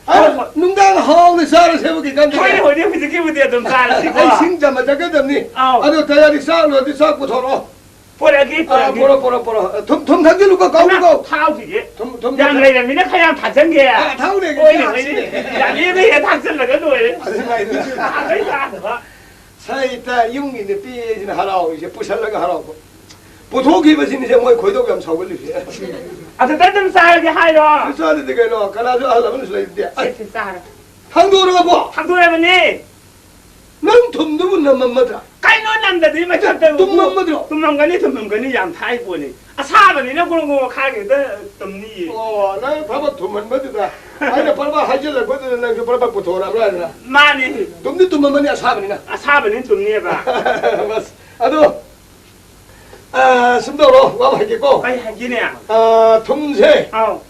ꯍꯣꯏ, ꯑ, ꯍꯣꯏ꯫ ꯅꯨꯡꯗꯥꯡ ꯍꯥꯎꯅ ꯆꯥꯔꯁꯦꯕ, ꯀꯩꯀꯥꯟꯗꯒꯦ? ꯍꯣꯏꯅꯦ, ꯍꯣꯏꯅꯦ, ꯍꯧꯖꯤꯛꯀꯤꯕꯨꯗꯤ ꯑꯗꯨꯝ ꯆꯥꯔꯁꯤꯀꯣ꯫ ꯑꯩ ꯁꯤꯡ ꯆꯥꯝꯕ ꯆꯠꯀꯗꯕꯅꯤ꯫ ꯑꯥꯎ꯫ ꯑꯗꯣ ꯇꯌꯥꯔꯤ ꯆꯥꯛ ꯂꯣꯏꯔꯗꯤ ꯆꯥꯛ ꯄꯨꯊꯣꯔꯛꯑꯣ꯫ ꯄꯣꯔꯛꯑꯒꯦ, ꯑ, ꯄꯣꯔꯛꯑꯒꯦ꯫ ꯄꯣꯔꯛꯑꯣ, ꯄꯣꯔꯛꯑꯣ, ꯄꯣꯔꯛꯑꯣ꯫ ꯊꯨꯝ, ꯊꯨꯝ ꯊꯥꯛꯆꯤꯜꯂꯨꯀꯣ, ꯀꯥꯎꯅꯨꯀꯣ꯫ ꯊꯥꯎꯁꯤꯗꯤ ꯊꯨꯝ, ꯊꯨꯝ ꯌꯥꯝ ꯊꯥꯛ- ꯂꯩꯔꯝꯃꯤꯅ ꯈꯔ ꯌꯥꯝ ꯊꯥꯛꯆꯟꯒꯦ꯫ ꯑ, ꯊꯥꯎꯅꯦ, ꯍꯣꯏꯅꯦ, ꯊꯥꯛꯁꯤꯅꯦ꯫ ꯍꯣꯏꯅꯦ꯫ ꯌꯥꯝ ꯂꯦꯝꯅ ꯍꯦꯛ ꯊꯥꯛꯆꯜꯂꯒ ꯂꯣꯏꯔꯦ꯫ ꯑꯗꯨꯃꯥꯏꯅ꯫ ꯊꯥꯛꯄꯩ ꯆꯥꯅꯕ꯫ ꯁꯩꯇ ꯌꯨꯝꯒꯤ ꯅꯨꯄꯤ ꯍꯥꯏꯁꯤꯅ ꯍꯔꯥꯎꯔꯤꯁꯦ, ꯄꯨꯁꯜꯂꯒ ꯍꯔꯥꯎꯕ꯫ ꯄꯨꯊꯣꯛꯈꯤꯕꯁꯤꯅꯤꯁꯦ ꯃꯣꯏ ꯈꯣꯏꯗꯧ ꯌꯥꯝ ꯁꯥꯎꯒꯠꯂꯤꯁꯦ꯫ ꯑꯗꯨꯗ ꯑꯗꯨꯝ ꯆꯥꯔꯒꯦ ꯍꯥꯏꯔꯣ? ꯑꯗꯨ ꯆꯥꯗꯗꯤ ꯀꯩꯅꯣ? ꯀꯅꯥꯁꯨ ꯑꯍꯜ ꯂꯃꯟꯁꯨ ꯂꯩꯇꯦ꯫ ꯁꯦ, ꯑꯁ, ꯁꯦ, ꯆꯥꯔꯣ꯫ ꯊꯥꯡꯗꯣꯔꯛꯑꯕꯣ? ꯊꯥꯡꯗꯣꯔꯛꯑꯕꯅꯦ꯫ ꯅꯪ ꯊꯨꯝꯗꯨꯕꯨ ꯅꯝꯃꯝꯃꯗ꯭ꯔꯥ? ꯀꯩꯅꯣ ꯅꯝꯗꯗꯤ ꯃꯊꯛꯇ ꯇꯨꯝꯃꯝꯃꯗ꯭ꯔꯣ? ꯇꯨꯝꯃꯝꯒꯅꯤ, ꯇꯨꯝꯃꯝꯒꯅꯤ, ꯌꯥꯝ ꯊꯥꯏ ꯄꯣꯠꯅꯤ꯫ ꯑꯁꯥꯕꯅꯤꯅ ꯒꯣꯔꯣ ꯒꯣꯔꯣ ꯈꯥꯏꯔꯒ ꯍꯦꯛꯇ ꯇꯨꯝꯅꯤꯌꯦ꯫ ꯑꯣ, ꯅꯪ ꯊꯕꯛ ꯊꯨꯝꯍꯟꯕꯗꯨꯗ ꯑꯩꯅ ꯄꯔꯕꯥ ꯍꯥꯏꯖꯤꯜꯂꯛꯄꯗꯨꯗ ꯅꯪꯁꯨ ꯄꯔꯕꯥ ꯄꯨꯊꯣꯔꯛꯑꯕ꯭ꯔꯥ ꯍꯥꯏꯗꯅ? ꯃꯥꯅꯤ꯫ ꯇꯨꯝꯗꯤ ꯇꯨꯝꯃꯝꯃꯅꯤ ꯑꯁꯥꯕꯅꯤꯅ꯫ ꯑꯁꯥꯕꯅꯤ ꯇꯨꯝꯅꯤꯕ꯫ ꯑꯁ, ꯑꯗꯣ, ꯑ, ꯁꯨꯝ ꯇꯧꯔꯣ, ꯋꯥ ꯑꯃ ꯍꯥꯏꯒꯦꯀꯣ꯫ ꯀꯩ ꯍꯥꯏꯒꯦꯅꯦ? ꯑ, ꯊꯨꯝꯁꯦ ꯑꯥꯎ꯫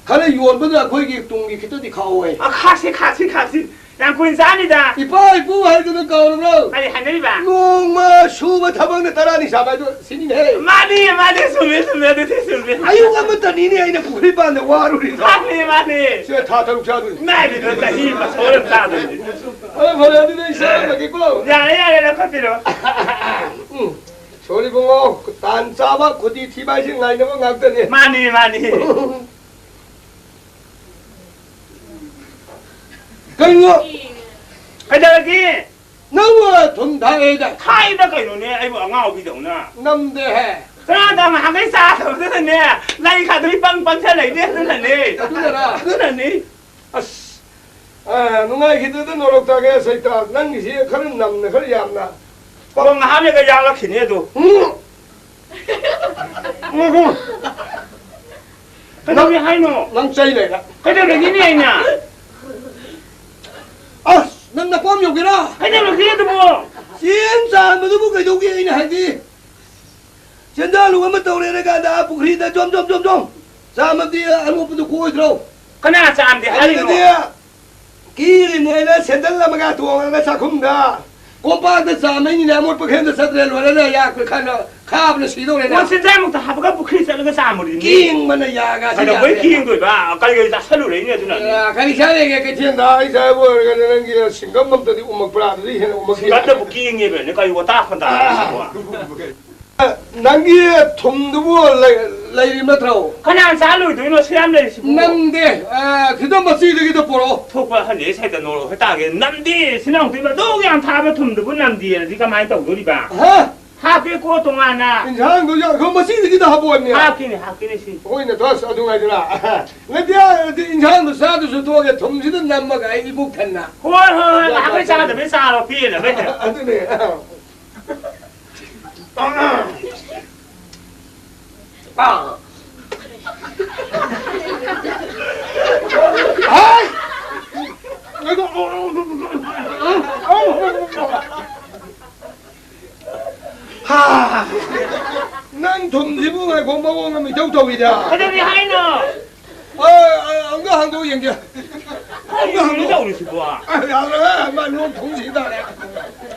ꯈꯔ ꯌꯣꯟꯕꯗ ꯑꯩꯈꯣꯏꯒꯤ ꯇꯨꯡꯒꯤ ꯈꯤꯇꯗꯤ ꯈꯥꯛꯑꯣ꯫ ꯑ, ꯈꯥꯛꯁꯤ, ꯈꯥꯛꯁꯤ, ꯈꯥꯛꯁꯤ꯫ ꯌꯥꯝ ꯀꯨꯏꯅ ꯆꯥꯅꯤꯗ꯫ ꯏꯄꯥ ꯏꯄꯨ ꯍꯥꯏꯗꯨꯅ ꯀꯥꯎꯔꯕ꯭ꯔꯣ? ꯀꯔꯤ ꯍꯥꯏꯅꯔꯤꯕ? ꯅꯣꯡꯃ ꯁꯨꯕ ꯊꯕꯛꯅ ꯇꯔꯥꯅꯤ ꯁꯥꯕ ꯍꯥꯏꯗꯣ ꯁꯤꯅꯤꯅꯦꯍꯦ꯫ ꯃꯥꯅꯤ, ꯃꯥꯅꯤ, ꯆꯨꯝꯃꯦ, ꯆꯨꯝꯃꯦ, ꯑꯗꯨꯗꯤ ꯆꯨꯝꯃꯦ꯫ ꯑꯌꯨꯛ ꯑꯃꯇꯅꯤꯅꯦ ꯑꯩꯅ ꯄꯨꯈ꯭ꯔꯤ ꯄꯥꯟꯗ ꯋꯥꯔꯨꯔꯤꯗꯣ꯫ ꯃꯥꯅꯤ, ꯃꯥꯅꯤ꯫ ꯁꯦ, ꯊꯥ ꯇꯔꯨꯛ ꯆꯥꯗꯣꯏꯅꯤ꯫ ꯃꯥꯏꯗꯨꯗ ꯆꯍꯤ ꯑꯃ ꯁꯣꯔ ꯑꯃ ꯆꯥꯗꯣꯏꯅꯤ꯫ ꯐꯔꯦ, ꯐꯔꯦ, ꯑꯗꯨꯗꯤ ꯑꯩ ꯆꯥꯔꯝꯃꯒꯦꯀꯣ꯫ ꯌꯥꯔꯦ, ꯌꯥꯔꯦ, ꯂꯧꯈꯠꯄꯤꯔꯣ꯫ ꯎꯝ꯫ ꯁꯣꯔꯤ ꯏꯕꯨꯡꯉꯣ, ꯇꯥꯟ ꯆꯥꯕ, ꯈꯨꯗꯤ ꯊꯤꯕ ꯍꯥꯏꯁꯦ ꯉꯥꯏꯅꯕ ꯉꯥꯛꯇꯅꯦ꯫ ꯃꯥꯅꯤ, ꯃꯥꯅꯤ꯫ ꯀꯩꯅꯣ? ꯀꯩꯗꯧꯔꯒꯦ? ꯅꯪꯕꯨ ꯊꯨꯝ ꯊꯥꯛꯑꯦꯗ꯫ ꯊꯥꯛꯏꯗ ꯀꯩꯅꯣꯅꯦ, ꯑꯩꯕꯨ ꯑꯉꯥꯎꯕꯤꯗꯧꯅ꯫ ꯅꯝꯗꯦꯍꯦ꯫ ꯀꯅꯥꯗ ꯉꯍꯥꯟꯈꯩ ꯆꯥꯗꯕꯗꯨꯅꯅꯦ, ꯂꯩ ꯈꯥꯗꯣ ꯏꯄꯪ ꯄꯪꯁ ꯂꯩꯅꯦ, ꯑꯗꯨꯅꯅꯦ꯫ ꯑꯗꯨꯅꯔꯥ? ꯑꯗꯨꯅꯅꯦ꯫ ꯑꯁ, ꯑ, ꯅꯨꯡꯉꯥꯏꯈꯤꯗ꯭ꯔꯦꯗ ꯅꯣꯔꯣꯛꯇꯥꯒꯦ ꯁꯩꯇꯥ, ꯅꯪꯒꯤꯁꯤ ꯈꯔ ꯅꯝꯅ ꯈꯔ ꯌꯥꯝꯅ꯫ ꯑꯣ, ꯉꯥꯏꯍꯥꯛ ꯂꯩꯔꯒ ꯌꯥꯛꯂꯛꯈꯤꯅꯤ ꯑꯗꯣ꯫ ꯎꯝ꯫ ꯎꯝ, ꯎꯝ꯫ ꯀꯩꯗꯧꯔꯤ ꯍꯥꯏꯅꯣ? ꯅꯪ ꯆꯩ ꯂꯩꯔꯦ꯫ ꯀꯩꯗꯧꯔꯒꯦꯅꯦ ꯑꯩꯅ? ꯑꯁ, ꯅꯪ ꯅꯄꯥꯝ ꯌꯧꯒꯦꯔꯥ? ꯀꯩꯗꯧꯔꯒꯦ ꯑꯗꯨꯕꯨ? ꯆꯦꯡ ꯆꯥꯟꯕꯗꯨꯕꯨ ꯀꯩꯗꯧꯒꯦ ꯑꯩꯅ ꯍꯥꯏꯗꯤ? ꯆꯦꯟꯖꯥꯜꯂꯨ ꯑꯃ ꯇꯧꯔꯦꯅ ꯀꯥꯟꯗ ꯑꯥ ꯄꯨꯈ꯭ꯔꯤꯗ ꯖꯣꯝ, ꯖꯣꯝ, ꯖꯣꯝ, ꯖꯣꯝ꯫ ꯆꯥꯝꯃꯗꯤ ꯑꯅꯣꯞꯄꯗꯨ ꯀꯣꯏꯗ꯭ꯔꯣ? ꯀꯅꯥ ꯆꯥꯝꯗꯦ ꯍꯥꯏꯔꯤꯅꯣ? ꯑꯗꯨꯗꯤ ꯀꯤꯔꯤꯅꯦꯅ ꯁꯦꯟꯗꯜ ꯑꯃꯒ ꯇꯣꯡꯉꯒ ꯆꯥꯛꯈꯨꯝꯗ ꯀꯣꯝꯄꯥꯛꯇ ꯆꯥꯝꯃꯩꯅꯤꯅꯦ, ꯑꯃꯣꯠꯄ ꯈꯦꯟꯗ ꯆꯠꯇ꯭ꯔꯦ, ꯂꯣꯏꯔꯦꯅꯦ, ꯌꯥ ꯈꯥꯅ ꯈꯥꯕꯅ ꯁꯤꯗꯧꯔꯦꯅꯦ꯫ ꯑꯣ, ꯆꯤꯟꯖꯥꯛꯃꯨꯛꯇ ꯍꯥꯞꯄꯒ ꯄꯨꯈ꯭ꯔꯤ ꯆꯠꯂꯒ ꯆꯥꯝꯃꯨꯔꯤꯅꯤ꯫ ꯀꯦꯡꯕꯅ ꯌꯥꯒꯁꯤ ꯀꯩꯗꯧꯕꯩ ꯌꯥꯗ꯭ꯔꯦ꯫ ꯀꯦꯡꯗꯣꯏꯕ? ꯀꯔꯤ ꯀꯔꯤ ꯆꯥꯁꯜꯂꯨꯔꯛꯏꯅꯦ ꯑꯗꯨꯅꯅꯦ? ꯑ, ꯀꯔꯤ ꯆꯥꯔꯤꯒꯦ ꯀꯩꯊꯦꯜꯗ? ꯑꯩ ꯆꯥꯕ ꯑꯣꯏꯔꯒꯅ ꯅꯪꯒꯤ ꯁꯤꯡꯒꯝ ꯑꯝꯇꯗꯤ ꯎꯝꯃꯛꯄ꯭ꯔꯥ? ꯑꯗꯨꯗꯩ ꯍꯦꯟꯅ ꯎꯝꯃꯛꯇꯦ꯫ ꯁꯤꯡꯒꯝꯗꯕꯨ ꯀꯦꯡꯉꯦꯕꯅꯦ, ꯀꯔꯤ ꯋꯥꯇꯥ ꯈꯟꯇꯥ ꯑꯥ꯫ ꯍꯥꯏꯁꯤꯕꯣ? ꯅꯪꯒꯤ ꯊꯨꯝꯗꯨꯕꯨ ꯂꯩ-, ꯂꯩꯔꯤꯕ ꯅꯠꯇ꯭ꯔꯣ? ꯀꯅꯥꯅ ꯆꯥ ꯂꯣꯏꯗꯣꯏꯅꯣ, ꯁꯤ ꯌꯥꯝ ꯂꯩꯔꯤꯁꯤꯕꯨ? ꯅꯝꯗꯦ꯫ ꯑ, ꯈꯤꯇꯪ ꯃꯆꯤꯗꯒꯤꯗ ꯄꯨꯔꯛꯑꯣ꯫ ꯊꯣꯛꯄ ꯑꯍꯟꯅꯦ, ꯁꯥꯏꯗ ꯅꯣꯔꯣꯛ ꯍꯣꯏ ꯇꯥꯒꯦ꯫ ꯅꯝꯗꯦ, ꯁꯤ ꯅꯪ ꯍꯧꯖꯤꯛ ꯑꯗꯨꯛ ꯌꯥꯝ ꯊꯥꯕ ꯊꯨꯝꯗꯨꯕꯨ ꯅꯝꯗꯦꯅꯗꯤ ꯀꯃꯥꯏꯅ ꯇꯧꯗꯣꯔꯤꯕ? ꯍꯥ? ꯍꯥꯞꯀꯦꯀꯣ ꯇꯣꯉꯥꯟꯅ꯫ ꯏꯟꯁꯥꯡꯗꯣ ꯌꯥ-, ꯑꯗꯨ ꯃꯆꯤꯗꯒꯤꯗ ꯍꯥꯞꯄꯛꯑꯣꯅꯦ꯫ ꯍꯥꯞꯀꯦꯅꯦ, ꯍꯥꯞꯀꯦꯅꯦ ꯁꯤ꯫ ꯍꯣꯏꯅꯦ, ꯇꯣꯁ, ꯑꯗꯨ ꯉꯥꯏꯗꯅ꯫ ꯅꯠꯇꯦ, ꯑꯗꯨ ꯏꯟꯁꯥꯡꯗꯣ ꯆꯥꯗꯨꯁꯨ ꯇꯣꯛꯑꯒꯦ, ꯊꯨꯝꯁꯤꯗ ꯅꯝꯃꯒ ꯑꯩ ꯏꯕꯨꯛ ꯊꯟꯅ꯫ ꯍꯣꯏ, ꯍꯣꯏ, ꯍꯣꯏ, ꯌꯥ, ꯅꯍꯥꯟꯈꯩ ꯌꯥ, ꯆꯥꯗꯕꯩ ꯆꯥꯔꯣ, ꯄꯦꯟꯅꯕ ꯍꯦꯛ꯫ ꯑꯗꯨꯅꯦ꯫ ꯑꯥ꯫ ꯍꯥꯏ! ꯍꯥ! ꯅꯪ ꯊꯨꯝꯁꯤꯕꯨ ꯉꯥꯏꯈꯣ, ꯃꯑꯣꯡ ꯑꯃ ꯏꯇꯧ ꯇꯧꯏꯗ꯫ ꯀꯩꯗꯧꯔꯤ ꯍꯥꯏꯅꯣ? ꯑ, ꯑ, ꯑꯃꯨꯛꯇ ꯍꯥꯡꯗꯣꯛ ꯌꯦꯡꯒꯦ꯫ ꯑꯃꯨꯛꯇ ꯀꯔꯤꯅꯣ ꯍꯥꯡꯗꯣꯛ꯫ ꯇꯧꯔꯤꯁꯤꯕꯣ? ꯑ, ꯌꯥꯔꯣꯏꯍꯦ, ꯃꯥ ꯂꯣꯛ ꯊꯨꯡ ꯁꯤ ꯇꯥꯔꯦ꯫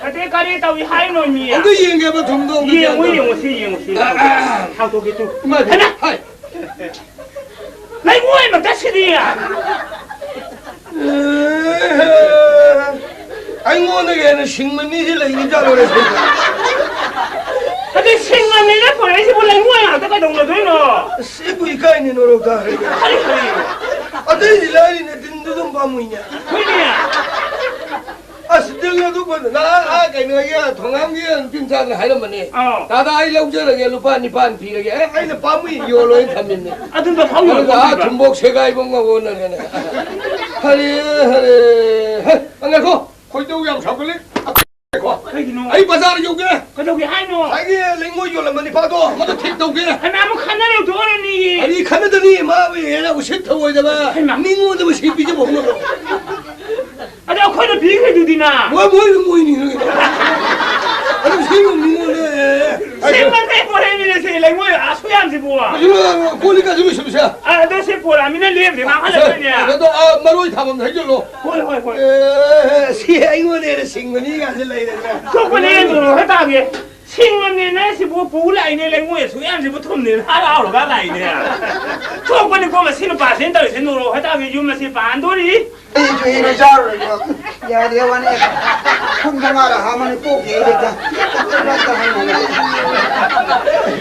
ꯑꯗꯩ ꯀꯔꯤ ꯇꯧꯏ ꯍꯥꯏꯅꯣ, ꯃꯤ? ꯑꯃꯨꯛꯇ ꯌꯦꯡꯒꯦꯕ ꯊꯨꯝꯗꯣ, ꯑꯃꯨꯛꯇ ꯌꯦꯡꯉꯨ, ꯌꯦꯡꯉꯨ꯫ ꯌꯦꯡꯉꯨ, ꯁꯤ ꯌꯦꯡꯉꯨ, ꯁꯤ꯫ ꯑ, ꯑ꯫ ꯍꯥꯡꯗꯣꯛꯀꯦ ꯇꯨ꯫ ꯏꯃꯥ, ꯍꯩꯃꯥ! ꯍꯥꯏ꯫ ꯂꯩꯉꯣꯏꯃꯛꯇ ꯁꯤꯗꯤ꯫ ꯑꯩꯉꯣꯟꯗꯒꯤ ꯍꯦꯟꯅ ꯁꯤꯡꯕ ꯃꯤꯁꯤ ꯂꯩꯔꯤꯖꯥꯠꯂꯣꯅꯦ ꯁꯤꯗ? ꯑꯗꯨ ꯁꯤꯡꯉꯝꯅꯤꯅ ꯄꯨꯔꯛꯏꯁꯤꯕꯨ ꯂꯩꯉꯣꯏ ꯉꯥꯛꯇ ꯀꯩꯗꯧꯅꯗꯣꯏꯅꯣ? ꯑꯁ, ꯑꯩꯕꯨ ꯏꯀꯥꯏꯅꯦ ꯅꯣꯔꯣꯛꯇ ꯍꯥꯏꯔꯒ꯫ ꯀꯔꯤ, ꯀꯔꯤ? ꯑꯇꯩꯗꯤ ꯂꯥꯏꯔꯤꯅꯦ, ꯇꯤꯟꯗꯨ ꯑꯗꯨꯝ ꯄꯥꯝꯃꯨꯏꯅꯦ꯫ ꯍꯣꯏꯅꯦ꯫ ꯑꯁ, ꯇꯤꯜ ꯑꯗꯨ ꯐꯖꯅ, ꯑꯥ, ꯑꯥ, ꯀꯩꯅꯣꯒꯤ, ꯊꯣꯡꯒꯥꯝꯒꯤ ꯅꯨꯄꯤ ꯃꯆꯥꯗꯨꯅ ꯍꯥꯏꯔꯝꯕꯅꯦ꯫ ꯑꯥꯎ꯫ "ꯇꯥꯗ, ꯑꯩ ꯂꯧꯖꯔꯒꯦ, ꯂꯨꯄꯥ ꯅꯤꯄꯥꯟ ꯄꯤꯔꯒꯦ꯫ ꯑꯦ, ꯑꯩꯅ ꯄꯥꯝꯃꯨꯏ, ꯌꯣꯜꯂꯣꯏꯅ ꯊꯝꯃꯤꯅꯦ"꯫ ꯑꯗꯨꯗ ꯐꯥꯎ ꯑꯗꯨꯒ, ꯑꯥ, ꯌꯣꯜꯂꯣꯏꯕ? ꯊꯨꯝꯕꯣꯛ ꯁꯦꯒꯥꯏꯕ ꯑꯃ ꯑꯣꯟꯅꯗꯅ꯫ ꯍꯔꯦ, ꯍꯔꯦ, ꯍꯦ, ꯉꯥꯏꯈꯣ꯫ ꯈꯣꯏꯗꯧ ꯌꯥꯝ ꯁꯥꯎꯒꯠꯂꯦ꯫ ꯉꯥꯏꯈꯣ꯫ ꯀꯩꯒꯤꯅꯣ? ꯑꯩ ꯕꯖꯥꯔ ꯌꯧꯒꯦ꯫ ꯀꯩꯗꯧꯒꯦ ꯍꯥꯏꯅꯣ? ꯉꯁꯥꯏꯒꯤ ꯂꯩꯉꯣꯏ ꯌꯣꯜꯂꯝꯕ ꯅꯤꯄꯥꯗꯣ, ꯃꯗꯨ ꯊꯤꯛ ꯇꯧꯒꯦ꯫ ꯍꯩꯃꯥ, ꯑꯃꯨꯛ ꯈꯠꯅꯔꯨꯗꯣꯔꯅꯤꯌꯦ꯫ ꯑꯩ ꯈꯠꯅꯗꯅꯤ, ꯃꯥꯕꯨ ꯍꯦꯟꯅ ꯎꯁꯤꯠ ꯊꯧꯑꯣꯏꯗꯕ, ꯍꯩꯃꯥ꯫ ꯃꯤꯉꯣꯟꯗꯕꯨ ꯁꯤ ꯄꯤꯖꯕ ꯍꯧꯅꯕ꯭ꯔꯣ? ꯑꯗꯣ ꯑꯩꯈꯣꯏꯅ ꯄꯤꯈ꯭ꯔꯤꯗꯨꯗꯤꯅ꯫ ꯃꯣꯏ, ꯃꯣꯏ, ꯃꯣꯏꯅꯤ ꯅꯪꯒꯤꯗꯣ꯫ ꯑꯗꯨꯝ ꯁꯤꯕꯨ ꯃꯤꯉꯣꯟꯗ, ꯑꯦ, ꯑꯦ, ꯑꯦ, ꯁꯤꯃꯛꯇ ꯄꯣꯔꯛꯏꯅꯤꯅꯦ ꯁꯤ ꯂꯩꯉꯣꯏ ꯑꯁꯨꯛ ꯌꯥꯝꯁꯤꯕꯨ꯫ ꯀꯩꯁꯨ, ꯀꯣꯜ ꯂꯤꯛ ꯀꯥꯁꯨ ꯂꯣꯏꯁꯤꯜꯂꯨꯁꯦ꯫ ꯑ, ꯑꯗꯣ ꯁꯤ ꯄꯣꯔꯛꯑꯃꯤꯅ ꯂꯦꯝꯗꯦ, ꯃꯥꯡꯍꯜꯂꯗꯣꯏꯅꯦ꯫ ꯀꯩꯅꯣꯗꯣ, ꯑꯥ, ꯃꯔꯣꯏ ꯊꯥꯐꯝꯗ ꯍꯩꯖꯜꯂꯣ꯫ ꯍꯣꯏ, ꯍꯣꯏ, ꯍꯣꯏ꯫ ꯑꯦ, ꯁꯤ ꯑꯩꯉꯣꯟꯗ ꯍꯦꯟꯅ ꯁꯤꯡꯕ ꯃꯤꯒꯥꯁꯦ ꯂꯩꯔꯗꯅ꯫ ꯊꯣꯛꯄꯅꯦ, ꯅꯣꯔꯣꯛ ꯍꯦꯛ ꯇꯥꯒꯦ꯫ ꯁꯤꯡꯉꯕꯅꯤꯅꯦ ꯁꯤꯕꯨ, ꯄꯨ ꯂꯥꯛꯏꯅꯦ, ꯂꯩꯉꯣꯏ ꯑꯁꯨꯛ ꯌꯥꯝꯁꯤꯕꯨ ꯊꯨꯝꯅꯦꯅ ꯍꯔꯥꯎꯔꯒ ꯂꯥꯛꯏꯅꯦ꯫ ꯊꯣꯛꯄꯅꯤꯀꯣ ꯃꯁꯤ ꯅꯨꯄꯥꯁꯤꯅ ꯇꯧꯔꯤꯁꯦ, ꯅꯣꯔꯣꯛ ꯍꯦꯛ ꯇꯥꯒꯦ, ꯌꯨꯝ ꯑꯁꯤ ꯄꯥꯟꯗꯣꯔꯤ꯫ ꯑꯩꯁꯨ ꯍꯦꯟꯅ ꯆꯥꯔꯨꯔꯒ ꯌꯥꯗꯦ ꯋꯥꯅꯤ꯫ ꯄꯨꯡ ꯃꯉꯥꯗ ꯍꯥꯝꯃꯅꯤ, ꯀꯣꯛ ꯌꯩꯔꯦꯗ꯫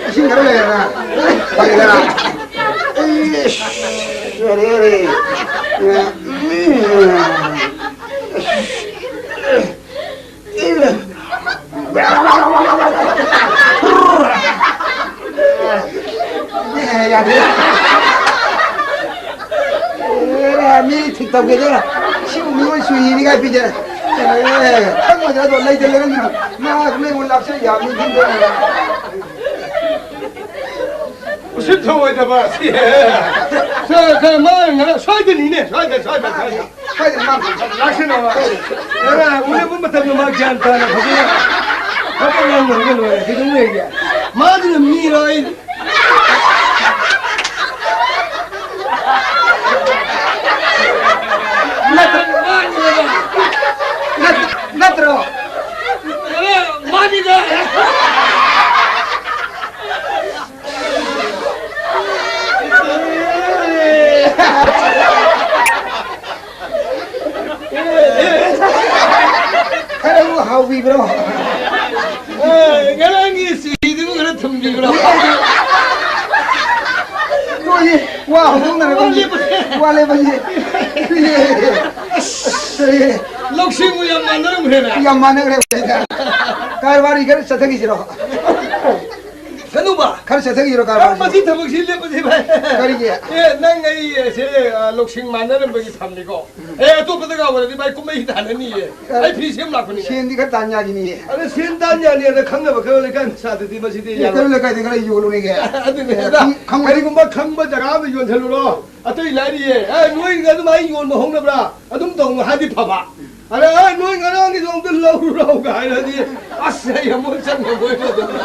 ꯏꯁꯤꯡ ꯈꯔ ꯂꯩꯔꯒ ꯐꯒꯗ꯭ꯔꯥ? ꯏꯁ, ꯌꯥꯔꯦ, ꯌꯥꯔꯦ꯫ ꯑꯦ, ꯌꯥꯗꯦ꯫ ꯑꯦ, ꯃꯤ ꯊꯤꯛ ꯇꯧꯒꯦꯗ꯫ ꯁꯤꯕꯨ ꯃꯤꯑꯣꯏ ꯁꯨꯏꯅꯤ ꯀꯥꯏ ꯄꯤꯖꯔꯦ꯫ ꯑꯦ, ꯈꯪꯉꯣꯏꯗ꯭ꯔꯥ ꯑꯗꯣ ꯂꯩꯇ ꯂꯩꯔꯝꯃꯤꯅꯣ꯫ ꯃꯥ ꯂꯩꯉꯣꯟ ꯂꯥꯛꯆ ꯌꯥꯝꯃꯤ ꯈꯪꯗꯦ꯫ ꯎꯁꯤꯠ ꯊꯧꯑꯣꯏꯗꯕ ꯑꯁꯤ꯫ ꯁꯣꯏ-, ꯈꯔ ꯃꯥ ꯉꯔꯥꯡ ꯁꯣꯏꯗꯅꯤꯅꯦ, ꯁꯣꯏꯗ, ꯁꯣꯏꯗ, ꯁꯣꯏꯗ꯫ ꯁꯣꯏꯗꯅ ꯃꯥ ꯂꯥꯛꯁꯤꯟꯅꯕ꯫ ꯑꯦ, ꯎꯅꯕ ꯃꯇꯝꯗ ꯃꯥ ꯒ꯭ꯌꯥꯟ ꯇꯥꯅ ꯐꯖꯅ ꯊꯕꯛ ꯉꯥꯡꯅꯔꯒ ꯂꯣꯏꯔꯦ꯫ ꯀꯩꯗꯧ ꯂꯩꯒꯦ? ꯃꯥꯗꯨꯅ ꯃꯤꯔꯣ ꯑꯩ ꯅꯠꯇ꯭ꯔ-, ꯅꯠ-, ꯅꯠꯇ꯭ꯔꯣ? ꯃꯥꯅꯤꯗ꯫ ꯈꯔꯕꯨ ꯍꯥꯎꯕꯤꯕ꯭ꯔꯣ? ꯑꯦ, ꯉꯔꯥꯡꯒꯤ ꯁꯤꯗꯨꯕꯨ ꯈꯔ ꯊꯨꯝꯕꯤꯕ꯭ꯔꯣ? ꯅꯣꯏꯒꯤ ꯋꯥ ꯍꯧꯗꯣꯛꯅꯔꯕ ꯋꯥ ꯂꯦꯞꯄꯁꯦ꯫ ꯋꯥ ꯂꯦꯞꯄꯁꯦ꯫ ꯑꯁ, ꯂꯧꯁꯤꯡꯕꯨ ꯌꯥꯝ ꯃꯥꯟꯅꯔꯝꯈ꯭ꯔꯦꯅꯦ꯫ ꯌꯥꯝ ꯃꯥꯟꯅꯈ꯭ꯔꯦ꯫ ꯀꯔꯕꯥꯔꯤ ꯈꯔ ꯆꯠꯊꯈꯤꯁꯤꯔꯣ? ꯀꯩꯅꯣꯕ? ꯈꯔ ꯆꯠꯊꯈꯤꯁꯤꯔꯣ ꯑ, ꯀꯔꯕꯥꯔꯁꯦ? ꯃꯁꯤ ꯊꯕꯛꯁꯤ ꯂꯦꯞꯄꯁꯤ ꯚꯥꯏ꯫ ꯀꯔꯤꯒꯤ? ꯑꯦ, ꯅꯪ ꯑꯩ ꯑꯁꯦ, ꯑ, ꯂꯧꯁꯤꯡ ꯃꯥꯟꯅꯔꯝꯕꯒꯤ ꯊꯝꯃꯤꯀꯣ꯫ ꯑꯦ, ꯑꯇꯣꯞꯄꯗꯒ ꯑꯣꯏꯔꯗꯤ ꯚꯥꯏ ꯀꯨꯝꯍꯩ ꯇꯥꯅꯅꯤꯌꯦ꯫ ꯑ, ꯑꯩ ꯐꯤ ꯁꯦꯝ ꯂꯥꯛꯄꯅꯤꯅꯦ꯫ ꯁꯦꯟꯗꯤ ꯈꯔ ꯇꯥꯟ ꯌꯥꯈꯤꯅꯤꯌꯦ꯫ ꯑꯗ ꯁꯦꯟ ꯇꯥꯟ ꯌꯥꯅꯤ ꯑꯗ ꯈꯪꯅꯕ ꯈꯔ ꯂꯩꯀꯥꯏ ꯃꯆꯥꯗꯗꯤ ꯃꯁꯤꯗꯤ ꯑꯦ, ꯌꯥꯔꯣꯏ꯫ ꯀꯩꯔꯣꯜ ꯂꯩꯀꯥꯏꯗ ꯈꯔ ꯌꯣꯜꯂꯨꯅꯤꯒꯦ꯫ ꯑꯗꯨꯅꯦ, ꯑꯦ, ꯑꯗ ꯈꯪ-, ꯈꯪ-, ꯀꯔꯤꯒꯨꯝꯕ ꯈꯪꯕ ꯖꯒꯥ ꯑꯃ ꯌꯣꯟꯁꯤꯜꯂꯨꯔꯣ꯫ ꯑꯇꯩ ꯂꯥꯏꯔꯤꯌꯦ꯫ ꯑꯦ, ꯅꯣꯏ ꯑꯗꯨꯃꯥꯏꯅ ꯌꯣꯟꯕ ꯍꯧꯅꯕ꯭ꯔꯥ? ꯑꯗꯨꯝ ꯇꯧꯅꯨ ꯍꯥꯏꯗꯤ ꯐꯕ꯫ ꯑꯗ, "ꯑ, ꯅꯣꯏ ꯉꯔꯥꯡꯒꯤꯗꯣ ꯑꯝꯇ ꯂꯧꯔꯨꯔꯣ" ꯀꯥꯏꯅꯗꯤ, ꯑꯁ, ꯑꯩ ꯑꯃꯨꯛ ꯆꯪꯉꯝꯃꯣꯏ ꯃꯗꯨꯗ꯫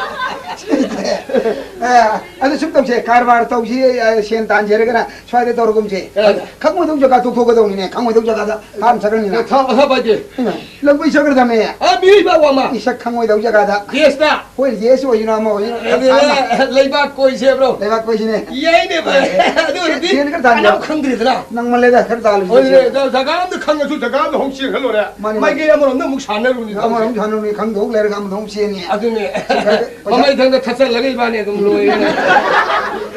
ꯑ, ꯑꯗꯨ ꯁꯨꯝ ꯇꯧꯁꯦ, ꯀꯔꯕꯥꯔ ꯇꯧꯁꯤ, ꯑ, ꯁꯦꯟ ꯇꯥꯟꯁꯤ ꯍꯥꯏꯔꯒꯅ ꯁ꯭ꯋꯥꯏꯗ ꯇꯧꯔꯒꯨꯝꯁꯦ꯫ ꯀꯗꯥꯏꯗ? ꯈꯪꯉꯣꯏꯗꯧ ꯖꯒꯥ ꯇꯣꯛꯊꯣꯛꯀꯗꯧꯅꯤꯅꯦ, ꯈꯪꯉꯣꯏꯗꯧ ꯖꯒꯥꯗ ꯐꯥꯝ ꯆꯠꯈ꯭ꯔꯅꯤꯅ꯫ ꯊꯥ-, ꯊꯥ ꯄꯥꯏꯗꯦ꯫ ꯍꯩꯃꯥ, ꯂꯪꯕꯩ ꯆꯠꯈ꯭ꯔꯗꯝꯅꯦ꯫ ꯑ, ꯃꯤꯑꯣꯏꯕ ꯋꯥꯃ꯫ ꯏꯁꯛ ꯈꯪꯉꯣꯏꯗꯧ ꯖꯒꯥꯗ꯫ ꯗꯦꯁꯇ꯫ ꯍꯣꯏ, ꯗꯦꯁ ꯑꯣꯏꯁꯤꯅ ꯑꯃ ꯑꯣꯏꯁꯤꯅ ꯑꯗꯨꯅ ꯈꯪꯉꯣꯏ꯫ ꯂꯩꯕꯥꯛ ꯀꯣꯏꯁꯦ ꯍꯥꯏꯕ꯭ꯔꯣ? ꯂꯩꯕꯥꯛ ꯀꯣꯏꯁꯤꯅꯦ꯫ ꯌꯥꯏꯅꯦ ꯚꯥꯏ꯫ ꯑꯗꯨ ꯑꯣꯏꯔꯗꯤ ꯁꯦꯟ ꯈꯔ ꯇꯥꯟ ꯀꯅꯥꯝ ꯌꯥ-, ꯈꯪꯗ꯭ꯔꯦꯗꯅ꯫ ꯅꯪꯃꯜꯂꯦꯗ, ꯈꯔ ꯇꯥꯜꯂꯨꯁꯤ꯫ ꯍꯣꯏꯅꯦ, ꯖꯒꯥ ꯑꯝꯗ ꯈꯪꯉꯁꯨ ꯖꯒꯥ ꯑꯝꯗ ꯍꯣꯡ ꯆꯦꯟꯈ꯭ꯔ ꯂꯣꯏꯔꯦ꯫ ꯃꯥꯅꯤ, ꯃꯥꯏꯀꯩ ꯃꯥꯅꯤ꯫ ꯑꯃꯔꯣꯝꯗ ꯑꯃꯨꯛ ꯁꯥꯟꯅꯔꯨꯅꯤ ꯇꯧꯁꯦ꯫ ꯑꯃꯔꯣꯝ ꯁꯥꯟꯅꯔꯨꯅꯤ, ꯈꯪꯗꯧ ꯂꯩꯔꯒ ꯑꯃꯗ ꯑꯃꯨꯛ ꯆꯦꯟꯅꯤ꯫ ꯑꯗꯨꯅꯦ꯫ ꯁꯤ ꯈꯔ ꯄꯩꯁꯥ ꯃꯃꯩ ꯊꯪꯗ ꯊꯠꯆꯜꯂꯒ ꯏꯕꯥꯅꯤ ꯑꯗꯨꯝ ꯂꯣꯏꯔꯦ꯫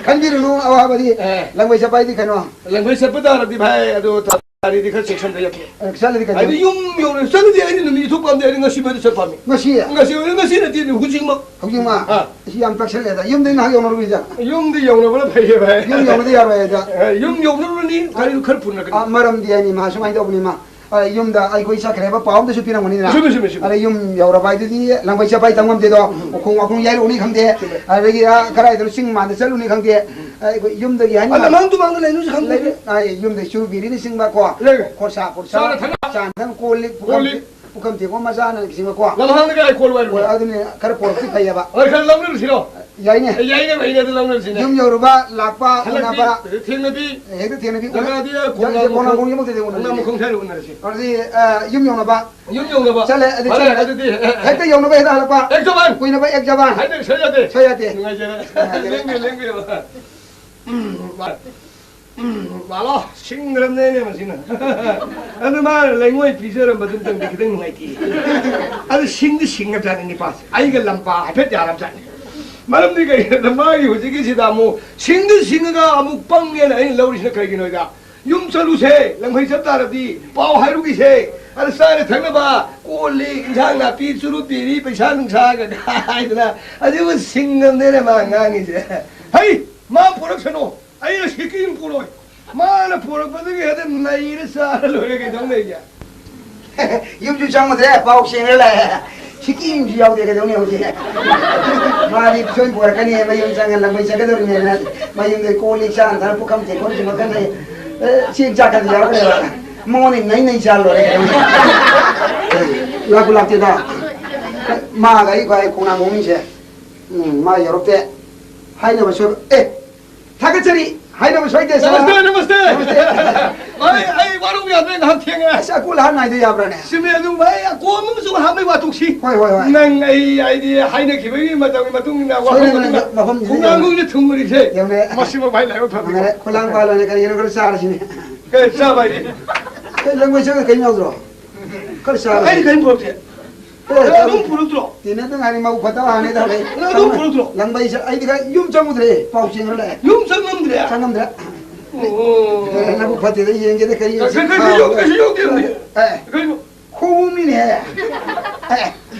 ꯈꯟꯕꯤꯔꯨꯅꯨ ꯑꯋꯥꯕꯗꯤ꯫ ꯑꯦ꯫ ꯂꯪꯕꯩ ꯆꯠꯄ ꯍꯥꯏꯗꯤ ꯀꯩꯅꯣ? ꯂꯪꯕꯩ ꯆꯠꯄ ꯇꯥꯔꯗꯤ ꯚꯥꯏ, ꯑꯗꯨ ꯊ-, ꯒꯥꯔꯤꯗꯤ ꯈꯔ ꯆꯦꯛꯁꯤꯟꯗ ꯌꯥꯗꯦ꯫ ꯑꯦ, ꯆꯠꯂꯗꯤ ꯀꯩꯗꯧ-? ꯍꯥꯏꯗꯤ ꯌꯨꯝ ꯌꯧꯔꯦ꯫ ꯆꯠꯂꯗꯤ ꯑꯩꯗꯤ ꯅꯨꯃꯤꯠ ꯅꯤꯊꯨꯞ ꯄꯥꯝꯗꯦ, ꯑꯩꯗꯤ ꯉꯁꯤ ꯃꯗꯨ ꯆꯠ ꯄꯥꯝꯃꯤ꯫ ꯉꯁꯤ? ꯉꯁꯤ ꯑꯣꯏꯔꯦ, ꯉꯁꯤ ꯅꯠꯇꯦꯅꯦ, ꯍꯧꯖꯤꯛꯃꯛ꯫ ꯍꯧꯖꯤꯛꯃꯛ? ꯑꯥ꯫ ꯑꯁꯤ ꯌꯥꯝ ꯇꯛꯁꯜꯂꯦꯗ꯫ ꯌꯨꯝꯗꯩ ꯉꯥꯏꯍꯥꯛ ꯌꯧꯅꯔꯨꯏꯗ꯫ ꯌꯨꯝꯗꯤ ꯌꯧꯅꯕꯅ ꯐꯩꯌꯦ ꯚꯥꯏ꯫ ꯌꯨꯝ ꯌꯧꯅꯗꯤ ꯌꯥꯔꯣꯏ ꯑꯗ꯫ ꯑꯦ, ꯌꯨꯝ ꯌꯧꯅꯔꯨꯔꯅꯤ, ꯒꯥꯔꯤꯗꯨ ꯈꯔ ꯄꯨꯅꯔꯛꯀꯅꯤ꯫ ꯑꯥ, ꯃꯔꯝꯗꯤ ꯍꯥꯏꯅꯤ ꯃꯥ ꯁꯨꯃꯥꯏꯅ ꯇꯧꯕꯅꯤ ꯃꯥ꯫ ꯑ, ꯌꯨꯝꯗ ꯑꯩꯈꯣꯏ ꯆꯠꯈ꯭ꯔꯦꯕ ꯄꯥꯎ ꯑꯝꯗꯁꯨ ꯄꯤꯔꯝꯒꯅꯤꯗꯅ꯫ ꯆꯨꯝꯃꯤ, ꯆꯨꯝꯃꯤ, ꯆꯨꯝꯃꯤ꯫ ꯑꯗ ꯌꯨꯝ ꯌꯧꯔꯕ ꯍꯥꯏꯗꯨꯗꯤ ꯂꯪꯕꯩ ꯆꯠꯄ ꯍꯥꯏ ꯇꯝ ꯉꯝꯗꯦꯗꯣ꯫ ꯎꯝ꯫ ꯎꯈꯣꯡ ꯋꯥꯈꯣꯡ ꯌꯥꯏꯔꯨꯅꯤ ꯈꯪꯗꯦ꯫ ꯆꯨꯝꯃꯤ꯫ ꯑꯗꯒꯤ, ꯑ, ꯀꯗꯥꯏꯗꯅꯣ ꯆꯤꯡ ꯃꯥꯟꯗ ꯆꯠꯂꯨꯅꯤ ꯈꯪꯗꯦ꯫ ꯎꯝ꯫ ꯑ, ꯑꯩꯈꯣꯏ ꯌꯨꯝꯗꯒꯤ ꯍꯥꯏꯅꯤ ꯑ, ꯂꯝꯍꯥꯡ ꯇꯨꯝꯍꯥꯡꯗ ꯂꯩꯅꯨꯁꯨ ꯈꯪꯗꯦ꯫ ꯂꯩ-, ꯑ, ꯌꯨꯝꯗꯒꯤ ꯆꯨꯔꯨꯞ ꯕꯤꯔꯤꯅ ꯆꯤꯡꯕ ꯀꯣ꯫ ꯂꯩ꯫ ꯈꯣꯔꯁꯥ, ꯈꯣꯔꯁꯥ, ꯆꯥꯅ ꯊꯛꯅ꯫ ꯆꯥꯅ ꯊꯛꯅ ꯀꯣꯜ ꯂꯤꯛ, ꯄꯨꯈꯝ ꯀꯣꯜ ꯂꯤꯛ꯫ ꯄꯨꯈꯝ ꯇꯦꯡꯀꯣꯠ ꯃꯆꯥꯅ ꯆꯤꯡꯕ ꯀꯣ꯫ ꯂꯝꯍꯥꯡꯗ ꯀꯥꯏ ꯀꯣꯜ ꯋꯥꯏꯔꯨꯅꯤ? ꯍꯣꯏ, ꯑꯗꯨꯅꯦ ꯈꯔ ꯄꯣꯔꯛꯇꯤ ꯐꯩꯌꯦꯕ꯫ ꯍꯣꯏ, ꯈꯔ ꯂꯧꯅꯔꯨꯁꯤꯔꯣ? ꯌꯥꯏꯅꯦ꯫ ꯑꯦ, ꯌꯥꯏꯅꯦ, ꯌꯥꯏꯅꯦ, ꯑꯗꯨ ꯂꯧꯅꯔꯁꯤꯅꯦ꯫ ꯌꯨꯝ ꯌꯧꯔꯨꯕ, ꯂꯥꯛꯄ, ꯍꯜꯂꯛꯄꯤ, ꯎꯅꯕ꯫ ꯊꯦꯡꯅꯕꯤ꯫ ꯍꯦꯛꯇ ꯊꯦꯡꯅꯕꯤ, ꯎꯅ-, ꯖꯒꯥꯗꯤ ꯖ-, ꯈꯣꯡꯅꯥꯡ ꯖ-, ꯈꯣꯡꯅꯥꯡ ꯃꯈꯣꯡ-, ꯈꯣꯡꯖꯤꯟꯃꯛꯇꯗꯤ ꯎꯅꯔꯁꯤ꯫ ꯈꯣꯡꯅꯥꯡ ꯃꯈꯣꯡ ꯁ꯭ꯋꯥꯏꯗ ꯎꯅꯔꯁꯤ꯫ ꯑꯗꯨꯗꯤ, ꯑ, ꯌꯨꯝ ꯌꯧꯅꯕ꯫ ꯌꯨꯝ ꯌꯧꯅꯕ꯫ ꯆꯠꯂꯦ, ꯑꯗꯨꯗꯤ ꯐꯔꯦ, ꯆꯠꯂꯦ꯫ ꯑꯗꯨꯗꯤ, ꯑꯦ, ꯑꯦ꯫ ꯍꯦꯛꯇ ꯌꯧꯅꯕ ꯍꯦꯛꯇ ꯍꯜꯂꯛꯄ꯫ ꯑꯦꯛ ꯖꯕꯥꯟ꯫ ꯀꯨꯏꯅꯕ ꯑꯦꯛ ꯖꯕꯥꯟ꯫ ꯍꯥꯏꯗꯤ ꯁꯣꯏ ꯌꯥꯗꯦ꯫ ꯁꯣꯏ ꯌꯥꯗꯦ꯫ ꯅꯨꯡꯉꯥꯏꯖꯔꯦ꯫ ꯅꯨꯡꯉꯥꯏꯖꯔꯦ꯫ ꯂꯦꯡꯕꯤꯌꯨ, ꯂꯦꯡꯕꯤꯌꯨ꯫ ꯎꯝ, ꯃꯥ-, ꯎꯝ, ꯃꯥꯂꯣ, ꯁꯤꯡꯈ꯭ꯔꯕꯅꯦꯅꯦ ꯃꯁꯤꯅ꯫ ꯑꯗꯨ ꯃꯥꯅ ꯂꯩꯉꯣꯏ ꯄꯤꯖꯔꯝꯕꯗꯨꯝꯇꯪꯗꯤ ꯈꯤꯇꯪ ꯅꯨꯡꯉꯥꯏꯇꯦ꯫ ꯑꯗꯨ ꯁꯤꯡꯗꯤ ꯁꯤꯡꯉꯕꯖꯥꯠꯅꯤ ꯅꯤꯄꯥꯁꯦ꯫ ꯑꯩꯒ ꯂꯝꯕꯥ ꯍꯥꯏꯐꯦꯠ ꯌꯥꯔꯕꯖꯥꯠꯅꯤ꯫ ꯃꯔꯝꯗꯤ ꯀꯩꯒꯤꯅꯣꯗ ꯃꯥꯒꯤ ꯍꯧꯖꯤꯛꯀꯤꯁꯤꯗ ꯑꯃꯨꯛ ꯁꯤꯡꯗꯤ ꯁꯤꯡꯉꯒ ꯑꯃꯨꯛ ꯄꯪꯉꯦꯅ ꯑꯩꯅ ꯂꯧꯔꯤꯁꯤꯅ ꯀꯩꯒꯤꯅꯣꯗ, ꯌꯨꯝ ꯆꯠꯂꯨꯁꯦ, ꯂꯪꯐꯩ ꯆꯠ ꯇꯥꯔꯗꯤ ꯄꯥꯎ ꯍꯥꯏꯔꯨꯈꯤꯁꯦ, ꯑꯗ ꯆꯥꯅ ꯊꯛꯅꯕ ꯀꯣꯜ ꯂꯤꯛ, ꯏꯟꯁꯥꯡ ꯅꯥꯄꯤ, ꯆꯨꯔꯨꯞ ꯕꯤꯔꯤ, ꯄꯩꯁꯥ ꯅꯨꯡꯁꯥꯒ ꯍꯥꯏꯗꯅ ꯑꯗꯨꯕꯨ ꯁꯤꯡꯉꯕꯅꯦꯅꯦ ꯃꯥ ꯉꯥꯡꯉꯤꯁꯦ꯫ ꯍꯩ, ꯃꯥ ꯄꯨꯔꯛꯁꯅꯨ꯫ ꯑꯩꯅ ꯁꯤꯀꯤ ꯑꯃ ꯄꯨꯔꯣꯏ꯫ ꯃꯥꯅ ꯄꯨꯔꯛꯄꯗꯨꯒꯤ ꯍꯦꯛꯇ ꯅꯩꯔ ꯆꯥꯔ ꯂꯣꯏꯔꯦ, ꯀꯩꯗꯧ ꯂꯩꯒꯦ? ꯌꯨꯝꯁꯨ ꯆꯪꯉꯨꯗ꯭ꯔꯦ, ꯄꯥꯎ ꯁꯦꯡꯅ ꯂꯥꯛꯑꯦ꯫ ꯁꯤꯀꯤ ꯑꯃꯁꯨ ꯌꯥꯎꯗꯦ, ꯀꯩꯗꯧꯅꯤ ꯍꯧꯖꯤꯛ? ꯃꯥꯗꯤ ꯁꯣꯏ ꯄꯨꯔꯛꯀꯅꯤ, ꯃꯌꯨꯝ ꯆꯪꯉ ꯂꯪꯕꯩ ꯆꯠꯀꯗꯧꯔꯤꯅꯦꯅ ꯃꯌꯨꯝꯗ ꯀꯣꯜ ꯂꯤꯛ ꯆꯥꯅ ꯊꯛꯅ ꯄꯨꯈꯝ ꯇꯦꯡꯀꯣꯠꯁꯨ ꯃꯈꯜ ꯂꯩ꯫ ꯑꯦ, ꯆꯦꯡ ꯆꯥꯛꯀꯗꯤ ꯌꯥꯎꯔꯛꯀꯅꯦꯕ꯫ ꯃꯉꯣꯟꯗ ꯅꯩ ꯅꯩ ꯆꯥ ꯂꯣꯏꯔꯦ ꯀꯩꯅꯣ꯫ ꯂꯥꯛꯄꯨ ꯂꯥꯛꯇꯦꯗ꯫ ꯃꯥꯒ ꯑꯩ ꯈ꯭ꯋꯥꯏ ꯈꯣꯡꯅꯥꯡ ꯃꯍꯨꯝꯁꯦ꯫ ꯎꯝ, ꯃꯥ ꯌꯧꯔꯛꯇꯦ꯫ ꯍꯥꯏꯅꯕ ꯁꯣꯏꯕ꯫ ꯑꯦ, ꯊꯥꯒꯠꯆꯔꯤ꯫ ꯍꯥꯏꯅꯕ ꯁꯣꯏꯗꯦ, ꯁꯥꯔ꯫ ꯅꯃꯁꯇꯦ, ꯅꯃꯁꯇꯦ꯫ ꯅꯃꯁꯇꯦ꯫ ꯚꯥꯏ, ꯑꯩ ꯋꯥꯔꯧꯕ ꯌꯥꯗ꯭ꯔꯦ, ꯉꯥꯏꯍꯥꯛ ꯊꯦꯡꯉꯦ꯫ ꯑꯁ, ꯑꯀꯣꯜ ꯑꯍꯥꯟ ꯅꯥꯏꯗ ꯌꯥꯕ꯭ꯔꯥꯅꯦ? ꯆꯨꯝꯃꯦ ꯑꯗꯨ, ꯚꯥꯏ, ꯑꯀꯣꯝ ꯑꯃꯁꯨ ꯍꯥꯞꯄꯩ ꯋꯥꯊꯣꯛꯁꯤ꯫ ꯍꯣꯏ, ꯍꯣꯏ, ꯍꯣꯏ꯫ ꯅꯪ ꯑꯩ ꯍꯥꯏꯗꯤ ꯍꯥꯏꯅꯈꯤꯕꯒꯤ ꯃꯇꯝꯒꯤ ꯃꯇꯨꯡ ꯏꯟꯅ ꯋꯥꯐꯝ ꯁꯣꯏꯗꯅ ꯑꯗꯨꯅ ꯃꯐꯝꯁꯤꯗ ꯈꯣꯡꯅꯥꯡ ꯌꯧꯔꯦ꯫ ꯃꯍꯨꯝꯁꯦ ꯊꯨꯡꯕꯅꯤꯁꯦ꯫ ꯌꯧꯔꯦ꯫ ꯃꯁꯤꯃ ꯚꯥꯏ ꯂꯥꯏꯕꯛ ꯐꯕꯤꯌꯨ꯫ ꯌꯧꯔꯦ꯫ ꯈꯣꯂꯥꯡ ꯄꯥꯜꯂꯣꯅꯦ, ꯀꯔꯤꯒꯤꯅꯣ ꯈꯔ ꯆꯥꯔꯁꯤꯅꯦ꯫ ꯀꯩ ꯆꯥꯕ ꯍꯥꯏꯗꯤ? ꯀꯩ ꯂꯪꯕꯩ ꯆꯪꯉ ꯀꯩꯝ ꯌꯥꯎꯗ꯭ꯔꯣ? ꯈꯔ ꯆꯥꯔꯁꯤ꯫ ꯑꯩꯗꯤ ꯀꯩꯝ ꯄꯨꯔꯛꯇꯦ꯫ ꯑꯦ, ꯅꯪ ꯑꯗꯨꯝ ꯄꯨꯔꯛꯇ꯭ꯔꯣ? ꯇꯤꯟꯅꯗ ꯉꯥꯏꯔꯤ, ꯃꯧ ꯐꯠꯇꯕ ꯍꯥꯟꯅ ꯇꯧꯔꯦ꯫ ꯅꯪ ꯑꯗꯨꯝ ꯄꯨꯔꯛꯇ꯭ꯔꯣ? ꯂꯪꯕꯩ ꯆ-, ꯑꯩꯗꯤ ꯈꯔ ꯌꯨꯝ ꯆꯪꯉꯨꯗ꯭ꯔꯦ, ꯄꯥꯎ ꯆꯦꯟꯈ꯭ꯔ ꯂꯥꯛꯑꯦ꯫ ꯌꯨꯝ ꯆꯪꯉꯝꯗ꯭ꯔꯦ? ꯆꯪꯉꯝꯗ꯭ꯔꯦ꯫ ꯑꯣ꯫ ꯑꯦ, ꯅꯕꯨꯛ ꯐꯠꯇꯦꯗ, ꯌꯦꯡꯒꯦꯗ ꯀꯔꯤ ꯀꯩ-, ꯀꯩ-, ꯀꯩꯁꯨ ꯌꯥꯎ-, ꯀꯩꯁꯨ ꯌꯥꯎꯗꯦ꯫ ꯑꯦ꯫ ꯀꯩꯅꯣ? ꯈꯣꯡꯎꯞꯅꯤꯅꯦ꯫ ꯑꯦ,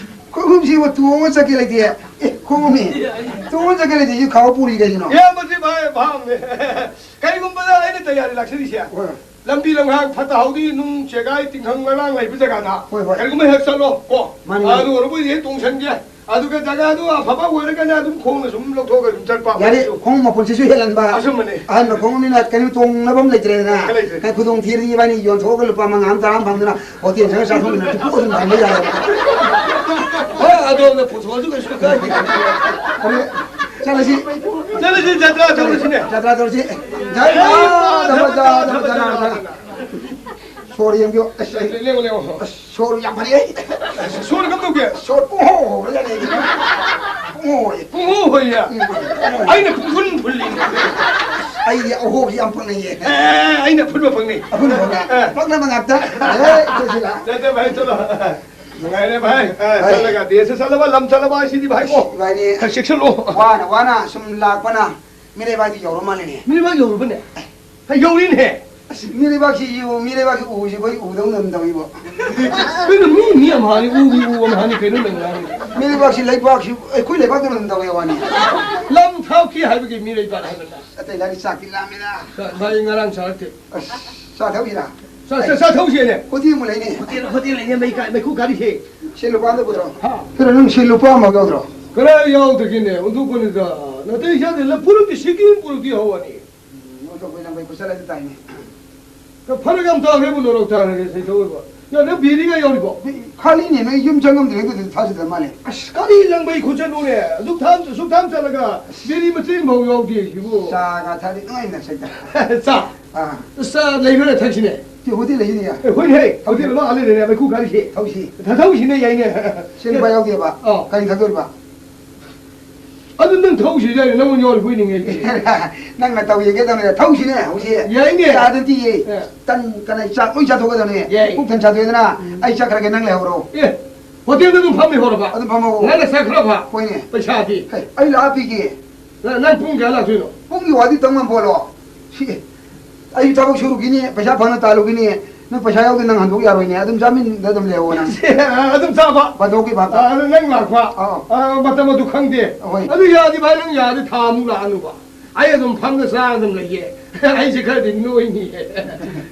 ꯈꯣꯡꯎꯞꯁꯤꯕꯨ ꯇꯣꯡꯉ ꯆꯠꯀꯦ ꯂꯩꯇꯦ꯫ ꯑꯦ, ꯈꯣꯡꯎꯞꯅꯤ꯫ ꯇꯣꯡꯉ ꯆꯠꯀꯦ ꯂꯩꯇꯦ, ꯁꯤ ꯈꯥꯎ ꯄꯨꯔꯤ ꯀꯩꯒꯤꯅꯣ? ꯏꯌꯥꯝꯕꯁꯤ ꯚꯥꯏ ꯚꯥꯞꯅꯦ꯫ ꯀꯩꯒꯨꯝꯕꯗ ꯑꯩꯅ ꯇꯌꯥꯔꯤ ꯂꯥꯛꯆꯔꯤꯁꯦ꯫ ꯍꯣꯏ꯫ ꯂꯝꯕꯤ ꯂꯝꯍꯥꯡ ꯐꯠꯇ ꯍꯥꯎꯗꯤ ꯅꯨꯡ ꯆꯦꯒꯥꯏ ꯇꯤꯡꯈꯪ ꯂꯩꯔꯥꯡ ꯂꯩꯕ ꯖꯒꯥꯗ ꯍꯣꯏ, ꯍꯣꯏ꯫ ꯀꯔꯤꯒꯨꯝꯕ ꯍꯦꯛ ꯆꯠꯂꯣ ꯀꯣ꯫ ꯃꯥꯅꯤ, ꯃꯥꯅꯤ꯫ ꯑꯗꯨ ꯑꯣꯏꯔꯕꯨꯗꯤ ꯍꯦꯛ ꯇꯣꯡꯁꯟꯒꯦ꯫ ꯑꯗꯨꯒ ꯖꯒꯥꯗꯨ ꯑꯐꯕ ꯑꯣꯏꯔꯒꯅ ꯑꯗꯨꯝ ꯈꯣꯡꯅ ꯁꯨꯝ ꯂꯧꯊꯣꯛꯑꯒ ꯑꯗꯨꯝ ꯆꯠꯄ꯫ ꯌꯥꯔꯦ, ꯈꯣꯡꯎꯞ ꯃꯄꯨꯟꯁꯤꯁꯨ ꯍꯦꯜꯍꯟꯕ꯫ ꯑꯁꯨꯝꯕꯅꯤ꯫ ꯑꯍꯟꯕ ꯈꯣꯡꯎꯞꯅꯤꯅ ꯀꯔꯤꯝ ꯇꯣꯡꯅꯕ ꯑꯃ ꯂꯩꯇ꯭ꯔꯦꯗꯅ꯫ ꯂꯩꯇ꯭ꯔꯦ꯫ ꯀꯩ ꯈꯨꯗꯣꯡ ꯊꯤꯔꯗꯤ ꯏꯕꯥꯅꯤ ꯌꯣꯟꯊꯣꯛꯑꯒ ꯂꯨꯄꯥ ꯃꯉꯥ ꯑꯃ ꯇꯔꯥ ꯑꯃ ꯐꯪꯗꯅ ꯍꯣꯇꯦꯜ ꯆꯪꯉ ꯆꯥꯊꯣꯛꯃꯤꯟꯅ ꯇꯨꯄꯨ ꯑꯗꯨꯝ ꯊꯝꯕ ꯌꯥꯔꯦꯕ꯫ ꯍꯣꯏ, ꯑꯗꯣꯝꯅ ꯄꯨꯊꯣꯛꯑꯁꯨ ꯀꯩꯁꯨ ꯀꯥꯏꯗꯦ꯫ ꯑꯗꯨ ꯆꯠꯂꯁꯤ꯫ ꯆꯠꯂꯁꯤ, ꯖꯇ꯭ꯔꯥ ꯇꯧꯔꯁꯤꯅꯦ꯫ ꯖꯇ꯭ꯔꯥ ꯇꯧꯔꯁꯤ꯫ ꯖꯥꯏ ꯃꯥ ꯙꯝꯃ ꯆꯥ ꯙꯝꯃ ꯆꯥ ꯙꯝꯃ ꯆꯥ ꯙꯝꯃ ꯆꯥ꯫ ꯁꯣꯔ ꯌꯦꯡꯕꯤꯌꯣ꯫ ꯑꯁ, ꯑꯩ ꯂꯦꯡꯉꯣ, ꯂꯦꯡꯉꯣ꯫ ꯑꯁ, ꯁꯣꯔ ꯌꯥꯝ ꯐꯔꯦ꯫ ꯁꯣꯔ ꯀꯝꯗꯧꯒꯦ? ꯁꯣꯔ ꯄꯨꯡꯍꯣ ꯍꯣꯕ꯭ꯔꯖꯥꯠꯅꯦ ꯑꯩꯗꯤ꯫ ꯄꯨꯡꯍꯣ ꯍꯣꯏꯌꯦ꯫ ꯄꯨꯡꯍꯣ ꯍꯣꯏꯌꯦ? ꯎꯝ, ꯄꯨꯡꯍꯣ ꯍꯣꯏ꯫ ꯑꯩꯅ ꯄꯨꯡꯐꯨꯟ ꯐꯨꯜꯂꯤꯅꯦ꯫ ꯑꯩꯗꯤ ꯑꯍꯣꯕꯁꯤ ꯌꯥꯝ ꯄꯛꯅꯩꯌꯦ꯫ ꯑꯦ, ꯑꯩꯅ ꯑꯐꯨꯟꯕ ꯐꯪꯅꯤ꯫ ꯑꯐꯨꯟꯕ ꯐꯪꯅꯤ꯫ ꯑꯦ꯫ ꯄꯛꯅꯕ ꯉꯥꯛꯇ꯫ ꯑꯦ, ꯆꯠꯁꯤꯔꯥ? ꯆꯠꯁꯦ ꯚꯥꯏ, ꯆꯠꯂꯣ꯫ ꯅꯨꯡꯉꯥꯏꯔꯦ ꯚꯥꯏ꯫ ꯑꯦ, ꯍꯣꯏ꯫ ꯆꯠꯂꯒ ꯗꯦꯁ ꯆꯠꯂꯕ, ꯂꯝ ꯆꯠꯂꯕ ꯍꯥꯏꯁꯤꯗꯤ ꯚꯥꯏ꯫ ꯑꯣ, ꯏꯕꯥꯅꯤ ꯈꯔ ꯆꯦꯛꯁꯤꯜꯂꯣ꯫ ꯋꯥꯅ ꯋꯥꯅ ꯁꯨꯝ ꯂꯥꯛꯄꯅ ꯃꯤꯔꯩꯕꯥꯛꯇꯤ ꯌꯧꯔ ꯃꯥꯜꯂꯦꯅꯦ꯫ ꯃꯤꯔꯩꯕꯥꯛ ꯌꯧꯔꯕꯅꯦ? ꯍꯩ, ꯌꯧꯔꯤꯅꯦꯍꯦ꯫ ꯑꯁ, ꯃꯤꯔꯩꯕꯥꯛꯁꯤ ꯌꯦꯡꯉꯨ, ꯃꯤꯔꯩꯕꯥꯛꯁꯤ ꯎꯁꯤ ꯑꯩꯈꯣꯏ ꯎꯗꯧꯅ ꯑꯗꯨꯝ ꯇꯧꯏꯕꯣ꯫ ꯀꯩꯅꯣ, ꯃꯤ, ꯃꯤ ꯑꯃꯍꯥꯅꯤ, ꯎꯒꯤ ꯎ ꯑꯃꯍꯥꯅꯤ, ꯀꯩꯅꯣ ꯅꯪ ꯉꯥꯡꯉꯤꯗꯣ? ꯃꯤꯔꯩꯕꯥꯛꯁꯤ ꯂꯩꯕꯥꯛꯁꯤ ꯑꯩꯈꯣꯏ ꯂꯩꯕꯥꯛꯇꯧꯅ ꯑꯗꯨꯝ ꯇꯧꯏ ꯋꯥꯅꯤ꯫ ꯂꯝ ꯊꯥꯎꯈꯤ ꯍꯥꯏꯕꯒꯤ ꯃꯤꯔꯩꯕꯥꯛ ꯍꯥꯏꯕꯅ꯫ ꯑꯇꯩ ꯂꯥꯏꯔꯤ ꯆꯥꯛꯇꯤ ꯂꯥꯝꯃꯦꯗ꯫ ꯆꯥ-, ꯚꯥꯏ, ꯉꯔꯥꯡ ꯆꯥꯔꯛꯇꯦ꯫ ꯑꯁ, ꯆꯥꯊꯧꯁꯤꯔꯥ? ꯆꯥ-, ꯆꯥ-, ꯆꯥꯊꯧꯁꯤꯅꯦ꯫ ꯍꯣꯇꯦꯜ ꯑꯃ ꯂꯩꯅꯦ꯫ ꯍꯣꯇꯦꯜ, ꯍꯣꯇꯦꯜ ꯂꯩꯅꯦ, ꯃꯩ ꯀꯥ-, ꯃꯩꯈꯨ ꯀꯥꯔꯤꯁꯦ꯫ ꯁꯦ ꯂꯨꯄꯥ ꯑꯝꯇ ꯄꯨꯊꯣꯔꯛꯑꯣ꯫ ꯍꯥ? ꯀꯩꯅꯣ, ꯅꯪ ꯁꯦ ꯂꯨꯄꯥ ꯑꯃ ꯌꯥꯎꯗ꯭ꯔꯣ? ꯀꯗꯥꯏ ꯌꯥꯎꯗꯒꯦꯅꯦ? ꯑꯣꯟꯊꯣꯛꯄꯅꯤꯗ꯫ ꯅꯥꯇꯩ ꯆꯥꯗꯦ꯫ ꯂꯐꯨ ꯂꯐꯨ ꯁꯤꯀꯤ ꯄꯨꯔꯛꯇꯦ ꯍꯋꯥꯅꯤ꯫ ꯎꯝ, ꯑꯣꯟꯊꯣꯛꯄ ꯅꯪ ꯃꯩꯈꯨ ꯆꯠꯂꯗꯤ ꯇꯥꯏꯅꯦ꯫ ꯐꯔꯛ ꯌꯥꯝ ꯇꯥꯈ꯭ꯔꯦꯕꯨ, ꯅꯣꯔꯣꯛ ꯇꯥꯈ꯭ꯔꯦ, ꯁꯤ ꯊꯧꯔꯤꯕ꯫ ꯌꯥ, ꯅꯪ ꯕꯤꯔꯤꯒ ꯌꯧꯔꯤꯕꯣ? ꯈꯥꯂꯤꯅꯦ, ꯅꯣꯏ ꯌꯨꯝ ꯆꯪꯉꯝꯗ꯭ꯔꯦ, ꯑꯗꯨꯗꯤ ꯊꯥꯖꯗ ꯃꯥꯜꯂꯦ꯫ ꯑꯁ, ꯀꯔꯤ ꯂꯪꯕꯩ ꯈꯨꯠꯆꯠꯅꯣꯅꯦ? ꯑꯗꯨꯛ ꯊꯥꯝ, ꯑꯁꯨꯛ ꯊꯥꯝ ꯆꯠꯂꯒ ꯕꯤꯔꯤ ꯃꯆꯦꯠ ꯑꯃꯐꯥꯎ ꯌꯥꯎꯗꯦ ꯁꯤꯕꯨ꯫ ꯆꯥꯒ ꯊꯛꯑꯗꯤ ꯅꯨꯡꯉꯥꯏꯅ ꯆꯠꯇ꯫ ꯆꯥ? ꯑꯥ꯫ ꯆꯥ ꯂꯩꯕ꯭ꯔꯥ ꯊꯛꯁꯤꯅꯦ? ꯁꯤ ꯍꯣꯇꯦꯜ ꯂꯩꯁꯤꯅꯦ, ꯌꯥ꯫ ꯑꯦ, ꯍꯣꯏꯅꯦ, ꯍꯦ, ꯍꯣꯇꯦꯜ ꯑꯃ ꯑꯥ ꯂꯩꯔꯦꯅꯦ, ꯃꯩꯈꯨ ꯈꯥꯔꯤꯁꯦ꯫ ꯊꯧꯁꯤ꯫ ꯊ-, ꯊꯧꯁꯤꯅꯦ, ꯌꯥꯏꯅꯦ꯫ ꯁꯦꯟ ꯂꯨꯄꯥ ꯌꯥꯎꯗꯦꯕ? ꯑꯥ꯫ ꯀꯔꯤ ꯊꯛꯇꯣꯔꯤꯕ? ꯑꯗꯨ ꯅꯪ ꯊꯧꯁꯤ ꯌꯥꯏꯅꯦ, ꯅꯪꯉꯣꯟꯗ ꯌꯥꯎꯔꯤ ꯀꯣꯏꯅꯤꯡꯉꯦ ꯑꯩꯗꯤ꯫ ꯅꯪꯅ ꯇꯧ ꯌꯦꯡꯒꯦ ꯇꯧꯅꯦ, ꯊꯧꯁꯤꯅꯦ, ꯍꯧꯖꯤꯛ꯫ ꯌꯥꯏꯅꯦ꯫ ꯆꯥꯗꯨꯗꯤ ꯌꯦ꯫ ꯑꯦ꯫ ꯇꯟ, ꯀꯅꯥ, ꯆꯥꯛ ꯂꯣꯏ ꯆꯥꯊꯣꯛꯀꯗꯧꯅꯦ꯫ ꯌꯥꯏ꯫ ꯄꯨꯛ ꯊꯟ ꯆꯥꯊꯣꯛꯑꯦꯗꯅ, ꯎꯝ꯫ ꯑꯩ ꯆꯠꯈ꯭ꯔꯒꯦ, ꯅꯪ ꯂꯩꯍꯧꯔꯣ꯫ ꯑꯦ, ꯍꯣꯇꯦꯜꯗ ꯑꯗꯨꯝ ꯐꯝ ꯂꯩꯍꯧꯔꯕ? ꯑꯗꯨꯝ ꯐꯝꯍꯧꯔꯣ꯫ ꯅꯪꯅ ꯆꯠꯈ꯭ꯔꯕ? ꯍꯣꯏꯅꯦ꯫ ꯄꯩꯁꯥꯗꯤ? ꯍꯦ, ꯑꯩ ꯂꯥꯛꯑ ꯄꯤꯒꯦ꯫ ꯅ-, ꯅꯪ ꯄꯨꯡ ꯀꯌꯥ ꯂꯥꯛꯇꯣꯏꯅꯣ? ꯄꯨꯡꯒꯤ ꯋꯥꯗꯤ ꯇꯝ ꯉꯝꯄꯣꯠꯂꯣ꯫ ꯁꯤ, ꯑꯩ ꯊꯕꯛ ꯁꯨꯔꯨꯈꯤꯅꯤ, ꯄꯩꯁꯥ ꯐꯪꯅ ꯇꯥꯜꯂꯨꯈꯤꯅꯤ, ꯅꯪ ꯄꯩꯁꯥ ꯌꯥꯎꯗꯤ ꯅꯪ ꯍꯟꯗꯣꯛ ꯌꯥꯔꯣꯏꯅꯦ, ꯑꯗꯨꯝ ꯆꯥꯃꯤꯟꯗ ꯑꯗꯨꯝ ꯂꯩꯍꯧꯑꯣ ꯅꯪ꯫ ꯑꯗꯨꯝ ꯆꯥꯕ? ꯕꯟꯗꯣꯛꯀꯤ ꯚꯥꯞꯇ꯫ ꯑ, ꯑꯗꯨ ꯅꯪ ꯂꯥꯛꯄ? ꯑꯧ꯫ ꯑ, ꯃꯇꯝ ꯑꯗꯨ ꯈꯪꯗꯦ꯫ ꯍꯣꯏ꯫ ꯑꯗꯨ ꯌꯥꯔꯗꯤ ꯚꯥꯏ, ꯅꯪ ꯌꯥꯔꯗꯤ ꯊꯥ ꯑꯃꯨꯛ ꯂꯥꯛꯑꯅꯨꯕ꯫ ꯑꯩ ꯑꯗꯨꯝ ꯐꯝꯗ ꯆꯥꯔ ꯑꯗꯨꯝ ꯂꯩꯌꯦ꯫ ꯑꯩꯁꯦ ꯈꯔꯗꯤ ꯅꯣꯏꯅꯤꯌꯦ꯫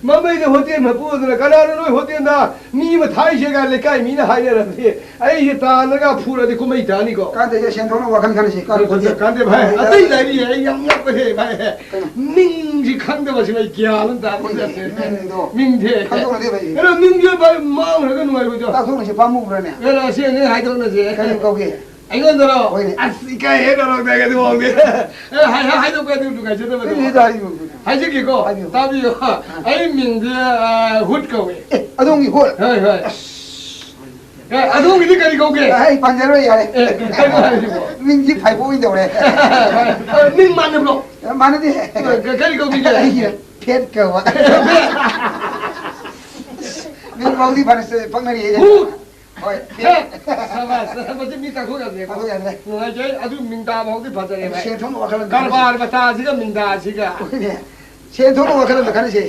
ꯃꯃꯩꯗ ꯍꯣꯇꯦꯜ ꯃꯄꯨ ꯑꯗꯨꯅ, "ꯀꯅꯥꯅꯣ ꯅꯣꯏ ꯍꯣꯇꯦꯜꯗ ꯃꯤ ꯑꯃ ꯊꯥꯏꯁꯦꯒ?" ꯂꯩꯀꯥꯏ ꯃꯤꯅ ꯍꯥꯏꯅꯔꯕꯗꯤ ꯑꯩꯁꯦ ꯇꯥꯜꯂꯒ ꯐꯨꯔꯗꯤ ꯀꯨꯝꯍꯩ ꯇꯥꯅꯤꯀꯣ꯫ ꯀꯥꯟꯗꯦ, ꯁꯦꯟ ꯊꯣꯛꯅꯕ ꯋꯥꯈꯜ ꯈꯟꯅꯁꯤ꯫ ꯀꯥꯟꯗꯦ, ꯀꯥꯟꯗꯦ ꯚꯥꯏ, ꯑꯇꯩ ꯂꯥꯏꯔꯤ, ꯑꯩ ꯌꯥꯝ ꯉꯛꯄꯁꯦ ꯚꯥꯏ꯫ ꯀꯩꯅꯣ? ꯃꯤꯡꯁꯤ ꯈꯪꯗꯕꯁꯤꯅ ꯑꯩ ꯒ꯭ꯌꯥꯟ ꯑꯃ ꯇꯥꯕ ꯍꯣꯏꯅꯦ, ꯅꯠꯇꯦ꯫ ꯃꯤꯡꯗꯣ ꯃꯤꯡꯁꯦ꯫ ꯈꯪꯗꯣꯛꯅꯗꯦ ꯚꯥꯏ꯫ ꯀꯩꯅꯣ, ꯃꯤꯡꯁꯦ ꯚꯥꯏ ꯃꯥꯡꯈ꯭ꯔꯒ ꯅꯨꯡꯉꯥꯏꯔꯣꯏꯗ꯭ꯔꯣ? ꯇꯥꯛꯊꯣꯛꯅꯁꯤ ꯄꯥꯝꯃꯨꯕ꯭ꯔꯅꯦ? ꯀꯩꯅꯣ, ꯑꯁꯦꯡꯕ ꯍꯥꯏꯗꯣꯛꯅꯁꯦ꯫ ꯀꯔꯤ ꯀꯧꯒꯦ? ꯑꯩꯉꯣꯟꯗꯔꯣ? ꯍꯣꯏꯅꯦ꯫ ꯑꯁ, ꯏꯀꯥꯏꯍꯦ, ꯅꯔꯣꯛꯇꯒꯗꯤ ꯃꯑꯣꯡꯗꯤ꯫ ꯑꯦ, ꯍꯥꯏ-, ꯍꯥꯏ-, ꯍꯥꯏꯗꯣꯛꯄ ꯑꯗꯨ ꯅꯨꯡꯉꯥꯏꯖꯗꯕꯅꯦ꯫ ꯑꯩ ꯍꯦꯛꯇ ꯍꯥꯏꯕꯤꯌꯨ꯫ ꯍꯥꯏꯖꯒꯦꯀꯣ꯫ ꯍꯥꯏꯕꯤꯌꯨ꯫ ꯇꯥꯕꯤꯌꯨ꯫ ꯑꯥ꯫ ꯑꯩ ꯃꯤꯡꯗꯤ, ꯑ, ꯍꯨꯠ ꯀꯧꯏ꯫ ꯑꯦ, ꯑꯗꯣꯝꯒꯤ ꯍꯨꯠ? ꯍꯣꯏ, ꯍꯣꯏ꯫ ꯑꯁ꯫ ꯑꯦ, ꯑꯗꯣꯝꯒꯤꯗꯤ ꯀꯔꯤ ꯀꯧꯒꯦ? ꯑꯦ, ꯑꯩ ꯄꯟꯖꯔꯣꯏ, ꯌꯥꯔꯦ꯫ ꯑꯦ, ꯀꯩꯅꯣ ꯍꯥꯏꯁꯤꯕꯣ? ꯃꯤꯡꯗꯤ ꯐꯥꯏꯕꯣꯛ ꯑꯣꯏꯅ ꯇꯧꯔꯦ꯫ ꯑ, ꯃꯤꯡ ꯃꯥꯟꯅꯕ꯭ꯔꯣ? ꯑꯦ, ꯃꯥꯟꯅꯗꯦ꯫ ꯑ, ꯀ-, ꯀꯔꯤ ꯀꯧꯕꯤꯒꯦ? ꯑꯩꯒꯤ ꯐꯦꯠ ꯀꯧꯕ꯫ ꯃꯤꯡ ꯐꯥꯎꯗꯤ ꯐꯅ ꯄꯛꯅꯔꯤ꯫ ꯍꯨꯠ! ꯍꯣꯏ꯫ ꯍꯦ, ꯁꯕꯥꯁ, ꯃꯁꯤ ꯃꯤ ꯇꯥꯛꯊꯣꯛ ꯌꯥꯗ꯭ꯔꯦꯀꯣ꯫ ꯇꯥꯛꯊꯣꯛ ꯌꯥꯗ꯭ꯔꯦ꯫ ꯅꯨꯡꯉꯥꯏꯖꯩ, ꯑꯗꯨ ꯃꯤꯡ ꯇꯥꯕ ꯐꯥꯎꯗꯤ ꯐꯖꯔꯦ, ꯚꯥꯏ꯫ ꯁꯦꯟ ꯊꯣꯛꯅꯕ ꯋꯥꯈꯜ ꯑꯃ ꯈꯟꯅꯁꯤ꯫ ꯀꯔꯕꯥꯔ ꯃꯇꯥꯁꯤꯒ ꯃꯤꯡꯗꯥꯁꯤꯒ꯫ ꯍꯣꯏꯅꯦ꯫ ꯁꯦꯟ ꯊꯣꯛꯅꯕ ꯋꯥꯈꯜ ꯑꯃ ꯈꯟꯅꯁꯤ꯫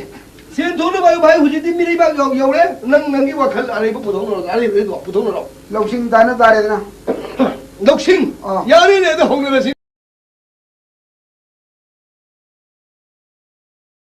ꯁꯦꯟ ꯊꯣꯛꯅꯕ ꯍꯥꯏꯕꯨ, ꯚꯥꯏ, ꯍꯧꯖꯤꯛꯇꯤ ꯃꯤꯔꯩꯕꯥꯛ ꯌꯧ-, ꯌꯧꯔꯦ꯫ ꯅꯪ ꯅꯪꯒꯤ ꯋꯥꯈꯜ ꯑꯔꯩꯕ ꯄꯨꯊꯣꯛꯅꯔꯣ, ꯑꯔꯩꯕꯗꯣ ꯄꯨꯊꯣꯛꯅꯔꯣ꯫ ꯂꯧꯁꯤꯡ ꯇꯥꯟꯅ ꯇꯥꯔꯦꯗꯅ꯫ ꯂꯧꯁꯤꯡ? ꯑꯥ꯫ ꯌꯥꯔꯦꯅꯦ, ꯑꯗꯣ ꯍꯧꯅꯔꯁꯤ꯫